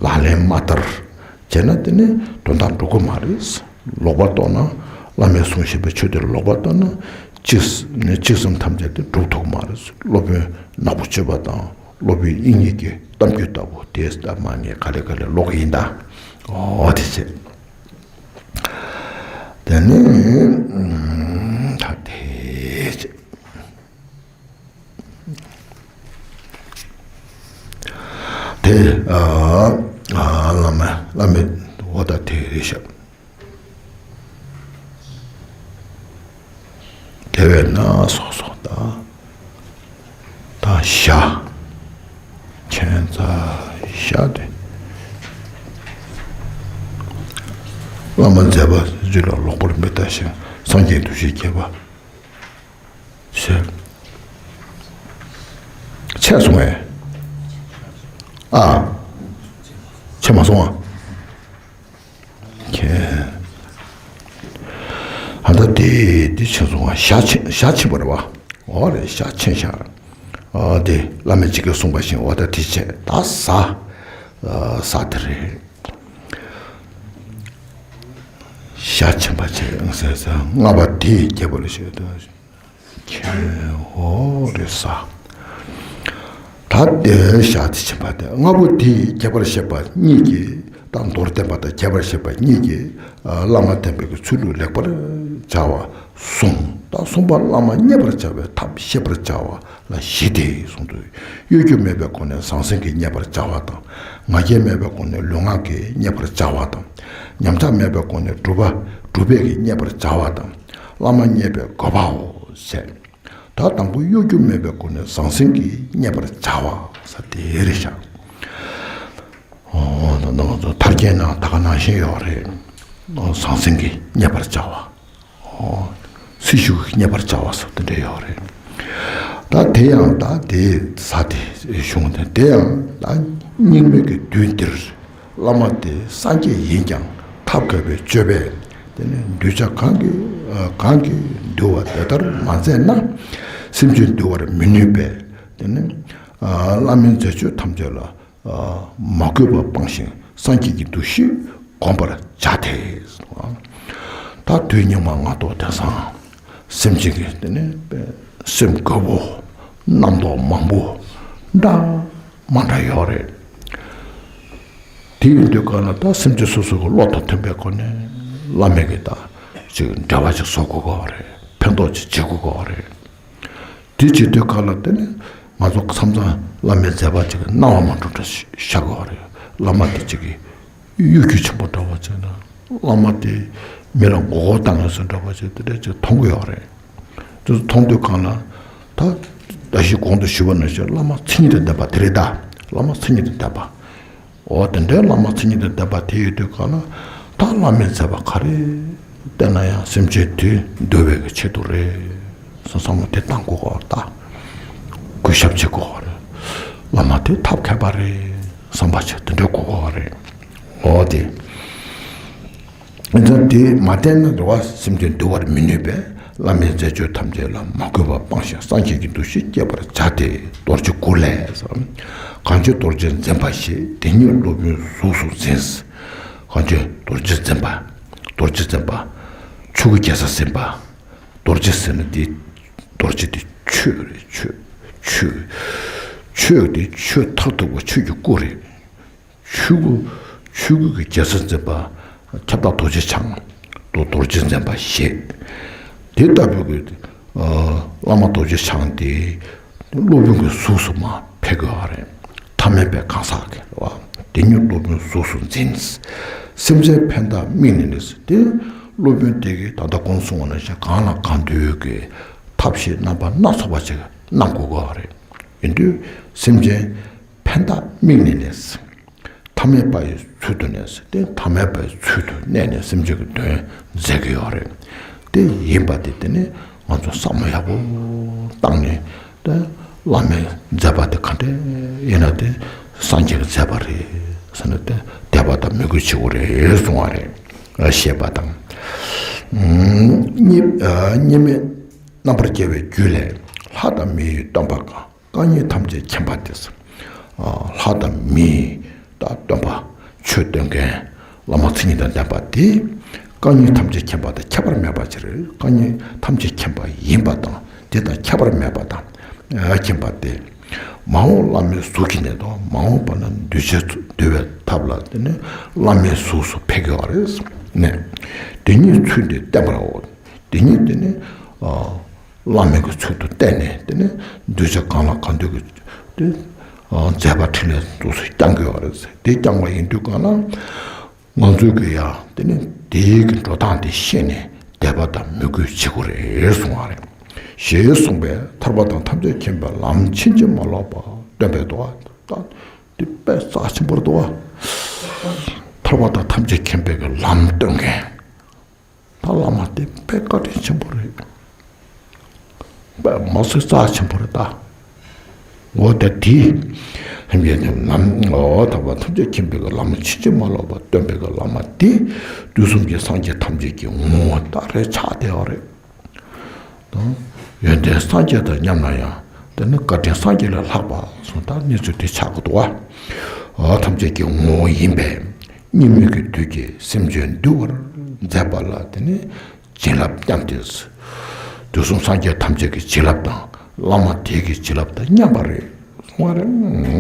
ལག་ལེན་མ་བསྟར་བྱས་ན་དེ་ནི་དོན་དག་འགྲུབ་ཀྱི་མ་རེད། ལོག་པར་རྟོག་ན་བླ་མས་གསུངས་བཞག་པའི་ཆོས་དེ་ལ་ལོག་པར་རྟོག་ན་ཅི་ནས་ཅི་བསམ་ཐམས་ཅད་དེ་འགྲུབ་ཐུབ་ཀྱི་མ་རེད། སློབ་དཔོན་ནག་པོ་སྤྱོད་པ་དང་། སློབ་དཔོན་དབྱིག་གཉེན་གྱི་གཏམ་རྒྱུད་ལྟ་བུ་དེ་ལྟ་མ་ངས་ག་ལེ་ག་ལེ་ཀློག་གི་ཡིན་ད། ཨོ་དེ་བྱས། དེ་ནི་ད་དེ་བྱས། དེ་ཨ་ཨ་བླ་མ་བླ་མའི་འོ་ད་དེ་རེད་ཤག་དེ་བས་ན་སོགས་སོགས་དང་། ད་ཞྭ། ཁྱད་མཚར་ཞྭ་དེ། བླ་མ་མཛད་པ་རྒྱུད་ལ་ལོག་པར་མི་ལྟ་ཞིང་སངས་རྒྱས་འདུ་ཤེས་བསྐྱེད་པ། ཞེས། ཆད་སོང་ངས། ཨ། ཆད་མ་སོང་ཨ། ཁྱེད། ཨ་ད་དེ་དེ་ཕྱིན་སོང་ང་། ཞག་ཕྱིན་ཞག་ཕྱིན་པ་རེད་བ། འོ་རེད། ཞག་ཕྱིན་ཤག་ཨ་དེ་བླ་མས་ཅིག་གིས་གསུངས་པ་བཞིན་འོ་ད་དེ་བྱས་ད་ཟ། ཨ་ཟ་དེ་རེད། ཞག་ཕྱིན་པ་བྱས་ཟ་ཟ་ལྔ་པ་དེ་ཁྱད་པར་ཞིག་ཏུ། ཁྱེད་འོ་རེད་ས། ད་དེ་ཞག་དེ་ཕྱིན་པ་དེ་ལྔ་པོ་དེ་ཁྱད་པར་བཤད་པ་གཉིས་ཀྱིས་ད་མདོར་བསྟན་པ་དང་ཁྱད་པར་བཤད་པ་གཉིས་ཀྱིས་བླ་མ་བསྟེན་པའི་ཚུལ་ལུགས་ལེགས་པར་སྦྱར་བ་གསུངས། ད་གསུངས་པ་བླ་མ་མཉེས་པར་བྱ་བའི་ཐབས་ཤེས་པར་བྱ་བ་ལ་བཞི་སྟེ་གསུངས་འདུག་གཡོ་སྒྱུ་མེད་པའི་སྒོ་ནས་ཟང་ཟིང་གིས་མཉེས་པར་བྱ་བ་དང་། ང་རྒྱལ་མེད་པའི་སྒོ་ནས་ལུས་ངག་གིས་མཉེས་པར་བྱ་བ་དང་། ཉམས་ཆག་མེད་པའི་སྒོ་ནས་སྒྲུབ་པ་སྒྲུབ་པས་ཀྱིས་མཉེས་པར་བྱ་བ་དང་། བླ་མ་མཉེས་པའི་དགོས་པའོ་ཞེས། ད་དང་པོ་གཡོ་སྒྱུ་མེད་པའི་སྒོ་ནས་ཟང་ཟིང་གིས་མཉེས་པར་བྱ་བ་ཟེར་དེ་རེད་ཤག་ཨོ་ད་ང་ཚོ་ཐར་རྒྱན་ནང་ད་ག་ནང་བཞིན་ཡོད་རེད། ཨོ་ཟང་ཟིང་གིས་མཉེས་པར་བྱ་བ། ཨོ་སྲི་ཞུ་གིས་མཉེས་པར་བྱ་བ་ཟེར་དེ་འདྲ་ཡོད་རེད། ད་དེ་ཡང་ད་དེ་ས་དེ་གཞུང་དེ་དེ་ཡང་ད་སྙིགས་མའི་གི་དུས་འདིར། བླ་མ་དེ་སངས་རྒྱས་ཡིན་ཀྱང་ཐབས་དཀའ་བའི་སྤྱོད་པས། དེ་ནི་གདུལ་བྱ་གང་གིས་གང་གིས་འདུལ་བ་དེ་ལྟར་མ་མཛད་ན། སེམས་ཅན་འདུལ་བར་མི་ནུས་པས། དེ་ནི་བླ་མའི་མཛད་སྤྱོད་ཐམས་ཅད་ལ་མ་གུས་པ་སྤངས་ཤིང་སངས་རྒྱས་ཀྱི་འདུ་ཤེས་བསྒོམ་པར་བྱ་སྟེ། ད་དུས་སྙིགས་མ་ལྔ་བདོ་དེང་སང་སེམས་ཅན་གྱི་དེ་ནི་སེམས་དགའ་བོ་རྣམ་རྟོག་མང་པོ་འདྲ་མ་འདྲ་ཡོད་རེད། དེ་ཡིན་དུས་གང་ལ་ད་སེམས་ཅན་སོ་སོ་གི་བློ་དང་མཐུན་པའི་སྒོ་ནས་བླ་མའི་གི་ད་ཅིག་འབྲེལ་བ་ཅིག་བཟོ་དགོས་ཀྱི་ཡོད་རེད། ཕན་ཐོགས་ཅིག་བྱེད་དགོས་ཀྱི་ཡོད་རེད། དེ་བྱེད་དུས་གང་ལ་དེ་ནི་ང་ཚོ་མཚམས་མཚམས་བླ་མའི་མཛད་པ་ཅིག་སྣང་བ་མ་འགྲོ་འདྲ་ཤར་གྱི་ཡོད་རེད། བླ་མ་དེ་ཅིག་གི་གཡོ་སྒྱུ་ཆེན་པོ་འདྲ་བ་བྱས་ན། བླ་མ་དེ་མི་ལ་མགོ་སྐོར་བཏང་ཡོད་ཟེར་འདྲ་བ་བྱས་དེ་འདྲ་ཅིག་མཐོང་གི་ཡོད་རེད། དེ་ཚོ་མཐོང་དུས་གང་ལ་ད་ད་ཞིག་གོང་དུ་ཞུས་པ་ནང་བཞིན་བླ་མ་མཚན་ཉིད་དང་ལྡན་པ་དེ་རེད་ད། བླ་མ་མཚན་ཉིད་དང་ལྡན་པ། འོ་དེ་འདྲའི་བླ་མ་མཚན་ཉིད་དང་ལྡན་པ་དེ་ཡོད་དུས་གང་ལ་ད་བླ་མའི་མཛད་པ་ག་རེ་བལྟས་ན་ཡང་སེམས་ཅན་དེ་འདུལ་བའི་གི་ཆེད་དུ་རེད་ཟེར་བསམ་བློ་དེ་བཏང་དགོས་ཀྱི་ཡོད་རེད་ད། གུས་ཞབས་བྱེད་དགོས་པ་རེད། བླ་མ་དེ་ཐབས་མཁས་པ་རེད་བསམ་པ་བྱས་དེ་འདྲ་དགོས་པ་རེད། འོ་དེ། ཨ་ནི་དེ་མ་བསྟེན་ན་རེད་བ། སེམས་ཅན་འདུལ་བར་མི་ནུས་པས། བླ་མའི་མཛད་སྤྱོད་ཐམས་ཅད་ལ་མ་གུས་པ་སྤངས་ཤིང་སངས་རྒྱས་ཀྱི་འདུ་ཤེས་བསྐྱེད་པར་བྱ་སྟེ། རྡོ་རྗེ་དགུ་ལས། གང་ཕྱིར་རྡོ་རྗེ་འཛིན་པ་ཞེས། དེ་ཉིད་སློབ་དཔོན་གཟུགས་སུ་འཛིན། གང་ཕྱིར་རྡོ་རྗེ་འཛིན་པ། རྡོ་རྗེ་འཛིན་པ། ཆོས་ཀྱི་རྒྱལ་ས་འཛིན་པ། རྡོ་རྗེ་ཟེར་ན་དེ། རྡོ་རྗེ་དེ་ཆོས་རེད། ཆོས། ཆོས། ཆོས་དེ་ཆོས་མཐར་ཐུག་པ་ཆོས་ཀྱི་སྐུ་རེད། ཆོས་སྐུ། ཆོས་སྐུ་གི་རྒྱལ་སར་འཛིན་པ། ཁྱབ་བདག་རྡོ་རྗེ་འཆང་། རྡོ་རྡོ་རྗེ་འཛིན་པ་ཞེས། དེ་ལྟ་བུའི་གི། ཨ། བླ་མ་རྡོ་རྗེ་འཆང་དེ། སློབ་དཔོན་གྱི་གཟུགས་སུ་མར་ཕེབས་དགོས་པ་རེད། ཐ་མལ་པའི་གང་ཟག་གི་བ། དེ་ཉིད་སློབ་དཔོན་གཟུགས་སུ་འཛིན། སེམས་ཅན་ཕན་བཏགས་དམིགས་ནས་ནི། དེ་སློབ་དཔོན་དེ་གིས་ད་ལྟ་གོང་གསུངས་པ་ནང་བཞིན་གང་ལ་གང་འདུལ་གྱི་ཐབས་ཤེས་རྣམ་པ་སྣ་ཚོགས་པ་ཅིག་གནང་དགོས་པ་རེད། ཡིན་དུས་སེམས་ཅན་ཕན་བཏགས་དམིགས་ནས་ནི། ཐ་མལ་པ་ཡི་ཚུལ་དུ་གནས། དེ་ཐ་མལ་པའི་ཚུལ་དུ་གནས་ནས་སེམས་ཅན་གྱི་དོན་མཛད་ཀྱི་ཡོད་རེད། དེ་ཡིན་པ་དེ་དེ་ནི་ང་ཚོ་བསམ་བློ་ཡག་པོ་བཏང་ནས། དེ་བླ་མའི་མཛད་པ་དེ་ག་འདྲ་ཡིན་ན་དེ་སངས་རྒྱས་ཀྱི་མཛད་པ་རེད་ཟེར་ནས་དེ་དད་པ་དང་མོས་གུས་བྱེད་དགོས་རེད་གསུང་བ་རེད། ཞེས་པ་དང་། གཉིས། གཉིས་མེད་རྣམ་པར་རྒྱལ་བའི་རྒྱུད་ལས། ལྷ་དང་མི་ཡི་སྟོན་པ་གང་། རྐང་གཉིས་ཐམས་ཅད་མཁྱེན་པ་དེ། ལྷ་དང་མི་ཡི་སྟོན་པ། ཆོས་སྟོན་མཁན། བླ་མ་མཚན་ཉིད་དང་ལྡན་པ་དེ། རྐང་གཉིས་ཐམས་ཅད་མཁྱེན་པ་དང་ཁྱད་པར་མེད་པ་ཅིག་རེད། རྐང་གཉིས་ཐམས་ཅད་མཁྱེན་པ་ཡིན་པ་དང་དེ་དང་ཁྱད་པར་མེད་པ་དང་། མཁྱེན་པ་དེ། མ་འོངས་བླ་མའི་གཟུགས་ཀྱི་གནས་དང་། མ་འོངས་པ་ན་གདུལ་བྱ་འདུལ་བའི་ཐབས་ལ་དེ་ནི་བླ་མའི་གཟུགས་སུ་ཕེབས་ཀྱི་ཡོད་རེད། ནས། དེ་ཉིད་ཚུལ་འདི་བསྟན་པའོ། དེ་ཉིད་དེ་ནི། ཨ། བླ་མའི་གི་ཚུལ་དུ་བསྟན་ནས་དེ་ནི་གདུལ་བྱ་གང་ལ་གང་འདུལ་གྱི་དེ། ཨ། མཛད་པ་འཕྲིན་ལས་དེ་ཚོ་བསྐྱང་དགོས་པ་རེད། དེ་བསྐྱངས་པ་ཡིན་དུས་གང་ལ། ང་ཚོས་ཀྱི་ཡང་དེ་ནི་དེའི་གི་འགྲོ་སྟངས་དེ་ཤེས་ནས་དད་པ་དང་མོས་གུས་བྱེད་དགོས་རེད་གསུང་བ་རེད། ཞེས་གསུངས་པས་ཐར་པ་དང་ཐམས་ཅད་མཁྱེན་པའི་ལམ་ཕྱིན་ཅི་མ་ལོག་པ་སྟོན་པའི་དོ། ད་དེ་དཔེ་རྩ་ཆེན་པོ་རེད་དོ། ཐར་པ་དང་ཐམས་ཅད་མཁྱེན་པའི་གི་ལམ་སྟོན་མཁན། ད་བླ་མ་དེ་དཔེ་བཀའ་དྲིན་ཆེན་པོ་རེད། དཔེ་མ་སྲིད་རྩ་ཆེན་པོ་རེད་ད། འོ་ད་དེ། ལྷན་རྒྱས་རྣམས་ལ་ཐར་པ་ཐམས་ཅད་མཁྱེན་པའི་གི་ལམ་ཕྱིན་ཅི་མ་ལོག་པ་སྟོན་པའི་གི་བླ་མ་དེ། དུས་གསུམ་གྱི་སངས་རྒྱས་ཐམས་ཅད་ཀྱི་ངོ་བོ་ད་རེད་ཆགས་བསྡད་པ་རེད། དང་། ཡོན་ཏན་སངས་རྒྱས་དང་མཉམ་ན་ཡང་། དེ་ནི་བཀའ་དྲིན་སངས་རྒྱས་ལས་ལྷག་པ་གསུངས། ད་གནས་ཚུལ་དེ་ཆགས་ཀྱི་འདུག་བ། ཐམས་ཅད་ཀྱི་ངོ་བོ་ཡིན་པས། གཉིས་མེད་ཀྱི་དུས་ཀྱི་སེམས་ཅན་འདུལ་བར་མཛད་པ་ལ་དེ་ནི་བྱིན་རླབས་མཉམ་སྟེ། དུས་གསུམ་སངས་རྒྱས་ཐམས་ཅད་ཀྱི་བྱིན་རླབས་དང་བླ་མ་དེ་གི་བྱིན་རླབས་དང་མཉམ་པ་རེད་གསུང་བ་རེད།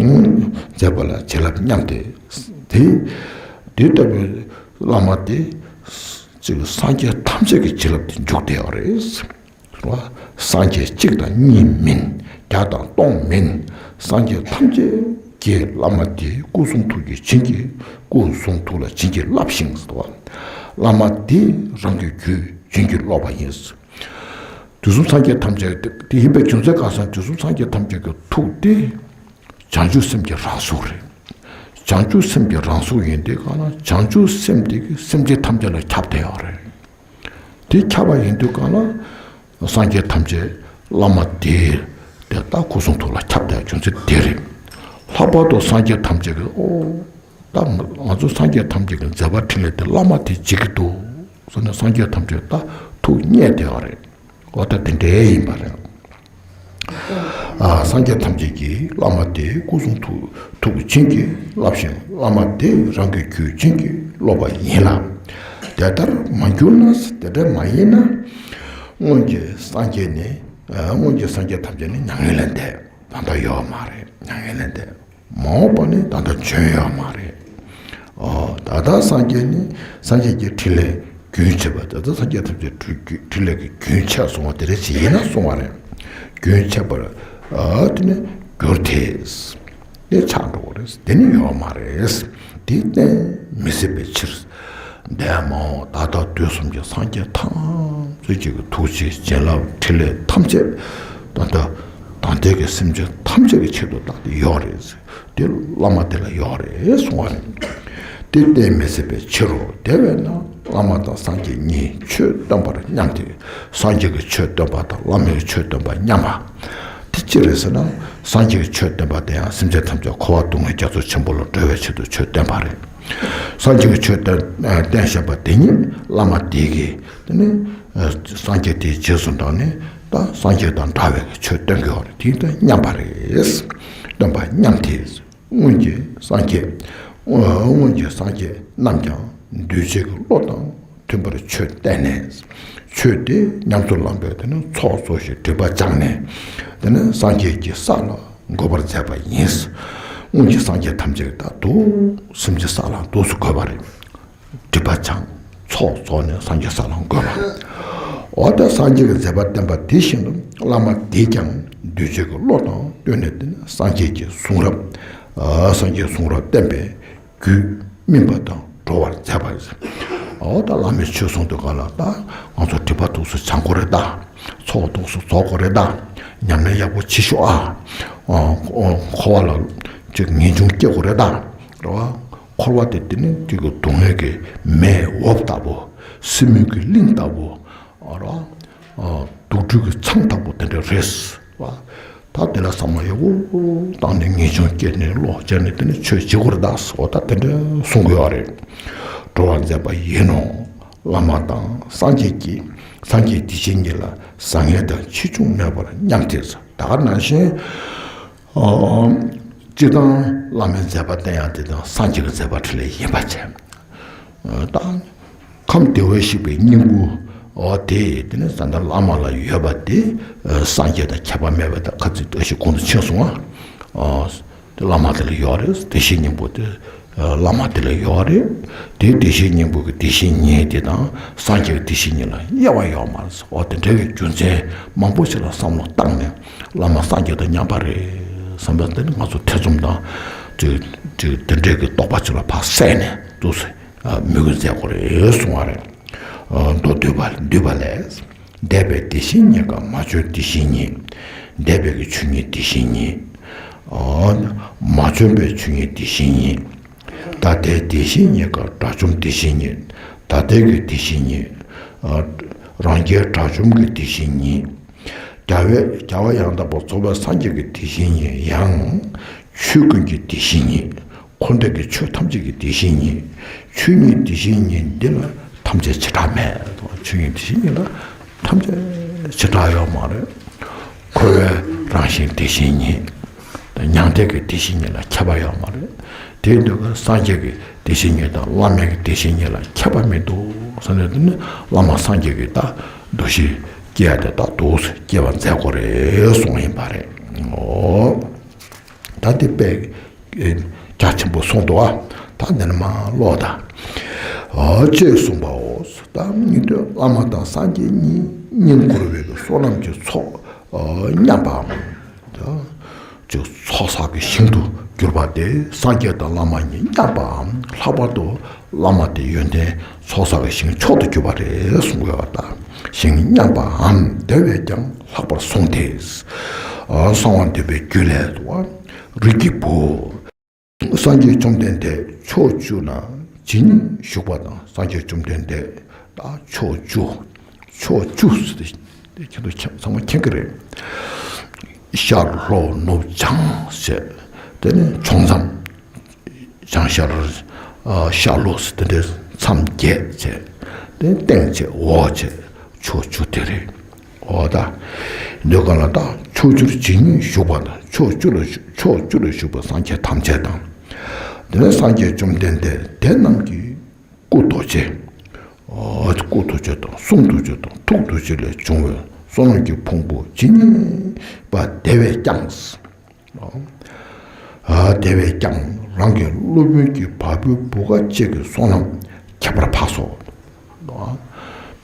མཛད་པ་ལ་བྱིན་རླབས་མཉམ་སྟེ། དེ། དེ་ལྟ་བུའི་བླ་མ་དེ། ཅིག་སངས་རྒྱས་ཐམས་ཅད་ཀྱི་བྱིན་རླབས་དེ་འཇུག་བསྡད་ཡོད་རེད། སངས་རྒྱས་གཅིག་དང་གཉིས་མིན། བརྒྱ་དང་སྟོང་མིན། སངས་རྒྱས་ཐམས་ཅད་ཀྱི་བླ་མ་དེ་སྐུ་གསུང་ཐུགས་ཀྱི་བྱིན་གྱིས། སྐུ་གསུང་ཐུགས་ལ་བྱིན་གྱིས་བརླབས་ཤིང་ཟེར་བ། བླ་མ་དེ་རང་གི་རྒྱུད་བྱིན་གྱིས་རློབ་པ་ཡིན། དུས་གསུམ་སངས་རྒྱས་ཐམས་ཅད་དེ་ཡིན་པའི་རྒྱུ་མཚན་གང་ཟེར་ན། དུས་གསུམ་སངས་རྒྱས་ཐམས་ཅད་ཀྱི་ཐུགས་དེ་བྱང་ཆུབ་སེམས་ཀྱི་རང་གཟུགས་རེད། བྱང་ཆུབ་སེམས་ཀྱི་རང་གཟུགས་ཡིན་དུས་གང་ལ་བྱང་ཆུབ་སེམས་དེ་གིས་སེམས་ཅན་ཐམས་ཅད་ལ་ཁྱབ་བསྡད་ཡོད་རེད། དེ་ཁྱབ་པ་ཡིན་དུས་གང་ལ། སངས་རྒྱས་ཐམས་ཅད་བླ་མ་དེ། དེ་ལྟ་སྐུ་གསུང་ཐུགས་ལ་ཁྱབ་བསྡད་རྒྱུ་མཚན་དེ་རེད། ལྷག་པར་དུ་སངས་རྒྱས་ཐམས་ཅད་ཀྱིས་ཨོ། ད་ང་ཚོ་སངས་རྒྱས་ཐམས་ཅད་ཀྱི་མཛད་པ་འཕྲིན་ལས་དེ་བླ་མ་དེ་བྱེད་ཀྱི་འདུག་ཟེར་ནས་སངས་རྒྱས་ཐམས་ཅད་ད་ཐུགས་མཉེས་བསྡད་པ་རེད། ཨོ་ད་དེ་འདྲའི་ཡིན་པ་རེད། ཨ། སངས་རྒྱས་ཐམས་ཅད་ཀྱིས་བླ་མ་དེ་སྐུ་གསུང་ཐུགས་ཐུགས་བྱིན་གྱིས་བརླབས་ཤིང་། བླ་མ་དེ་རང་གི་རྒྱུད་བྱིན་གྱིས་རློབ་པ་ཡིན་ལ། དེ་ལྟར་མ་གྱུར་ན། དེ་འདྲ་མ་ཡིན་ན། སྔོན་གྱི་སངས་རྒྱས་ནི། ཨ། སྔོན་གྱི་སངས་རྒྱས་ཐམས་ཅད་ནི་མྱ་ངན་ལས་འདས། ད་ལྟ་ཡོད་མ་རེད། མྱ་ངན་ལས་འདས། མ་འོངས་པ་ནི་ད་ལྟ་བྱོན་ཡོད་མ་རེད། ཨོ། ད་ལྟ་སངས་རྒྱས་ནི་སངས་རྒྱས་ཀྱི་འཕྲིན་ལས་རྒྱུན་ཆད་པ། ད་ལྟ་སངས་རྒྱས་ཐམས་ཅད་འཕྲིན་ལས་ཀྱི་རྒྱུན་ཆད་སོང་བ་དེ་འདྲ་ཅིག་ཡིན་ན་གསུང་བ་རེད། རྒྱུན་ཆད་པར། ཨ། དེ་ནི་འགྱུར་ཏེ། དེ་ཆགས་འགྲོ་གི་རེད། དེ་ནི་ཡོད་མ་རེད། དེ་གཏན་མི་སྲིད་པའི་ཕྱིར། འདས་མ་འོངས་ད་ལྟ་དུས་གསུམ་གྱི་སངས་རྒྱས་ཐམས་ཅད་ཀྱི་ཐུགས་རྗེ་བྱིན་རླབས་འཕྲིན་ལས་ཐམས་ཅད་ད་ལྟ་དང་འདས་ཀྱི་སེམས་ཅན་ཐམས་ཅད་ཀྱི་ཆེད་དུ་བཏང་སྟེ་ཡོད་རེད། དེ་བླ་མ་དེ་ལ་ཡོད་རེད་གསུང་བ་རེད། དེ་གཏན་མི་སྲིད་པའི་ཕྱིར་རོ། དེ་བས་ན་བླ་མ་དང་སངས་རྒྱས་གཉིས་ཆོས་སྟོན་པར་མཉམ་སྟེ། སངས་རྒྱས་ཀྱི་ཆོས་སྟོན་པ་དང་བླ་མའི་ཆོས་སྟོན་པ་མཉམ་པ། དེ་ཅི་རེད་ཟེར་ན། སངས་རྒྱས་ཀྱི་ཆོས་བསྟན་པ་དེ་ཡང་སེམས་ཅན་ཐམས་ཅད་འཁོར་བ་སྡུག་བསྔལ་རྒྱ་མཚོ་ཆེན་པོ་ལས་སྒྲོལ་བའི་ཆེད་དུ་ཆོས་བསྟན་པ་རེད། སངས་རྒྱས་ཀྱི་ཆོས་བསྟན་བསྟན་བཞིན་པ་དེ་ཉིད་བླ་མ་དེ་གིས་དེ་ནི་སངས་རྒྱས་དེའི་རྗེས་སུ་འབྲངས་ནས་ད་སངས་རྒྱས་དང་འདྲ་བའི་ཆོས་བསྟན་དགོས་པ་རེད། དེ་ད་མཉམ་པ་རེད། སྟོན་པ་མཉམ་དེ། སྔོན་གྱི་སངས་རྒྱས། སྔོན་གྱི་སངས་རྒྱས་རྣམས་ཀྱང་གདུལ་བྱའི་བློ་དང་མཐུན་པར་ཆོས་བསྟན་ནས། ཆོས་དེ་ཉམས་སུ་བླངས་པས་དེ་ནི་ཚོགས་རྫོགས་ཤིང་སྒྲིབ་པ་སྦྱངས་ནས། དེ་ནི་སངས་རྒྱས་ཀྱི་ས་ལ་འགོད་པར་མཛད་པ་ཡིན། སྔོན་གྱི་སངས་རྒྱས་ཐམས་ཅད་ད་དུ་སེམས་ཀྱི་ས་ལ་འདུག་སེ་འགོད་པ་རེད། སྒྲིབ་པ་སྦྱངས། ཚོགས་རྫོགས་ནས་སངས་རྒྱས་ས་ལ་འགོད་པ། འོ་ད་སངས་རྒྱས་ཀྱི་མཛད་པ་བསྟན་པ་དེ་བཞིན་དུ་བླ་མ་དེས་ཀྱང་གདུལ་བྱའི་བློ་དང་བསྟུན་ནས་དེ་ནི་སངས་རྒྱས་ཀྱི་གསུང་རབ། ཨ། སངས་རྒྱས་གསུང་རབ་བསྟན་པའི་རྒྱུད་སྨིན་པ་དང་གྲོལ་བར་མཛད་པ་ཡིན། འོ་ད་བླ་མའི་ཆོས་གསུང་དུས་སྒང་ལ་ད་ང་ཚོ་སྒྲིབ་པ་འདུག་སེ་སྦྱང་དགོས་རེད་ད། ཚོགས་འདུག་སེ་རྫོགས་དགོས་རེད་ད། ཉམས་ལེན་ཡག་པོ་བྱེད་ཤོག་ཨ། འཁོར་བ་ལ་ཅིག་ངེས་འབྱུང་སྐྱེ་དགོས་རེད་ད། རེད་བ། འཁོར་བ་དེ་དེ་ནི་དེ་གི་སྡུག་བསྔལ་གྱི་མེའི་འོབས་ལྟ་བུ། སྲིན་མོའི་གི་གླིང་ལྟ་བུ། རེད་བ། དུག་སྦྲུལ་གྱི་ཚང་ལྟ་བུ་དེ་འདྲ་རེད་བ། ད་དེ་ལ་བསམ་བློ་ཡག་པོ་བཏང་ནས་ངེས་འབྱུང་སྐྱེས་ནས་བློ་སྦྱར་ནས་དེ་ནི་ཆོས་བྱེད་དགོས་རེད་ད་ཟེར་བ་ད་དེ་འདྲ་གསུང་དགོས་པ་རེད། གྲོལ་བར་མཛད་པ་ཡིན་ནོ། བླ་མ་དང་སངས་རྒྱས་ཀྱིས་སངས་རྒྱས་དེ་བཞིན་ཉིད་ལ་བཟང་ངན་དང་ཆེ་ཆུང་མེད་པར་མཉམ་ཐེག་ཟེར། ད་ག་ནང་བཞིན། ཨོ། སྤྱིར་བཏང་བླ་མའི་མཛད་པ་བསྟན་ཡག་དེ་དང་སངས་རྒྱས་ཀྱི་མཛད་པ་འཕྲིན་ལས་ཡིན་པ་བྱས། ད་ཁམས་བདེ་བར་གཤེགས་པའི་སྙིང་པོ། ཨོ་དེ་དེ་ནི་ས་མཐའ་བླ་མ་ལ་ཡོད་པ་དེ་སངས་རྒྱས་དང་ཁྱད་པར་མེད་པ་དང་ཁ་ཚིག་ཏོག་ཞིག་གོང་དུ་ཕྱིན་སོང་ང་། ཨོ། དེ་བླ་མ་དེ་ལ་ཡོད་རེད། བདེ་གཤེགས་སྙིང་པོ་དེ་བླ་མ་དེ་ལ་ཡོད་རེད། དེ་བདེ་གཤེགས་སྙིང་པོ་གི་བདེ་གཤེགས་ཉིད་དེ་དང་སངས་རྒྱས་ཀྱི་བདེ་གཤེགས་ཉིད་ལ་དབྱེ་བ་ཡོད་མ་རེད། ཨོ་དེ་འདྲ་བའི་རྒྱུ་མཚན་མང་པོ་ཞིག་ལ་བསམ་བློ་བཏང་ནས་བླ་མ་སངས་རྒྱས་དང་མཉམ་པ་རེད་བསམ་པ་དེ་ནི་ང་ཚོ་ཐེ་ཚོམ་དང་དེ་དེ་དེ་འདྲའི་གི་རྟོག་པ་ཅིག་ལ་ཕར་བསལ་ནས་འདུག་སེ་མོས་གུས་མཛད་དགོས་རེད་གསུང་བ་རེད། མདོ་སྡུད་པ་སྡུད་པ་ལས། འདས་པའི་དེ་བཞིན་ཉིད་དང་མ་བྱོན་དེ་བཞིན་ཉིད། འདས་པའི་གི་ཆོས་ཉིད་དེ་བཞིན་ཉིད། མ་བྱོན་པའི་ཆོས་ཉིད་དེ་བཞིན་ཉིད། ད་ལྟའི་དེ་བཞིན་ཉིད་དང་དགྲ་བཅོམ་དེ་བཞིན་ཉིད། ད་ལྟའི་གི་དེ་བཞིན་ཉིད། རང་རྒྱལ་དགྲ་བཅོམ་གྱི་དེ་བཞིན་ཉིད། རྒྱལ་བའི་རྒྱལ་བ་ཡང་དག་པར་རྫོགས་པའི་སངས་རྒྱས་ཀྱི་དེ་བཞིན་ཉིད་ཡང་། ཆོས་ཀུན་གྱི་དེ་བཞིན་ཉིད། འཁོར་འདས་ཀྱི་ཆོས་ཐམས་ཅད་ཀྱི་དེ་བཞིན་ཉིད། ཆོས་ཉིད་དེ་བཞིན་ཉིད་འདི་ལ་ཐམས་ཅད་བྱེ་བྲག་མེད། ཆོས་ཉིད་དེ་བཞིན་ཉིད་ལ་ཐམས་ཅད་བྱེ་བྲག་ཡོད་མ་རེད། འཁོར་བའི་རང་བཞིན་དེ་བཞིན་ཉིད། མྱང་འདས་ཀྱི་དེ་བཞིན་ཉིད་ལ་ཁྱད་པར་ཡོད་མ་རེད། དེའི་འདོད་པ་སངས་རྒྱས་ཀྱི་དེ་བཞིན་ཉིད་དང་བླ་མའི་གི་དེ་བཞིན་ཉིད་ལ་ཁྱད་པར་མི་འདུག་ཟེར་ནས་དེ་ནི་བླ་མ་སངས་རྒྱས་ཀྱི་ད་འདུ་ཤེས་སྐྱེ་ཡ་དེ་ད་འདུག་སྐྱེ་བར་མཛད་དགོས་རེད་གསུངས་ཡིན་པ་རེད། ཨོ། ད་དེ་དཔེ་རྒྱ་ཆེན་པོ་གསུངས་འདུག་ཨ། ད་འདི་ནི་མ་ཀློག་ད། ཨོ་ཅེས་གསུངས་པའོ། ད་ཉན་ཐོས་བླ་མ་དང་སངས་རྒྱས་གཉིས་བསྙེན་བཀུར་བའི་བསོད་ནམས་ཀྱི་ཚོགས་མཉམ་པའམ། ད་ཅིག་ཚོགས་བསགས་ཀྱི་ཞིང་དུ་གྱུར་པ་དེ་སངས་རྒྱས་དང་བླ་མ་གཉིས་མཉམ་པའམ་ལྷག་པར་དུ་བླ་མ་དེ་ཡོན་ཏན་ཚོགས་བསགས་ཀྱི་ཞིང་མཆོག་ཏུ་གྱུར་པ་རེད་གསུངས་ཡོད་པ་དང་། ཞིང་མཉམ་པའམ་དེ་བས་ཀྱང་ལྷག་པར་གསུངས་ཏེ། གསང་བ་འདུས་པའི་རྒྱུད་ལས་སུ། རིགས་ཀྱི་བུ། སངས་རྒྱས་བཅོམ་ལྡན་འདས་ཕྱོགས་བཅུ་ན་ཇི་སྙེད་བཞུགས་པ་དང་། སངས་རྒྱས་བཅོམ་ལྡན་འདས་ད་ཕྱོགས་བཅུ། ཕྱོགས་བཅུ་ཟེར་ཏེ་ཁྱེད་ཚོ་ཚང་མ་མཁྱེན་གྱི་རེད། ཤར་ལྷོ་ནུབ་བྱང་ཟེར། དེ་ནི་བྱང་མཚམས། བྱང་ཤར། ཨ། ཤར་ལྷོ་ཟེར་དེ་འདྲའི་མཚམས་བརྒྱད་བྱས། དེ་སྟེང་བྱས་འོག་བྱས་ཕྱོགས་བཅུ་དེ་རེད། འོ་ད། འདོད་ག་ལ་ད་ཕྱོགས་བཅུར་ཇི་སྙེད་བཞུགས་པ་དང་། ཕྱོགས་བཅུ་ལ་བཞུགས། ཕྱོགས་བཅུ་ལ་བཞུགས་པའི་སངས་རྒྱས་ཐམས་ཅད་དང་། དེ་ནས་སངས་རྒྱས་བཅོམ་ལྡན་འདས་དེ་རྣམས་ཀྱི་སྐུ་རྡོ་རྗེ། ཨོ། སྐུ་རྡོ་རྗེ་དང་གསུང་རྡོ་རྗེ་དང་ཐུགས་རྡོ་རྗེ་ལས་བྱུང་བའི་བསོད་ནམས་ཀྱི་ཕུང་པོ་ཇི་སྙེད་པ་དེ་བས་ཀྱང་། ཨ། དེ་བས་ཀྱང་རང་གི་སློབ་དཔོན་གྱི་བ་སྤུའི་བུ་ག་གཅིག་གི་བསོད་ནམས་ཁྱད་པར་འཕགས་སོ།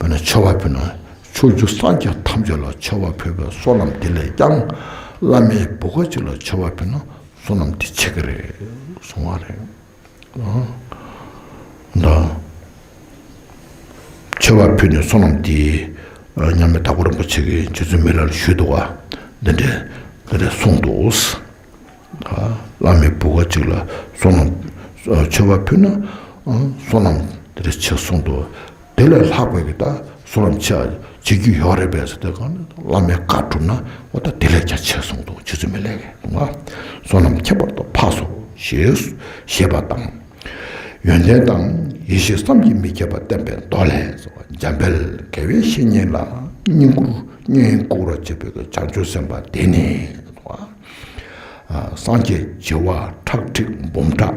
ཨ། དཔེར་ན་མཆོད་པ་ཕུལ་ན་ཕྱོགས་བཅུའི་སངས་རྒྱས་ཐམས་ཅད་ལ་མཆོད་པ་ཕུལ་བའི་བསོད་ནམས་དེ་ལས་ཀྱང་བླ་མའི་བུ་ག་གཅིག་ལ་མཆོད་པ་ཕུལ་ན་བསོད་ནམས་དེ་ཆེ་གི་རེད་གསུང་བ་རེད། ད་མཆོད་པ་ཕུལ་ནས་བསོད་ནམས་དེ་མཉམ་མེད་དྭགས་པོ་རིན་པོ་ཆེ་གིས་རྗེ་བཙུན་མི་ལ་ལ་ཞུས་འདུག་ག། འདི་འདྲས་འདི་འདྲས་གསུངས་འདུག། བླ་མའི་བུ་ག་གཅིག་ལ་བསོད་ནམས་མཆོད་པ་ཕུལ་ན་བསོད་ནམས་འདི་འདྲས་ཆེ་གསུངས་འདུག། དེ་ལས་ལྷག་པའི་གི་ད་ བསོད་ནམས་ཆེ་བ་བྱེད་རྒྱུ་ཡོད་རེད་པས་ཟེར་དུས་གང་ནས་བླ་མའི་བཀའ་གྲུབ་ན་འོ་ད་དེ་ལས་ཀྱང་ཆེ་སོང་འདུག་རྗེ་བཙུན་མི་ལས་ཀྱི་ང་བསོད་ནམས་ཁྱད་པར་དུ་འཕགས་སོ་ཞེས་ཞེས་པ་དང་། ཡོན་ཏན་དང་ཡེ་ཤེས་བསམ་གྱིས་མི་ཁྱབ་པ་བསྟན་པའི་མདོ་ལས། འཇམ་དཔལ་དགེ་བའི་བཤེས་གཉེན་ལ་བསྙེན་བཀུར་བསྙེན་བཀུར་བ་བྱེད་པའི་བྱང་ཆུབ་སེམས་དཔའ་དེ་ནི། སངས་རྒྱས་བྱེ་བ་ཁྲག་ཁྲིག་འབུམ་ཕྲག་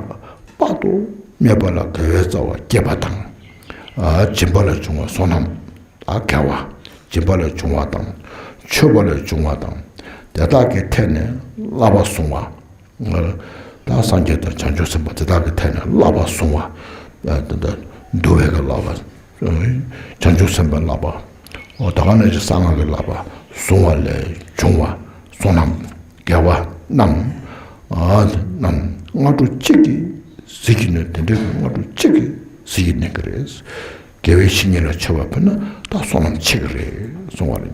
དཔག་ཏུ་མེད་པ་ལ་དགེ་བའི་རྩ་བ་བསྐྱེད་པ་དང་། སྦྱིན་པ་ལས་བྱུང་བ་བསོད་ནམས། ད་དགེ་བ། སྦྱིན་པ་ལས་བྱུང་བ་དང་། མཆོད་པ་ལས་བྱུང་བ་དང་། དེ་དག་གི་ཐད་ནས་བསླབ་པ་བཟུང་བ། ད་སངས་རྒྱས་དང་བྱང་ཆུབ་སེམས་དཔའ་དེ་དག་གི་ཐད་ནས་བསླབ་པ་བཟུང་བ། ད་ལྟ་འདུལ་བའི་གི་བསླབ་པ། བྱང་ཆུབ་སེམས་དཔའི་བསླབ་པ། འོ་ད་ག་ནས་ཀྱི་གསང་སྔགས་ཀྱི་བསླབ་པ་བཟུང་བ་ལས་བྱུང་བ་བསོད་ནམས་དགེ་བ་རྣམས། རྣམས་སྔ་དྲོ་གཅིག་གིས་ཟིལ་གྱིས་གནོན། དེ་འདྲའི་སྔ་དྲོ་གཅིག་གིས་ཟིལ་གྱིས་གནོན་གྱི་རེད། དགེ་བའི་བཤེས་གཉེན་ལ་མཆོད་པ་ཕུལ་ན་ད་བསོད་ནམས་ཆེ་གི་རེད་གསུང་བ་རེད།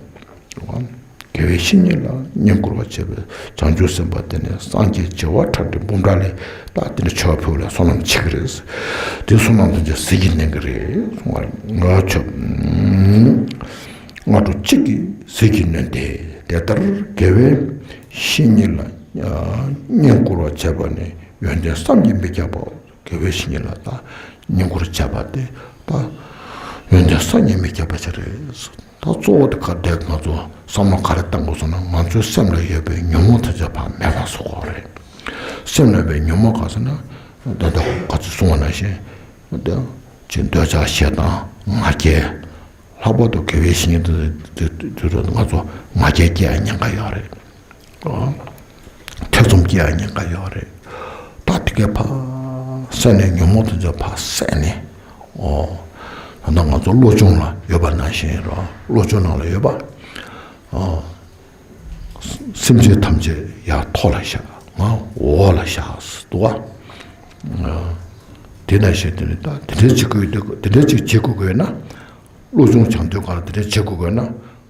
དགེ་བའི་བཤེས་གཉེན་ལ་བསྙེན་བཀུར་བ་བྱས་པའི་བྱང་ཆུབ་སེམས་དཔའ་དེ་ནི་སངས་རྒྱས་བྱེ་བ་ཁྲག་ཁྲིག་འབུམ་ཕྲག་ལས་ད་དེ་འདྲ་མཆོད་པ་ཕུལ་ལ་བསོད་ནམས་ཆེ་གི་རེད། དེ་བསོད་ནམས་དེ་ཚོ་ཟིལ་གྱིས་གནོན་གི་རེད་གསུང་བ་རེད། ང་ཆོ་སྔ་དྲོ་གཅིག་གིས་ཟིལ་གྱིས་གནོན་ཏེ། དེ་ལྟར་དགེ་བའི་བཤེས་གཉེན་ལ་བསྙེན་བཀུར་བ་བྱས་པ་ནི་ཡོན་ཏན་བསམ་གྱིས་མི་ཁྱབ་པའོ། དགེ་བའི་བཤེས་གཉེན་ལ་ད་བསྙེན་བཀུར་བྱས་པ་དེ་ད་ཡོན་ཏན་བསམ་གྱིས་མི་ཁྱབ་པ་ཞིག་རེད། ད་གཙོ་བོ་དེ་ག་དེ་ང་ཚོ་བསམ་བློ་ག་རེ་བཏང་དགོས་སོང་ན་ང་ཚོའི་སེམས་ལ་ཡོད་པའི་ཉོན་མོངས་དེ་ཚོ་ཕར་མེད་པ་བཟོ་དགོས་རེད། སེམས་ལ་ཡོད་པའི་ཉོན་མོངས་ག་ཟེར་ན་ད་ལྟ་ག་ཚོད་གསུང་བ་ནང་བཞིན་ད་ཅིག་འདོད་ཆགས་ཞེ་སྡང་ང་རྒྱལ། ལྷག་པར་དུ་དགེ་བའི་བཤེས་གཉེན་དེ་ཚོ་ང་ཚོ་ང་རྒྱལ་སྐྱེ་ཡ་ཉེན་ཁ་ཡོད་རེད། ཨོ། ཐེ་ཚོམ་སྐྱེ་ཡ་ཉེན་ཁ་ཡོད་རེད། ད་དེ་གའི་ཕར་བསལ་ནས་ཉོན་མོངས་དེ་ཚོ་ཕར་བསལ་ནས། ཨོ། ད་ལྟ་ང་ཚོ་བློ་སྦྱོང་ལ་ཡོད་པ་ནང་བཞིན་རོ། བློ་སྦྱོང་ནང་ལ་ཡོད་པ། ཨོ། སེམས་ཅན་ཐམས་ཅད་ཡར་མཐོ་ལ་བཞག་ང་འོག་ལ་བཞག་འདུག་བ། དེ་ནང་བཞིན་དེ་ནི་ད་དེ་འདྲའི་བྱེད་དགོས་དེ་དེ་འདྲའི་ཅིག་བྱེད་དགོས་དགོས་ན། བློ་སྦྱོང་སྦྱང་དུས་གང་ལ་དེ་འདྲ་བྱེད་དགོས་དགོས་ན།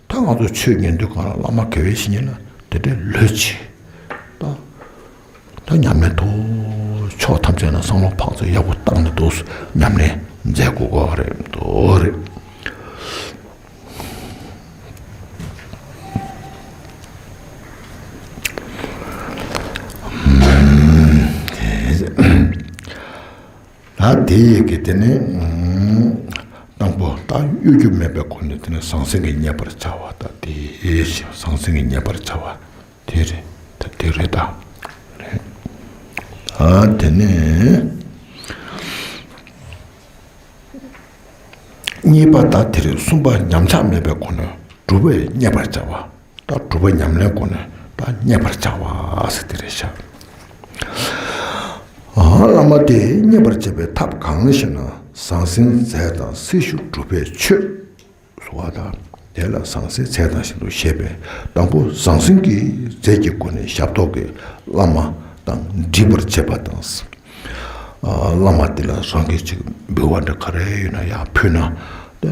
ད་ང་ཚོ་ཆོས་ཉན་དུས་གང་ལ་བླ་མ་དགེ་བའི་བཤེས་གཉེན་ལ་དེ་འདྲའི་ལོས་ཆེ། ད་ད་ཉམས་ལེན་དུ་ཕྱོགས་ཐམས་ཅད་ན་བསམ་བློ་ཕར་ཚུར་ཡག་པོ་བཏང་ནས་འདུག་ཉམས་ལེན་མཛད་དགོས་དགོས་རེད་འདུག་རེད། ད་དེ་ཡི་གེ་དེ་ནི་དང་པོ་ད་གཡོ་སྒྱུ་མེད་པའི་སྒོ་ནས་དེ་ནི་ཟང་ཟིང་གིས་མཉེས་པར་བྱ་བ་ད་དེ་ཟང་ཟིང་གིས་མཉེས་པར་བྱ་བ་དེ་རེད། ད་དེ་རེད་ད། རེད། ཨ་དེ་ནི་གཉིས་པ་ད་དེ་རེད། གསུམ་པ་ཉམས་ཆག་མེད་པའི་སྒོ་ནས་སྒྲུབ་པས་མཉེས་པར་བྱ་བ། ད་སྒྲུབ་པ་ཉམས་ལེན་སྒོ་ནས་ད་མཉེས་པར་བྱ་བ་ཟེར་དེ་རེད་ཤག་ཨ་བླ་མ་དེས་མཉེས་པར་བྱེད་པའི་ཐབས་གང་ཞེ་ན། ཟང་ཟིང་རྫས་དང་སྲི་ཞུ་སྒྲུབ་པའི་ཆོས་སུ་བ་དང་། དེ་ལ་ཟང་ཟིང་རྫས་དང་བཞིན་དུ་ཞེས་པས་དང་པོ་ཟང་ཟིང་གི་རྫས་ཀྱི་སྒོ་ནས་ཞབས་ཏོག་གི་བླ་མ་དང་འདྲིས་པར་བྱེད་པ་དང་། བླ་མ་དེ་ལ་རང་གིས་ཅིག་འབུལ་བ་འདྲ་ག་རེ་ཡོད་ན་ཡར་ཕུལ་ན། དེ་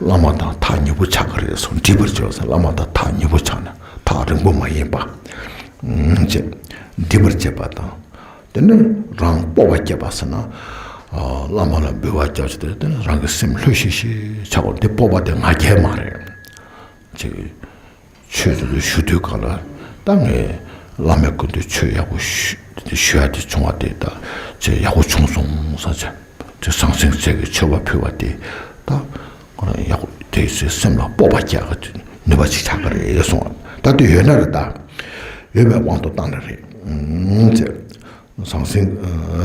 བླ་མ་དང་ཐག་ཉེ་པོ་ཆགས་ཀྱི་རེད་གསུངས། འདྲིས་པར་བྱེད་པ་ཟེར་བླ་མ་དང་ཐག་ཉེ་པོ་ཆགས་ན་ཐག་རིང་པོ་མ་ཡིན་པ། ཅེས་འདྲིས་པར་བྱེད་པ་དང་། དེ་ནས་རང་སྤོབས་པ་སྐྱེས་པ་ཟེར་ན། བླ་མ་ལ་འབུལ་བ་རྒྱབ་ཆེད་དེ་དེ་ནས་རང་གི་སེམས་ལྷོད་ཤིག་ཤིག་ཆགས་པ་དེ་སྤོབས་པ་དེ་ང་རྒྱལ་མ་རེད། ཅེས། ཆོས་དེ་ཚོ་ཞུ་དུས་གང་ལ་ད་ངས་བླ་མའི་སྐུ་མདུན་ཆོས་ཡག་པོ་ཞུ་ཞུ་ཡ་དེ་བྱུང་བ་དེ་ད་ཅེས་ཡག་པོ་བྱུང་སོང་ཟེར་ཅེས་དེ་ཟང་ཟིང་རྫས་ཀྱི་མཆོད་པ་ཕུལ་བ་དེ་ད་ཁོ་ན་ཡག་པོ་དེ་ཚོའི་སེམས་ལ་སྤོབས་པ་རྒྱག་གི་ནུས་པ་ཅིག་ཆགས་ཀྱི་རེད་གསུངས། ད་དེ་ཡོད་ན་རེད་ད། ཡོད་པའི་དབང་དུ་བཏང་ན་རེད་ཅེས། ཟང་ཟིང་།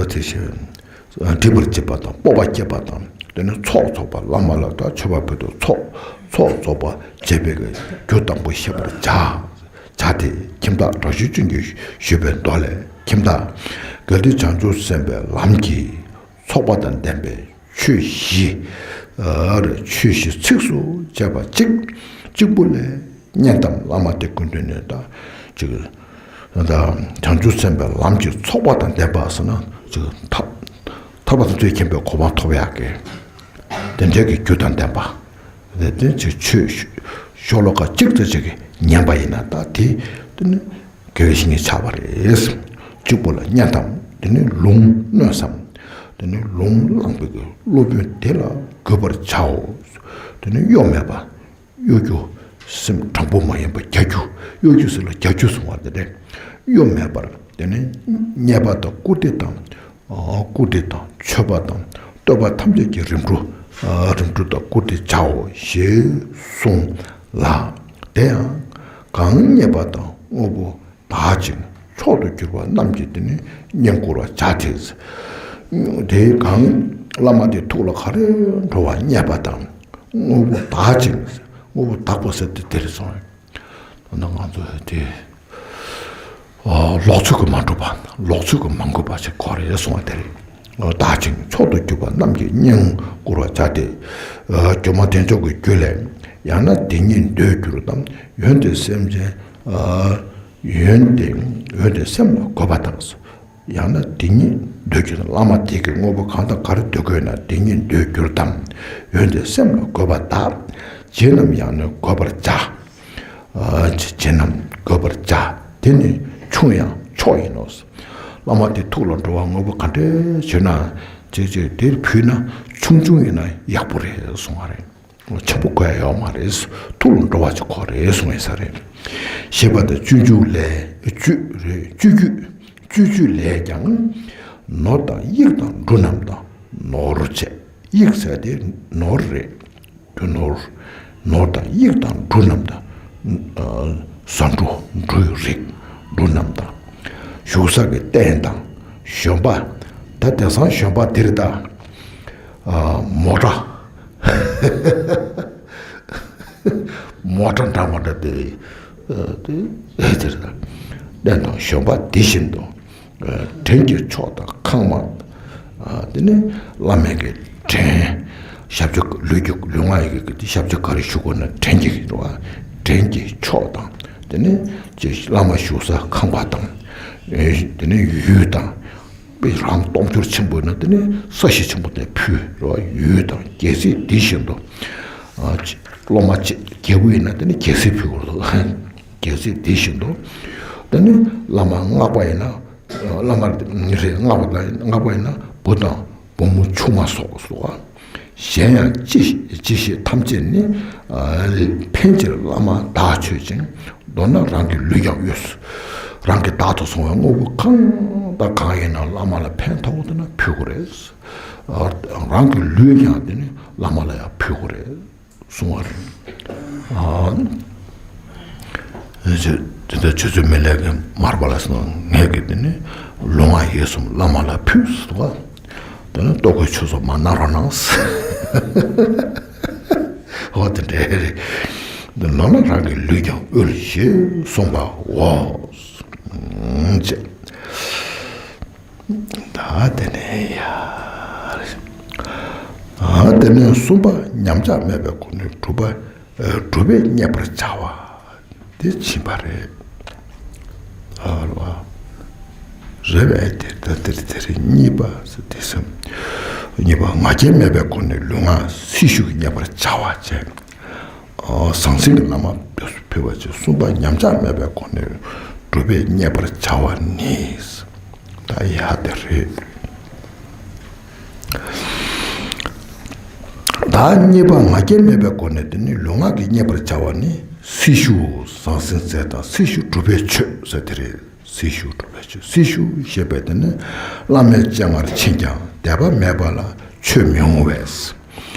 དེ་བཞིན་འདྲིས་པར་བྱེད་པ་དང་སྤོབས་པ་སྐྱེས་པ་དང་། དེ་ནས་ཚོགས་རྫོགས་པ། བླ་མ་ལ་ད་མཆོད་པ་ཕུལ་དུས་ཚོགས་ཚོགས་རྫོགས་པ་བྱེད་པའི་རྒྱུ་དང་པོ་ཤེས་པར་བྱ། བྱ་སྟེ་ཁྱིམ་བདག་དྲག་ཤུལ་ཅན་གྱིས་ཞུས་པའི་མདོ་ལས། ཁྱིམ་བདག་གལ་ཏེ་བྱང་ཆུབ་སེམས་དཔའི་ལམ་གྱི་ཚོགས་པ་དང་ལྡན་པའི་ཆོས་བཞི། ཆོས་བཞི་ཚིགས་སུ་བཅད་པ་གཅིག་གཅིག་པུ་ལས། གཉེན་དམ་བླ་མ་དེ་སྐུ་མདུན་ནས་ད་ཅིག་ད་བྱང་ཆུབ་སེམས་དཔའི་ལམ་གྱི་ཚོགས་པ་དང་ལྡན་པ་ཟེར་ན་ཅིག་ཐར་ཐར་པ་དང་ཐུགས་རྗེ་མཁྱེན་པའི་གོ་འཕང་ཐོབ་ཡག་གི་དེ་འདྲའི་གི་རྒྱུ་དང་ལྡན་པ། དེ་དེ་ཅིག་ཆོས་ཤོ་ལོ་ཀ་གཅིག་ཙམ་ཅིག་གི་ཉན་པ་ཡིན་ན་ད་དེ་དེ་ནི་དགེ་བའི་བཤེས་གཉེན་ཆགས་པ་རེད། གཅིག་པོ་ལ་གཉེན་དམ་དེ་ནི་ལུང་གནོད་སམ། དེ་ནི་ལུང་བླངས་པའི་གི་སློབ་དཔོན་དེ་ལ་འགོད་པར་བྱའོ། དེ་ནི་གཡོ་མེད་པ། གཡོ་སྒྱུ། སེམས་དྲང་པོ་མ་ཡིན་པ་རྒྱ་སྒྱུ། གཡོ་སྒྱུ་ཟེར་ལ་རྒྱ་སྒྱུ་གསུང་བ་དེ་འདྲས། གཡོ་མེད་པར་དེ་ནི་རྙེད་པ་དང་བཀུར་སྟི་དང་། ཨ། བཀུར་སྟི་དང་མཆོད་པ་དང་བསྟོད་པ་ཐམས་ཅད་ཀྱི་རིམ་གྲོ། ཨ། རིམ་གྲོ་དང་བཀུར་སྟི་བྱའོ་ཞེས་གསུངས་ལ། དེ་ཡང་གང་རྙེད་པ་དང་དངོས་པོ་དག་ཅིང་མཆོག་ཏུ་གྱུར་པ་རྣམས་ཀྱིས་དེ་ནི་བསྙེན་བཀུར་བར་བྱ་སྟེ། དེ་གང་བླ་མ་དེ་ཐུགས་ལ་ག་རེ་འགྲོ་བ་རྙེད་པ་དང་དངོས་པོ་དག་ཅིང་། དངོས་པོ་དག་པ་ཟེར་དེ་དེར་སོང་། ད་ང་ཚོ་དེ་ལོག་ཚོད་ཀྱིས་མ་འགྲུབ་པ། ལོག་ཚོད་ཀྱིས་མ་འགུལ་བ་ཞིག་དགོས་རེད་གསུང་བ་དེ་རེད། དག་ཅིང་མཆོག་ཏུ་གྱུར་པ་རྣམས་ཀྱིས་བསྙེན་བཀུར་བར་བྱ་སྟེ། སྒྱུ་མ་དལ་འབྱོར་གྱི་རྒྱུད་ལས། ཡང་ན་དེ་ཉིད་འདོད་གྱུར་ཏམ། འོན་ཏེ་སེམས་ཅན། འོན་ཏེ། འོན་ཏེ་སེམས་ལ་འགོད་པ་དང་། ཡང་ན་དེ་ཉིད་འདོད་གྱུར་ཏམ། བླ་མ་དེ་གིས་དངོས་པོ་གང་དང་ག་རེ་འདོད་དགོས་ན་དེ་ཉིད་འདོད་གྱུར་ཏམ། འོན་ཏེ་སེམས་ལ་འགོད་པ་དག། བྱེད་རྣམས་ཡང་ནི་འགོད་པར་བྱ། བྱེད་རྣམས་འགོད་པར་བྱ། དེ་ནི་ཆུང་ཡང་མཆོག་ཡིན་ནོ། བླ་མ་དེ་ཐུགས་ལ་འགྲོ་བ་དངོས་པོ་ག་འདྲས་བྱུང་ན་ཅེས་ཅེས་དེར་ཕུལ་ན་ཆུང་ཆུང་ཡིན་ན་ཡག་པོ་རེད་གསུང་བ་རེད། ཆེན་པོ་དགོས་ཡ་ཡོད་མ་རེད། ཐུགས་ལ་འགྲོ་བ་ཅིག་དགོས་རེད་གསུང་ཡིན་ས་རེད། ཞེས་པ་དང་སྤྱོད་འཇུག་ལས་སྤྱོད་རེད། སྤྱོད་རྒྱུད། སྤྱོད་རྒྱུད་ལས་ཀྱང་། ནོར་དང་དབྱིག་དང་འབྲུ་རྣམས་དང་ནོར་བྱས། དབྱིག་ཟེར་དེ་ནོར་རེད། རྒྱུ་ནོར། ནོར་དང་དབྱིག་དང་འབྲུ་རྣམས་དང་། ཨ། བཟའ་འབྲུ། འབྲུའི་རིགས། འབྲུ་རྣམས་དང་། བཞུགས་ས་གི་རྟེན་དང་། བཞོན་པ། ད་དེང་སང་བཞོན་པ་འདིར་ད། ཨ། མོ་ཊ། མོ་ཊ་འདྲ་མ་འདྲ་དེ། ཨ། དེ་དེར་ད། རྟེན་དང་བཞོན་པ་འདི་བཞིན་དུ། ཨ། བྲན་གྱི་མཆོག་དང་ཁང་བ། ཨ། དེ་ནི་བླ་མའི་གི་བྲན། ཞབས་ཕྱི་ལུས་ཀྱི་ལུས་ངག་ཡིད་ཀྱི་ཞབས་ཕྱི་ག་རེ་ཞུ་དགོས་ན་བྲན་གྱི་རེད་བ། བྲན་གྱི་མཆོག་དང་། དེ་ནི་ཅེས་བླ་མ་བཞུགས་ས་ཁང་པ་དང་། ཨེ། དེ་ནི་ཡུལ་དང་། དཔེ་རང་སྟོབས་འབྱོར་ཆེན་པོ་ཡིན་ན་དེ་ནི་ས་གཞི་ཆེན་པོ་དེ་ཕུལ་རེད་བ། ཡུལ་དང་། རྒྱལ་སྲིད་འདི་བཞིན་དུ། ཨ། སློབ་མ་ཅིག་རྒྱལ་པོ་ཡིན་ན་དེ་ནི་རྒྱལ་སྲིད་ཕུལ་དགོས་རེད། རྒྱལ་སྲིད་འདི་བཞིན་དུ། དེ་ནི་བླ་མ་སྔགས་པ་ཡིན་ན། བླ་མ་རེད། སྔགས་པ་དང་། སྔགས་པ་ཡིན་ན་བུ་དང་བུ་མོ་ཆུང་མ་སོགས་སོ། གཞན་ཡང་ཅི་ཅི་ཞིག་ཐམས་ཅད་ནི། ཨ། ཕན་ཕྱིར་བླ་མ་བདག་མཆོད་ཅིང་། མདོར་ན་རང་གི་ལུས་ཀྱང་གཡོས། རང་གི་བདག་ཏུ་བཟུང་བའི་དངོས་པོ་གང་དང་གང་ཡིན་ན་བླ་མ་ལ་ཕན་ཐོགས་འདུག་ན་ཕུལ་དགོས་རེད། ཨ། རང་གི་ལུས་ཀྱང་དེ་ནི་བླ་མ་ལ་ཡང་ཕུལ་དགོས་རེད། གསུང་བ་རེད། ཨ། ཨེ། ཅེ། དེ་ལྟར་ཆུ་ཚོད་མི་ལས་ཀྱི་མར་པ་ལ་སོང་། ངས་ཀྱི་དེ་ནི་ལུས་ངག་ཡིད་གསུམ་བླ་མ་ལ་ཕུལ་སོང་བ། དེ་ནི་ལྟོ་གོས་ཆུད་ཟོས་མ་གནང་རོགས་གནང་། འོ་དེ་འདྲ་རེད། འདི་ནང་ན་རང་གི་ལུས་ཀྱང་གཡོས་ཞེས་གསུངས་པའོ། ཅེས། ད་དེ་ནས་ཡ། ཨ། དེ་ནས་གསུམ་པ་ཉམས་ཆག་མེད་པའི་སྒོ་ནས་སྒྲུབ་པ། ཨ། སྒྲུབ་པས་རྙེད་པར་བྱ་བ་དེ་ཕྱིན་པ་རེད། ཨ། རེད་པས། དེ་ད་དེར་དེ་རེད། གཉིས་པ་ཟེར་དེ་སེམས། གཉིས་པ་ང་རྒྱལ་མེད་པའི་སྒོ་ནས་ལུས་ངག་སྲི་ཞུ་རྙེད་པར་བྱ་བ་བྱས། ཨ། ཟང་ཟིང་གི་བླ་མ་ཕུལ་བ་བྱས། གསུམ་པ་ཉམས་ཆག་མེད་པའི་སྒོ་ནས་སྒྲུབ་པས་རྙེད་པར་བྱ་བ་ནི། ད་ཡ་དེ་རེད། ད་གཉིས་པ་ང་རྒྱལ་མེད་པའི་སྒོ་ནས་དེ་ནི་ལུས་ངག་གིས་རྙེད་པར་བྱ་བ་ནི། སྲི་ཞུ་ཟང་ཟིང་ཟད་དང་། སྲི་ཞུ་སྒྲུབ་པས་ཆོད་ཟེར་དེ་རེད། སྲི་ཞུ་སྒྲུབ་པས་ཆོད། སྲི་ཞུ་ཞེས་པས་དེ་ནི་བླ་མའི་སྤྱན་སྔར་ཕྱིན་ཀྱང་དད་པ་མེད་པ་ལ་ཆོས་མི་འོང་བས།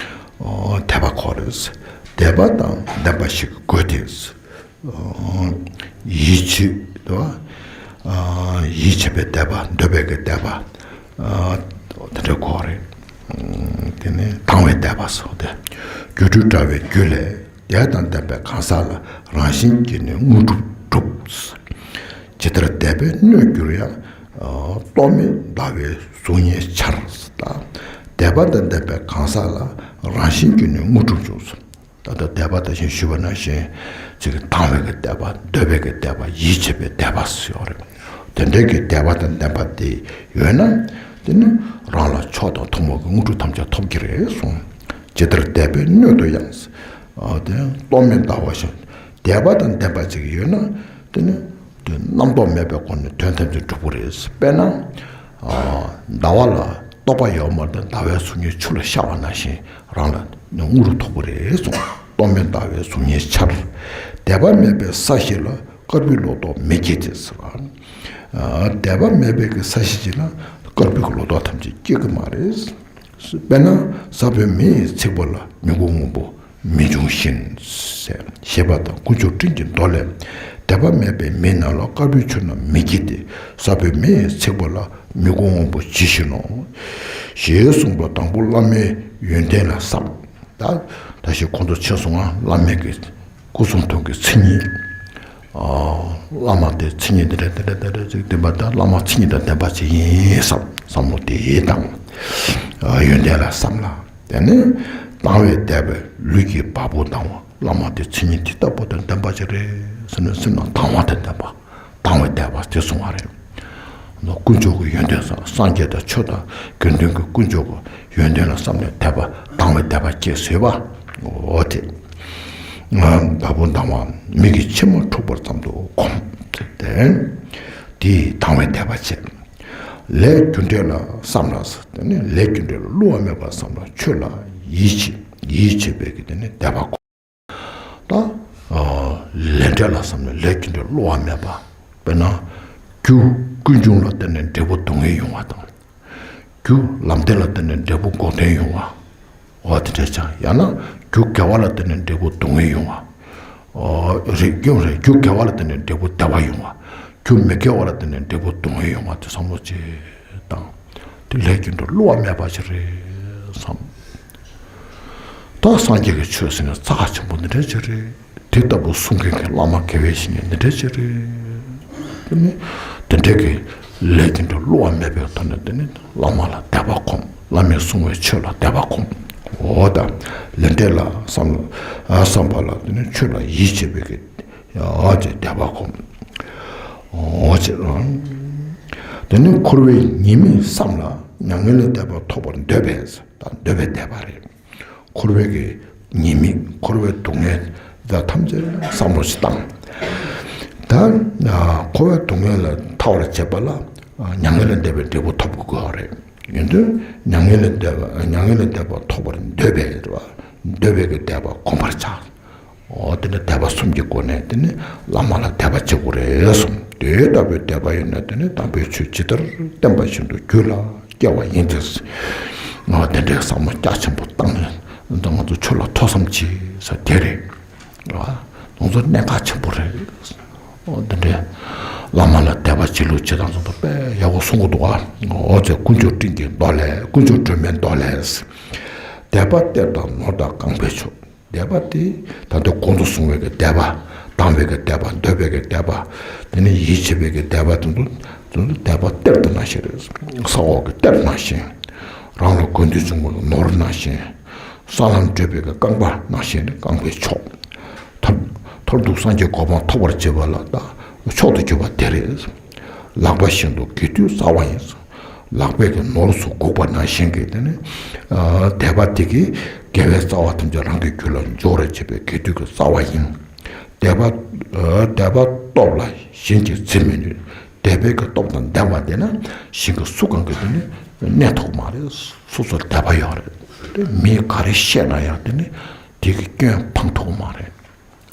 ཨོ། དད་པ་ཁོ་རེ། དད་པ་དང་ལྡན་པ་ཞིག་དགོས་ཏེ། ཨོ། ཡིད་ཆེས་དོ། ཨ། ཡིད་ཆེས་པའི་དད་པ། འདོད་པའི་གི་དད་པ། ཨ། དེ་འདྲ་ཁོ་རེ། དེ་ནི་དང་བའི་དད་པ་སོགས་ཏེ། སྒྱུ་འཕྲུལ་དྲ་བའི་རྒྱུད་ལས། དད་དང་ལྡན་པའི་གང་ཟག་ལ། རང་བཞིན་གྱིས་ནི་དངོས་གྲུབ་འགྲུབ། ཇི་ལྟར་དད་པས་གནོད་གྱུར་ཡང་། ཨ། རྟོག་མེད་ཟླ་བའི་གཟུགས་བརྙན་འཆར། ད་དད་པ་དང་ལྡན་པའི་གང་ཟག་ལ་རང་བཞིན་གྱིས་ནི་དངོས་གྲུབ་འབྱུང་། ད་ལྟ་དད་པ་ད་གིན་ཞུས་པ་ནང་བཞིན་ཅིག་དང་བའི་གི་དད་པ། འདོད་པའི་གི་དད་པ། ཡིད་ཆེས་པའི་དད་པ་ཟེར་བ་རེད། དེ་འདྲའི་གི་དད་པ་དང་ལྡན་པ་དེ་ཡོད་ན། དེ་ནི་རང་ལ་མཆོག་དང་ཐུན་མོང་གི་དངོས་གྲུབ་ཐམས་ཅད་ཐོབ་ཀྱི་རེད་གསུངས། ཇི་ལྟར་དད་པས་གནོད་དུ་ཡང་། ཨ། དེ་རྟོག་མེད་ཟླ་བ་བཞིན། དད་པ་དང་ལྡན་པ་ཅིག་ཡོད་ན། དེ་ནི་དེ་རྣམ་རྟོག་མེད་པའི་སྒོ་ནས་དོན་ཐམས་ཅད་འགྲུབ་པ་རེད། དཔེར་ན། ཨ། ཟླ་བ་ལ། རྟོགས་པ་ཡོད་མ་རེད། ཟླ་བའི་གཟུགས་བརྙན་ཆུ་ལ་ཤར་བ་ནང་བཞིན་རང་ལ་དངོས་གྲུབ་ཐོབ་པ་རེད་གསུངས། རྟོག་མེད་ཟླ་བའི་གཟུགས་བརྙན་འཆར། དད་པ་མེད་པའི་ས་གཞི་ལ། དཀར་པོའི་ལོ་ཏོག་མི་སྐྱེ་སྟེ་ཟེར་བ། ཨ། དད་པ་མེད་པའི་གི་ས་གཞི་ཅིག་ལ་དཀར་པོའི་གི་ལོ་ཏོག་ཐམས་ཅད་སྐྱེ་གི་མ་རེད། དཔེར་ན་ས་བོན་མེ་ཡིས་ཚིག་པ་ལ་མྱུ་གུ་སྔོན་པོ་མི་འབྱུང་བཞིན། ཞེས་པ་དང་། དཀོན་མཆོག་སྤྲིན་གྱི་མདོ་ལས། དད་པ་མེད་པའི་མི་རྣམས་ལ་དཀར་པོའི་ཆུ་རྣམས་མི་སྐྱེ་སྟེ། ས་བོན་མེ་ཡིས་ཚིག་པ་ལ་མྱུ་གུ་སྔོན་པོ་ཇི་བཞིན་ནོ། ཞེས་གསུངས་པ་དང་པོ་བླ་མའི་ཡོན་ཏན་ལ་བསམ། ད་ད་ཞིག་ཁོང་ཚོ་ཆེ་སོང་ང་། བླ་མའི་གི་སྐུ་གསུང་ཐུགས་ཀྱི་མཚན་ཉིད། ཨ། བླ་མ་དེ་མཚན་ཉིད་དེ་འདྲ་དེ་འདྲ་དེ་འདྲ་ཅིག་བསྟན་པ་དང་། བླ་མ་མཚན་ཉིད་དང་ལྡན་པ་ཅིག་ཡིན་བསམ། བསམ་བློ་དེ་དང་། ཨ། ཡོན་ཏན་ལ་བསམ་ལ། དེ་ནས་དང་བའི་དད་པས་ལུས་ཀྱི་བ་སྤུ་ལྡང་བ། བླ་མ་དེ་མཚན་ཉིད་དེ་ལྟ་བུ་དང་ལྡན་པ་ཅིག་རེད་ཟེར་ནས་སེམས་ནང་དང་བ་དང་ལྡན་པ། དང་བའི་དད་པ་དེ་གསུང་བ་རེད། དཀོན་མཆོག་གི་ཡོན་ཏན་བསམ། སངས་རྒྱས་དང་ཆོས་དང་དགེ་འདུན་གྱི་དཀོན་མཆོག་གི་ཡོན་ཏན་ལ་བསམ་ནས་དད་པ། དང་བའི་དད་པ་སྐྱེས་ཟེར་བ། འོ་དེ། བ་སྤུ་ལྡང་བ། མིག་གི་མཆི་མ་འཁྲུགས་པ་ཙམ་དུ་གོམས། དེ་དེ་དང་བའི་དད་པ་བྱས། ལས་རྒྱུ་འབྲས་ལ་བསམ་ལ། དེ་ནས་ལས་རྒྱུ་འབྲས་ལ་བསླུ་བ་མེད་པར་བསམ་ལ། ཆོས་ལ་ཡིད་ཆེས། ཡིད་ཆེས་པའི་གི་དེ་ནས་དད་པ་གོམས། ད། ཨ། ལས་འབྲས་ལ་བསམ་ནས་ལས་རྒྱུ་འབྲས་བསླུ་བ་མེད་པ། དཔེར་ན། རྒྱུ་ཀུན་འབྱུང་ལ་བརྟེན་ནས་འབྲས་བུ་སྡུག་བསྔལ་ཡོང་བ་དང་། རྒྱུ་ལམ་བདེ་ལ་བརྟེན་ནས་འབྲས་བུ་འགོག་བདེན་ཡོང་བ། འོ་དེ་འདྲ་ཅིག། ཡང་ན་རྒྱུ་དགེ་བ་ལ་བརྟེན་ནས་འབྲས་བུ་སྡུག་བསྔལ་ཡོང་བ། ཨོ། རེད། རྒྱུ་རེད། རྒྱུ་དགེ་བ་ལ་བརྟེན་ནས་འབྲས་བུ་བདེ་བ་ཡོང་བ། རྒྱུ་མི་དགེ་བ་ལ་བརྟེན་ནས་འབྲས་བུ་སྡུག་བསྔལ་ཡོང་བ་དེ་བསམ་བློ་ཅིག་བཏང་། དེ་ལས་རྒྱུ་འབྲས་བསླུ་བ་མེད་པ་ཅིག་རེད་བསམ། ད་སངས་རྒྱས་ཀྱི་ཆོས་ཟེར་ནས་རྩ་ཆེན་པོ་འདི་འདྲ་ཅིག་རེད། དེ་ལྟ་བུ་གསུང་མཁན་གྱི་བླ་མ་དགེ་བའི་བཤེས་གཉེན་འདི་འདྲ་ཅིག་རེད། དེ་ནི་དེ་འདྲ་གི་ལས་རྒྱུ་འབྲས་བསླུ་བ་མེད་པའི་ཐོག་ནས། དེ་ནི་བླ་མ་ལ་དད་པ་གོམས། བླ་མས་གསུང་བའི་ཆོས་ལ་དད་པ་གོམས། འོ་ད་ལས་འབྲས་ལ་བསམ། ཨ། བསམ་པ་ལ། དེ་ནི་ཆོས་ལ་ཡིད་ཆེས་པའི་གི། ཡ་ཅེ་དད་པ་གོམས། འོ་ཅེ། དེ་ནི་འཁོར་བའི་ཉེས་དམིགས་བསམ་ལ། མྱ་ངན་ལས་འདས་པ་ཐོབ་པར་འདོད་པས། ད་འདོད་པའི་དད་པ་རེད། འཁོར་བའི་གི་ཉེས་དམིགས། འཁོར་བའི་སྡུག་བསྔལ་དང་ཐམས་ཅད་བསམ་བློ་ཞིག་བཏང་། ད་འཁོར་བའི་སྡུག་བསྔལ་ལས་ཐར་བར་བྱེད་པ་ལ་མྱ་ངན་ལས་འདས་པའི་འབྲས་བུ་ཐོབ་དགོས་པ་རེད། ཡིན་དུས་མྱ་ངན་ལས་འདས་པ། མྱ་ངན་ལས་འདས་པ་ཐོབ་པར་འདོད་པས། འདོད་པའི་གི་དད་པ་གོམས་པར་བྱ། འོ་དེ་ནི་དད་པ་གསུམ་གྱི་སྒོ་ནས་དེ་ནི་བླ་མ་ལ་དད་པ་བྱེད་དགོས་རེད་གསུངས། དེ་ལྟ་བུའི་དད་པ་ཡིན་ན་དེ་ནི་དམ་པའི་ཆོས་ཇི་ལྟར་བསྟན་པ་བཞིན་དུ་རྒྱུད་ལ་སྐྱེ་བ་ཡིན་ཏེ། ང་དེ་འདྲའི་བསམ་བློ་རྒྱ་ཆེན་པོ་བཏང་ནས་ང་ཚོ་ཆོས་ལ་ཐོས་བསམ་བྱེད་ས་དེ་རེད། ང་ཚོ་གནད་འགག་ཆེན་པོ་རེད། འོ་དེ་འདྲའི་བླ་མ་ལ་དད་པ་བྱེད་ལུགས་བྱེད་སྟངས་ཚོ་དཔེ་ཡག་པོ་གསུང་གི་འདུག་ཨ། འོ་ཚེ་དཀོན་མཆོག་སྤྲིན་གྱི་མདོ་ལས། དཀོན་མཆོག་སྒྲོལ་མའི་མདོ་ལས། དད་པ་གཏེར་དང་ནོར་དང་རྐང་པའི་མཆོག། དད་པ་དེ་ད་ལྟ་གོང་དུ་གསུངས་པའི་གི་དད་པ། དང་བའི་གི་དད་པ། འདོད་པའི་གི་དད་པ། དེ་ནས་ཡིད་ཆེས་པའི་གི་དད་པ་དེ་ཚོ། དེ་ཚོ་དད་པ་གཏེར་དེ་ནང་བཞིན་རེད། ས་འོག་གི་གཏེར་ནང་བཞིན། རང་ལ་དགོས་འདོད་བྱུང་བའི་ནོར་ནང་བཞིན། ས་ལམ་བགྲོད་པའི་གི་རྐང་པ་ནང་བཞིན་རེད། རྐང་པའི་མཆོག། མཐར་མཐར་ཐུག་སངས་རྒྱས་གོ་འཕང་ཐོབ་པར་བྱེད་པ་ལ་ད་མཆོག་ཏུ་གྱུར་པ་དེ་རེད། ལག་པ་བཞིན་དུ་དགེ་དུས་བཙའ་བ་ཡིན། ལག་པའི་གི་ནོར་སོགས་འགུགས་པ་ནང་བཞིན་གྱི་དེ་ནི། ཨ། དད་པ་དེ་གིས་དགེ་བའི་རྩ་བ་ཐམས་ཅད་རང་གི་རྒྱུད་ལ་འཇོག་རེ་བྱེད་པའི་དགེ་དུས་ཀྱི་རྩ་བ་ཡིན། དད་པ། ཨ། དད་པ་སྟོབས་ལ་གཞན་གྱིས་འཛིན་མི་ནུས། དད་པའི་གི་སྟོབས་དང་ལྡན་པ་དེ་ན་གཞན་གྱིས་སུ་གང་གིས་དེ་ནི་གནས་ཐུབ་མ་རེད། སོ་སོར་དད་པ་ཡོད་རེད། དེ་མིས་ག་རེ་བཤད་ན་ཡང་དེ་ནི་དེ་གི་སྐྱོན་འཕང་ཐུབ་མ་རེད།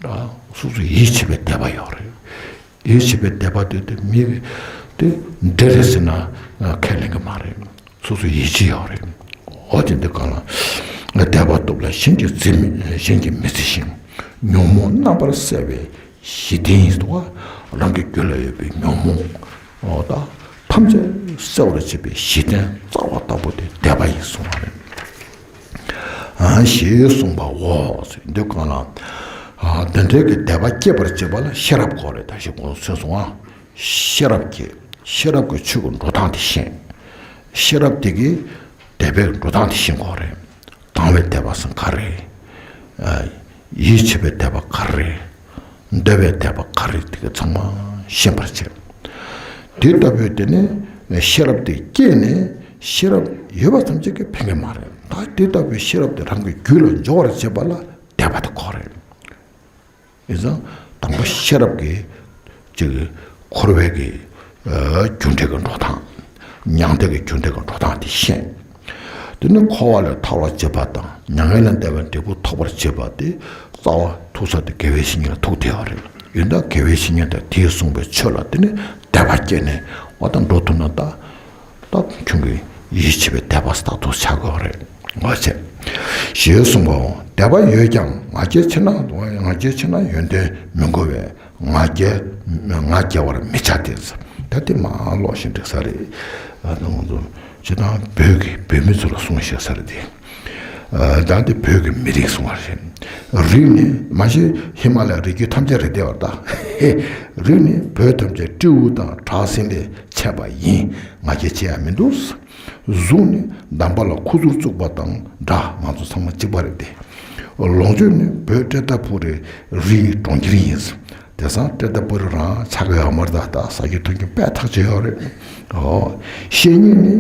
ཨ། སོ་སོ་ཡིད་ཆེས་པའི་དད་པ་ཡོད་རེད། ཡིད་ཆེས་པའི་དད་པ་དེ་དེ་མི་དེ་འདྲེ་རེད་ཟེར་ན་ཁས་ལེན་གྱི་མ་རེད། སོ་སོ་ཡིད་ཆེས་ཡོད་རེད། འོ་དེ་འདི་གང་ལ། དད་པ་སྟོབས་ལ་གཞན་གྱིས་འཛིན་མི། གཞན་གྱིས་མི་བརྫི་ཞིང་། ཉོན་མོངས་རྣམ་པར་སེལ་བའི་གཞི་རྟེན་ཡིན་འདུག་བ། རང་གི་རྒྱུད་ལ་ཡོད་པའི་ཉོན་མོངས། འོ་ད་ཐམས་ཅད་སེལ་བར་བྱེད་པའི་གཞི་རྟེན་རྩ་བ་ལྟ་བུ་དེ་དད་པ་ཡིན་གསུངས་པ་རེད། ཨ། ཞེས་གསུངས་པའོ། འདི་གང་ལ། ཨ། འདི་འདྲའི་གི་དད་པ་སྐྱེད་པར་བྱེད་པ་ལ་ཤེས་རབ་དགོས་རེད། ད་ཞིག་གོང་དུ་གསུངས་སོང་ཨ། ཤེས་རབ་ཀྱིས། ཤེས་རབ་ཀྱིས་ཆོས་ཀྱི་འགྲོ་སྟངས་དེ་ཤེས། ཤེས་རབ་དེ་གིས་དད་པའི་འགྲོ་སྟངས་དེ་ཤེས་དགོས་རེད། དང་བའི་དད་པ་ཟེར་ག་རེ། ཨ། ཡིད་ཆེས་པའི་དད་པ་ག་རེ། འདོད་པའི་དད་པ་ག་རེ། དེ་ག་ཚང་མ་ཤེས་པར་བྱེད། དེ་ལྟ་བུའི་དེ་ནི་ཤེས་རབ་དེ་སྐྱེས་ནས་ཤེས་རབ་ཡོད་པ་ཐམས་ཅད་ཀྱིས་ཕན་གྱི་མ་རེད། ད་དེ་ལྟ་བུའི་ཤེས་རབ་དེ་རང་གི་རྒྱུད་ལ་འཇོག་པར་བྱེད་པ་ལ་དད་པ་དེ་དགོས་རེད། ཡིན་ཙང་དང་པོ་ཤེས་རབ་ཀྱིས་ཅིག་འཁོར་བའི་གི། ཨ། རྒྱུ་འབྲས་ཀྱི་འགྲོ་སྟངས། མྱང་འདས་ཀྱི་རྒྱུ་འབྲས་ཀྱི་འགྲོ་སྟངས་དེ་ཤེས། དེ་ནི་འཁོར་བ་ལས་ཐར་བར་བྱེད་པ་དང་མྱ་ངན་ལས་འདས་པའི་འབྲས་བུ་ཐོབ་པར་བྱེད་པ་དེ་རྩ་བ་ཐུག་ས་དེ་དགེ་བའི་བཤེས་གཉེན་ལ་ཐུག་བསྡད་པ་རེད། ཡིན་ད་དགེ་བའི་བཤེས་གཉེན་དང་དེས་གསུངས་པའི་ཆོས་ལ་དེ་ནི་དད་པ་སྐྱེས་ནས་འོ་ད་འགྲོ་ཐུབ་ན་ད། ད་ཁྱོད་ཀྱི་ཡིད་ཆེས་པའི་དད་པ་ལྟ་རྟོག་བྱ་དགོས་རེད། ངོ་ཆེ། ཞེས་གསུངས་པའོ། དད་པ་ཡོད་ཀྱང་ང་རྒྱལ་ཆེ་ན་ང་རྒྱལ་ཆེ་ན་ཡོན་ཏན་མི་འགོར་བས་ང་རྒྱལ་ང་རྒྱལ་བར་མི་བྱ་སྟེ། ད་དེ་མ་ལོག་བཞིན་འགྲིག་ས་རེད། ཨ་ནི་ང་ཚོ་སྤྱིར་བཏང་བོད་ཀྱི་བོད་མི་ཚོ་ལ་གསུངས་བཞག་ས་རེད་དེ། ཨ་ད་དེ་བོད་ཀྱི་མི་རིགས་གསུང་བ་རེད། རིགས་ནི་མ་གཞི་ཧི་མ་ལ་ཡའི་རི་རྒྱུད་ཐམས་ཅད་རེད་བསྡད་པ་ད། རིགས་ནི་བོད་ཐམས་ཅད་སྤྲེའུ་དང་བྲག་སྲིན་ལས་ཆད་པ་ཡིན། ང་རྒྱལ་ཆེ་ཡ་མི་འདུག་གཟུགས་ནི་འདམ་པ་ལ་ཁུ་ཚུར་བཙུགས་པ་དང་འདྲ། ང་ཚོ་ཚང་མ་གཅིག་པ་རེད་དེ། ལོངས་སྤྱོད་ནི་བོད་ཏྲེ་ཏ་པུ་རི་རིའི་གྲོང་ཁྱེར་ཡིན། དེང་སང་ཏྲེ་ཏ་པུ་རི་རང་ཆགས་ཀྱི་ཡོད་མ་རེད། ད་ཟ་རྒྱུ་འཐུང་རྒྱུ་དཔེ་ཐག་ཆོད་ཡོད་རེད། ཨོ། བཤེས་གཉེན་ནི་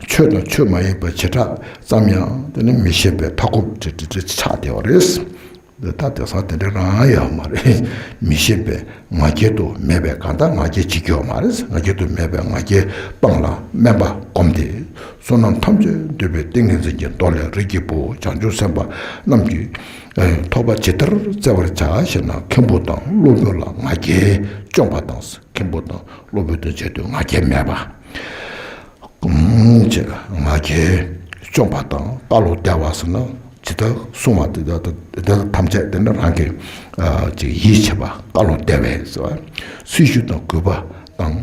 ཆོས་དང་ཆོས་མ་ཡིན་པ་བྱེ་བྲག་ཙམ་ཡང་དེ་ནི་མི་ཤེས་པའི་མཐའ་འཁོབ་ཅིག་ཆགས་བསྡད་པ་རེད། འདི་ལྟ་དེང་སང་དེ་འདྲ་རང་ཡོད་མ་རེད། མི་ཤེས་པས་ང་རྒྱལ་དུ་མེད་པས་གང་ལྟར་ང་རྒྱལ་བྱེད་ཀྱི་ཡོད་མ་རེད། ང་རྒྱལ་དུ་མེད་པས་ང་རྒྱལ་སྤངས་ལ་དམན་པ་བསྒོམས་ཏེ། བསོད་ནམས་ཐམས་ཅད་འདུས་པའི་ཏིང་ངེ་འཛིན་གྱི་མདོ་ལས། རིགས་ཀྱི་བུ་བྱང་ཆུབ་སེམས་དཔའ་རྣམས་ཀྱི་ཐོབ་པ་ཇི་ལྟར་བཙལ་བར་བྱ་ཞེ་ན། མཁན་པོ་དང་སློབ་དཔོན་ལ་ང་རྒྱལ་བཅོམ་པ་དང་། མཁན་པོ་དང་སློབ་དཔོན་དང་བྱེད་དུས་ང་རྒྱལ་མེད་པ། ཅེས་ང་རྒྱལ་བཅོམ་པ་དང་བཀའ་བློ་བདེ་བ་ཟེར་ན་ཇི་ལྟར་གསུང་བ་དེ་དག་དེ་དག་ཐམས་ཅད་དེ་ནི་རང་གི་ཅིག་ཡིད་ཆེས་པ་བཀའ་བློ་བདེ་བས་ཟེར་བ། སྲི་ཞུ་དང་གུས་པ་དང་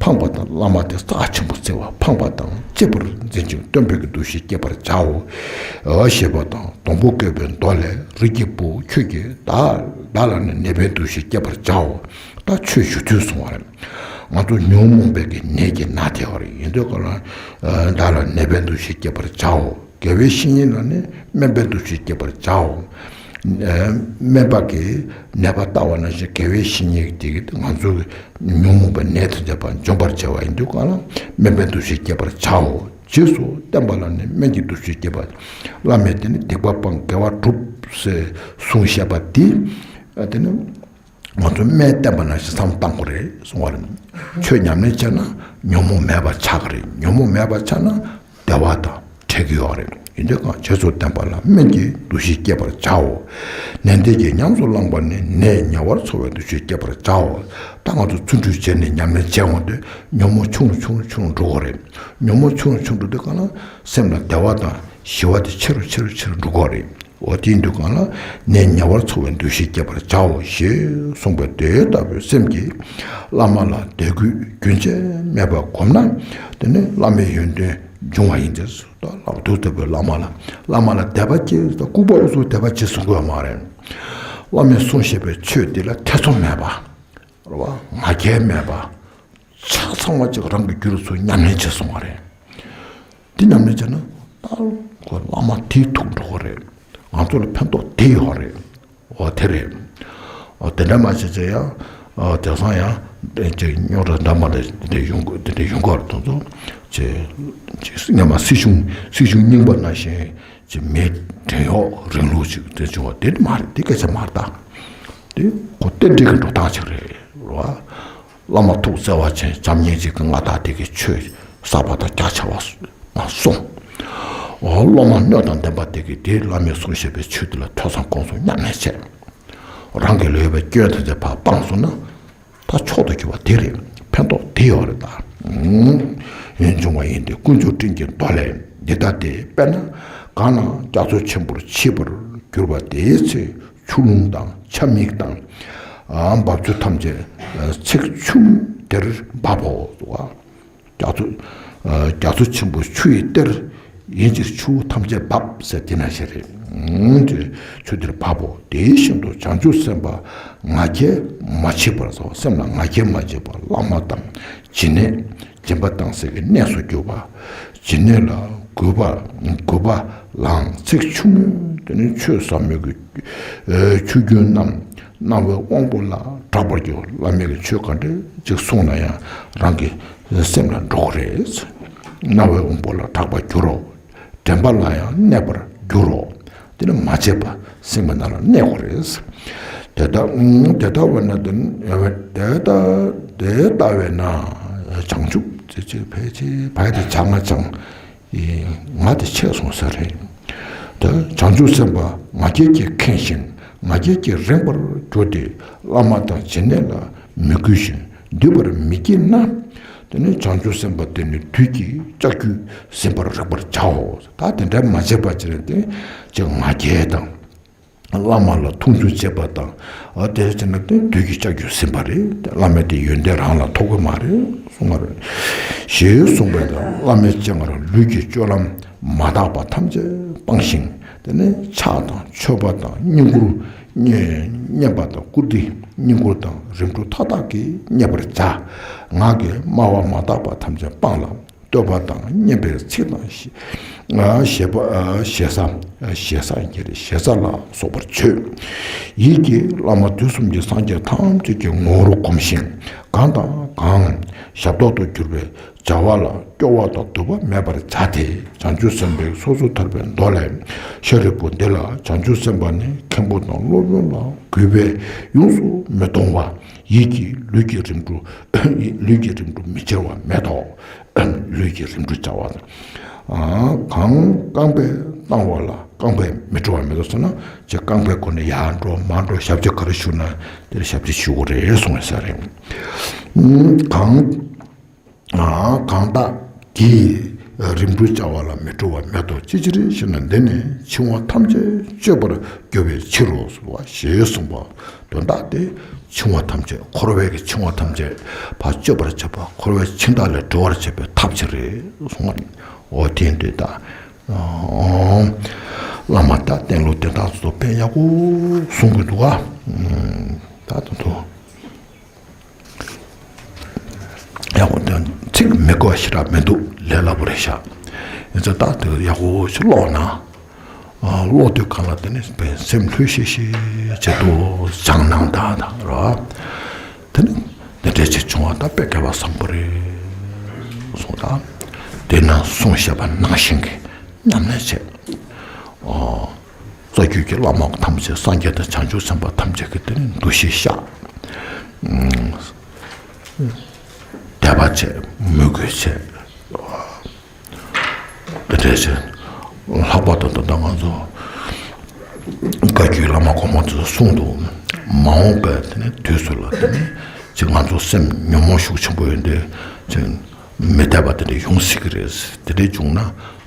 ཕངས་པ་དང་། བླ་མ་དེ་རྩ་ཆེན་པོ་བརྩི་བ། ཕངས་པ་དང་གཅེས་པར་འཛིན་ཅིང་སྟོན་པའི་གི་འདུ་ཤེས་བསྐྱེད་པར་བྱའོ། ཞེས་པ་དང་། སྡོང་པོ་བཀོད་པའི་མདོ་ལས། རིགས་ཀྱི་བུ་ཁྱོད་ཀྱིས་བདག་བདག་ལ་ནི་ནད་པའི་འདུ་ཤེས་བསྐྱེད་པར་བྱའོ། ད་ཆོས་ཞུ་ཚུལ་གསུང་བ་རེད། ང་ཚོ་ཉོན་མོངས་པའི་གི་ནད་ཀྱིས་ན་བསྡད་པ་རེད། ཡིན་དུས་གང་ལ་བདག་ལ་ནད་པའི་འདུ་ཤེས་བསྐྱེད་པར་བྱའོ། དགེ་བའི་བཤེས་གཉེན་ལ་ནི་སྨན་པའི་འདུ་ཤེས་བསྐྱེད་པར་བྱའོ། སྨན་པ་གིས་ནད་པ་ལྟ་བ་ནང་བཞིན་དགེ་བའི་བཤེས་གཉེན་དེ་གིས་ང་ཚོ་གི་ཉོན་མོངས་པའི་ནད་དེ་ཚོ་ཕར་འཇོམས་པར་བྱ་བ་ཡིན་དུས་གང་ལ་སྨན་པའི་འདུ་ཤེས་བསྐྱེད་པར་བྱའོ། རྗེས་སུ་བསྟན་པ་ལ་ནི་སྨན་གྱི་འདུ་ཤེས་བསྐྱེད་པ། བླ་མས་དེ་ནི་སྡིག་པ་སྤང་དགེ་བ་སྒྲུབ་ཟེར་གསུངས་བཞག་པ་དེ་དེ་ནི། ང་ཚོ་སྨན་བསྟེན་པ་ནང་བཞིན་བསམ་བློ་བཏང་དགོས་རེད་གསུང་བ་རེད། ཆོས་ཉམས་ལེན་བྱས་ན་ཉོན་མོངས་མེད་པ་ཆགས་ཀྱི་རེད། ཉོན་མོངས་མེད་པ་ཆགས་ན་བདེ་བ་དང་འཕྲད་ཀྱི་ཡོད་རེད། ཡིན་དུས་གང་རྗེས་སུ་བསྟན་པ་ལ་སྨན་གྱི་འདུ་ཤེས་བསྐྱེད་པར་བྱའོ། ནན་ཏན་གྱིས་ཉམས་སུ་བླངས་པ་ནི་ནད་ཉེ་བར་འཚོ་བའི་འདུ་ཤེས་བསྐྱེད་པར་བྱའོ། ད་ང་ཚོ་བརྩོན་འགྲུས་བྱས་ནས་ཉམས་ལེན་བྱས་འོང་དུས་ཉོན་མོངས་ཆུང་རུ་ཆུང་རུ་ཆུང་རུ་འགྲོ་གི་རེད། ཉོན་མོངས་ཆུང་རུ་ཆུང་རུ་འགྲོ་དུས་གང་ལ་སེམས་ལ་བདེ་བ་དང་ཞི་བ་དེ་ཆེ་རུ་ཆེ་རུ་ཆེ་རུ་འགྲོ་གི་རེད། འོ་དེ་ཡིན་དུས་གང་ལ་ནད་ཉེ་བར་འཚོ་བའི་འདུ་ཤེས་བསྐྱེད་པར་བྱའོ་ཞེས་གསུངས་པས། དེ་ལྟ་བུའི་སེམས་ཀྱིས་བླ་མ་ལ་དད་གུས་རྒྱུན་ཆད་མེད་པར་བསྒོམས་ན་དེ་ནི་བླ་མའི་ཡོན་ཏན་འབྱུང་བ་ཡིན་ཏེ། ད་བླ་མ་དུས་ལྟ་བུའི་བླ་མ་ལ་བླ་མ་ལ་དད་པ་སྐྱེས། ད་ལྐུགས་པ་འུ་ཚོ་དད་པ་སྐྱེས་གསུང་གི་ཡོད་མ་རེད། བླ་མས་གསུངས་བཞག་པའི་ཆོས་འདི་ལ་ཐེ་ཚོམ་མེད་པ། རེད་བ། ང་རྒྱལ་མེད་པ། ཆ་ཚང་བ་ཅིག་རང་གི་རྒྱུད་ལ་ཚུར་ཉམས་ལེན་བྱས་སོང་བ་རེད། འདི་ཉམས་ལེན་བྱས་ན་ད་ཁོ་བླ་མ་དེའི་ཐུགས་འགྲོ་གི་རེད། ང་ཚོ་ལ་ཕན་ཐོགས་དེ་ཡོད་རེད། འོ་དེ་རེད། འོ་དེ་འདྲ་མ་བྱས་བྱས་ཡང་། འོ་དེང་སང་ཡང་ཅིག་རྙོག་དྲ་འདྲ་མ་འདྲ་དེ་འདྲ་ཡོང་གི་དེ་འདྲ་ཡོང་གི་རེད། དེ་ཚོ་ཅིག་ཅིག་སྔ་མ་སྲིད་གཞུང་སྲིད་གཞུང་རྙིང་པ་ནང་བཞིན་ཅིག་མིའི་བྲན་གཡོག་རིང་ལུགས་ཅིག་དེ་བྱུང་བ་དེ་མ་རེད། དེ་སྐད་ཆ་མ་རེད་ད། དེ་ཁོ་རྟེན་འབྲེལ་གྱི་འགྲོ་སྟངས་ཅིག་རེད་རེད་བ། བླ་མ་ཐུགས་བརྩེ་བ་ཆེན་བྱམས་སྙིང་རྗེ་གི་མངའ་བདག་དེ་གིས་ཆོས་བསགས་པ་དང་རྒྱ་ཆེ་བ་གསུངས། འོ་སློབ་མ་སྣོད་དང་ལྡན་པ་དེ་གིས་དེ་བླ་མས་གསུངས་བཞག་པའི་ཆོས་དེ་ལ་ཐོས་བསམ་སྒོམ་གསུམ་ཉམས་ལེན་བྱས། རང་གི་ལ་ཡོད་པའི་སྐྱོན་དེ་ཚོ་ཕར་སྤངས་སོང་ན་ད་མཆོག་ཏུ་གྱུར་པ་དེ་རེད། ཕན་ཐོགས་དེ་ཡོད་རེད་ད། ཡིན་འབྱུང་བ་ཡིན་ཏེ་དཀོན་མཆོག་སྤྲིན་གྱི་མདོ་ལས། འདི་ལྟ་སྟེ། དཔེར་ན་གང་ན་རྒྱ་མཚོ་ཆེན་པོར་མཆེད་པར་གྱུར་པ་དེའི་ཚེ། ཆུ་ཀླུང་དང་ཆུ་མིག་དང་། ཨ་འབབ་ཆུ་ཐམས་ཅད་ཚེགས་ཆུང་དེར་འབབ་བོ། རྒྱ་མཚོ་ཨ་རྒྱ་མཚོ་ཆེན་པོ་ཆུ་ཡི་གཏེར་ཡིན་ཕྱིར་ཆུ་ཐམས་ཅད་འབབ་ཟེར་དེ་ནང་བཞིན་རེད། ཨུམ་དེ་ཆུ་དེར་འབབ་བོ། དེ་བཞིན་དུ་བྱང་ཆུབ་སེམས་དཔའ་ང་རྒྱལ་མ་བྱེད་པར་ཟེར་བ། སེམས་ལ་ང་རྒྱལ་མ་བྱེད་པར་བླ་མ་དང་། སྦྱིན་གནས། སྦྱིན་པ་བཏང་སའི་གི་གནས་སུ་གྱུར་པ། སྦྱིན་གནས་ལ་གུས་པ་གུས་པ་ལའང་ཚེགས་ཆུང་ངུས་དེ་ནི་ཆོས་ཟབ་མོའི་གི་ཨེ་ཆུ་རྒྱུན་རྣམས་རྣ་བའི་དབང་པོ་ལ་གྲགས་པར་འགྱུར། བླ་མའི་གི་ཆོས་ག་འདྲ་ཅིག་གསུངས་ན་ཡང་རང་གི་སེམས་ལ་འགྲོ་གི་རེད། རྣ་བའི་དབང་པོ་ལ་གྲགས་པར་འགྱུར་རོ། དྲན་པ་ལ་ཡང་གནས་པར་འགྱུར་རོ། དེ་ནི་མ་བརྗེད་པ་སེམས་པ་ནང་ལ་གནས་དགོས་རེད། དེ་ལྟ་དེ་ལྟ་བས་ན་དེ་དེ་ལྟ་དེ་ལྟ་བས་ན་བྱང་ཆུབ་ཅེས་བྱ་བའི་ཕལ་ཆེར་བའི་དེ་བྱ་ང་བྱང་ ང་དེ་ཆད་སོང་ས་རེད། ད་བྱང་ཆུབ་སེམས་དཔའ་ང་རྒྱལ་གྱིས་ཁེངས་ཤིང་ང་རྒྱལ་གྱིས་རེངས་པར་གྱུར་ཏེ། བླ་མ་དང་བྱེ་གནས་ལ་མོས་གུས་ཤིང་འདུད་པར་མི་བགྱིད་ན། དེ་ནི་བྱང་ཆུབ་སེམས་དཔའ་དེ་ནི་བདུད་ཀྱི་ལྕགས་ཀྱུས་ཟིན་པར་རིག་པར་བྱའོ། ད་དེ་འདྲ་མ་བྱས་པ་ཅིག་ལ་དེ་ཅིག་ང་རྒྱལ་དང་། བླ་མ་ལ་མཐོང་ཆུང་བྱེད་པ་དང་། ཨ་དེ་བྱས་ན་དེ་བདུད་ཀྱི་ལྕགས་ཀྱུས་ཟིན་པ་རེད། བླ་མའི་དེ་ཡོན་ཏན་རང་ལ་ཐོབ་ཀྱི་མ་རེད་གསུངས་པ་རེད། ཞེས་གསུངས་པས། བླ་མའི་སྤྱན་སྔར་ལུས་ཀྱི་སྤྱོད་ལམ་མ་དག་པ་ཐམས་ཅད་སྤངས་ཤིང་། དེ་ནས་ཕྱག་དང་མཆོད་པ་དང་བསྙེན་བཀུར། བསྙེན་པ་དང་བཀུར་སྟི། བསྙེན་བཀུར་དང་རིམ་གྲོ་མཐའ་དག་གིས་མཉེས་པར་བྱ། ངག་གི་སྨྲ་བ་མ་དག་པ་ཐམས་ཅད་སྤངས་ལ། བསྟོད་པ་དང་སྙན་པའི་ཚིག་དང་། ཞེ་ཞེ་ས་ཞེ་ས་ཞེ་ས་ཡིན་གྱི་རེད། ཞེ་ས་ལ་སོགས་པར་བརྗོད། ཡིད་ཀྱིས་བླ་མ་དུས་གསུམ་གྱི་སངས་རྒྱས་ཐམས་ཅད་ཀྱི་ངོ་བོར་སྒོམ་ཞིང་། གང་དང་གང་ཞབས་ཏོག་ཏུ་གྱུར་པའི་བྱ་བ་ལ་སྐྱོ་བ་དང་སྡུག་པ་མེད་པར་བྱ་སྟེ། བྱང་ཆུབ་སེམས་དཔའི་སོ་སོར་ཐར་པའི་མདོ་ལས། ཤཱ་རིའི་བུ་འདི་ལ་བྱང་ཆུབ་སེམས་དཔའ་ནི་མཁན་པོ་དང་སློབ་དཔོན་ལ་གུས་པས་ཡོངས་སུ་མི་གཏོང་བ། ཡིད་ཀྱིས་ལུས་ཀྱི་རིམ་གྲོ་ལུས་ཀྱི་རིམ་གྲོ་མི་བྱེད་པ་མེད་དོ། ལུས་ཀྱི་རིམ་གྲོ་བྱ་བ་དང་། གང་རྐང་པས་བཏང་བ་ལ་རྐང་པས་མི་འགྲོ་བ་མེད་དོ་ཟེར་ན། ཅེས་རྐང་པའི་སྒོ་ནས་ཡར་འགྲོ་མར་འགྲོ་ཞབས་ཕྱི་ག་རེ་ཞུ་ན་དེར་ཞབས་ཕྱི་ཞུ་དགོས་རེད་གསུངས་ས་རེད། གང་གང་དག་གིས་རིམ་གྲོ་བྱ་བ་ལ་མི་འགྲོ་བ་མེད་དོ། ཅི་ཕྱིར་ཞེ་ན། འདི་ནི་འཆིང་བ་ཐམས་ཅད་གཅོད་པར་འགྱུར་བའི་ཕྱིར་རོ། ཞེས་གསུངས་པ། དོན་དག་དེ་འཆིང་བ་ཐམས་ཅད་འཁོར་བའི་གི་འཆིང་བ་ཐམས་ཅད་ཕར་གཅོད་པར་བྱེད་པ། འཁོར་བའི་འཆིང་ཐག་ལས་སྒྲོལ་བར་བྱེད་པའི་ཐབས་ཅིག་རེད་གསུངས་པ་རེད། འོ་དེ་འདི་ད་བླ་མ་ད་བསྟེན་ལུགས་དེ་དག་ཚོ་དཔེ་ཡག་པོ་གསུང་གི་འདུག་ག་ད་དུང་དུ་ཡག་པོ་དེ་ཚིག་མི་དགོས་ཞེ་དྲག་མི་འདུག་ལས་སླ་པོ་རེད་ཤག་ཡིན་ཙང་ད་དེ་ཡག་པོ་ཞིག་ཀློག་ན། ཀློག་དུས་གང་ལ་དེ་ནི་སེམས་ལྷོད་ཤིག་ཤིག་བྱེད་དུ་སྦྱང་གནང་དང་དང་ར། དེ་ནི་དེ་འདྲའི་ཆེ་ཆུང་བ་ད་དཔེ་སྐལ་བ་བཟང་པོ་རེད་གསུངས་དང་། དེ་ན་གསུངས་བཞག་པ་ནང་བཞིན་གྱི་ཉམས་ལེན་བྱེད། རྩ་རྒྱུད་ཀྱི་བླ་མ་ཐམས་ཅད་སངས་རྒྱས་དང་བྱང་ཆུབ་སེམས་དཔའ་ཐམས་ཅད་ཀྱི་དེ་ནི་འདུ་ཤེས་བཞག་དད་པ་བྱེད། མོས་གུས་བྱེད། དེ་འདྲ་བྱས། ལྷག་པར་དུ་ད་ལྟ་ང་ཚོ་བཀའ་བརྒྱུད་བླ་མ་གོང་མ་ཚོས་གསུངས་འདུག་མ་འོངས་པའི་དེ་ནས་དུས་སུ་ལ་དེ་ནས་ཅིག་ང་ཚོ་སེམས་ཉོན་མོངས་ཤུགས་ཆེན་པོ་ཡོད་དུས་ཅིག་མི་བདེ་བ་དེ་འདྲ་ཡོང་སྲིད་ཀྱི་རེད། དེ་འདྲ་བྱུང་ན་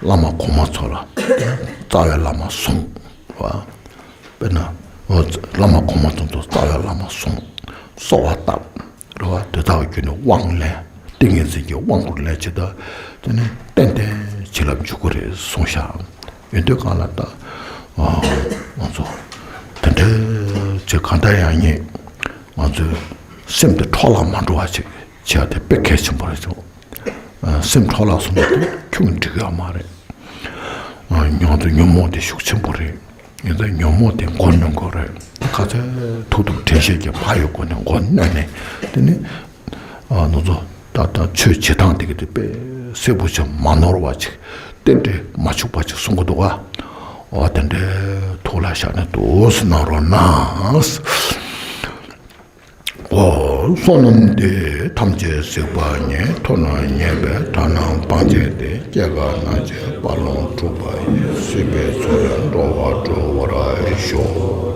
བླ་མ་གོང་མ་ཚོ་ལ་རྩ་བའི་བླ་མ་ཟུངས་པ། དཔེར་ན། བླ་མ་གོང་མ་ཚོ་ཚོ་རྩ་བའི་བླ་མ་ཟུངས། གསོལ་བ་བཏབ། རེད་བ། དེ་དག་གི་རྒྱུད་ནས་དབང་ལེན། ཏིང་ངེ་འཛིན་གྱི་དབང་བསྐུར་ལེན་བྱེད་ད། དེ་ནི་ཏན་ཏན་བྱིན་རླབས་འཇུག་གི་རེད་གསུངས་ཤག་ཡོན་ཏན་གང་ལ་ད། ང་ཚོ་དེ་འདྲའི་ཚེ་གང་ལྟར་ཡང་ཉིད་ང་ཚོའི་སེམས་དེ་འཕྲོ་བརླག་མ་འགྲོ་བ་ཅིག་བྱེད་ཡ་དེ་དཔེ་གལ་ཆེན་པོ་རེད་ཆོག་སེམས་འཕྲོ་བརླག་སོང་བ་དེ་ཁྱོན་འགྲིག་ཡོད་མ་རེད། ང་ཚོ་ཉོན་མོངས་དེ་ཤུགས་ཆེན་པོ་རེད། ཡིན་ཙང་ཉོན་མོངས་དེ་མགོ་གནོན་དགོས་རེད། ཁ་ཚ་ཐུག་ཐུག་དྲན་ཤེས་ཀྱི་བག་ཡོད་སྒོ་ནས་མགོ་གནོན་ནས། དེ་ནི་ང་ཚོ་ད་ལྟ་ཆོས་བྱེད་སྟངས་དེ་གི་དེ་དཔེ་གསལ་པོ་ཅིག་མ་ནོར་བ་ཅིག་རྟེན་འབྲེལ་མ་འཆུག་པ་ཅིག་གསུང་གི་འདུག་ག་འོ་དེ་འདྲའི་ཐུགས་ལ་བཞག་ནས་འདུག་སེ་གནང་རོགས་གནང་། ཨོ། བསོད་ནམས་འདི་ཐམས་ཅད་གཟིགས་པ་ཉིད། ཐོབ་ནས་ཉེས་པའི་དགྲ་རྣམས་སྤང་བྱས་ཏེ། སྐྱེ་རྒ་ན་འཆིའི་རྦ་ཀློང་འཁྲུགས་པ་ཡི། སྲིད་པའི་མཚོ་ལས་འགྲོ་བ་སྒྲོལ་བར་ཤོག།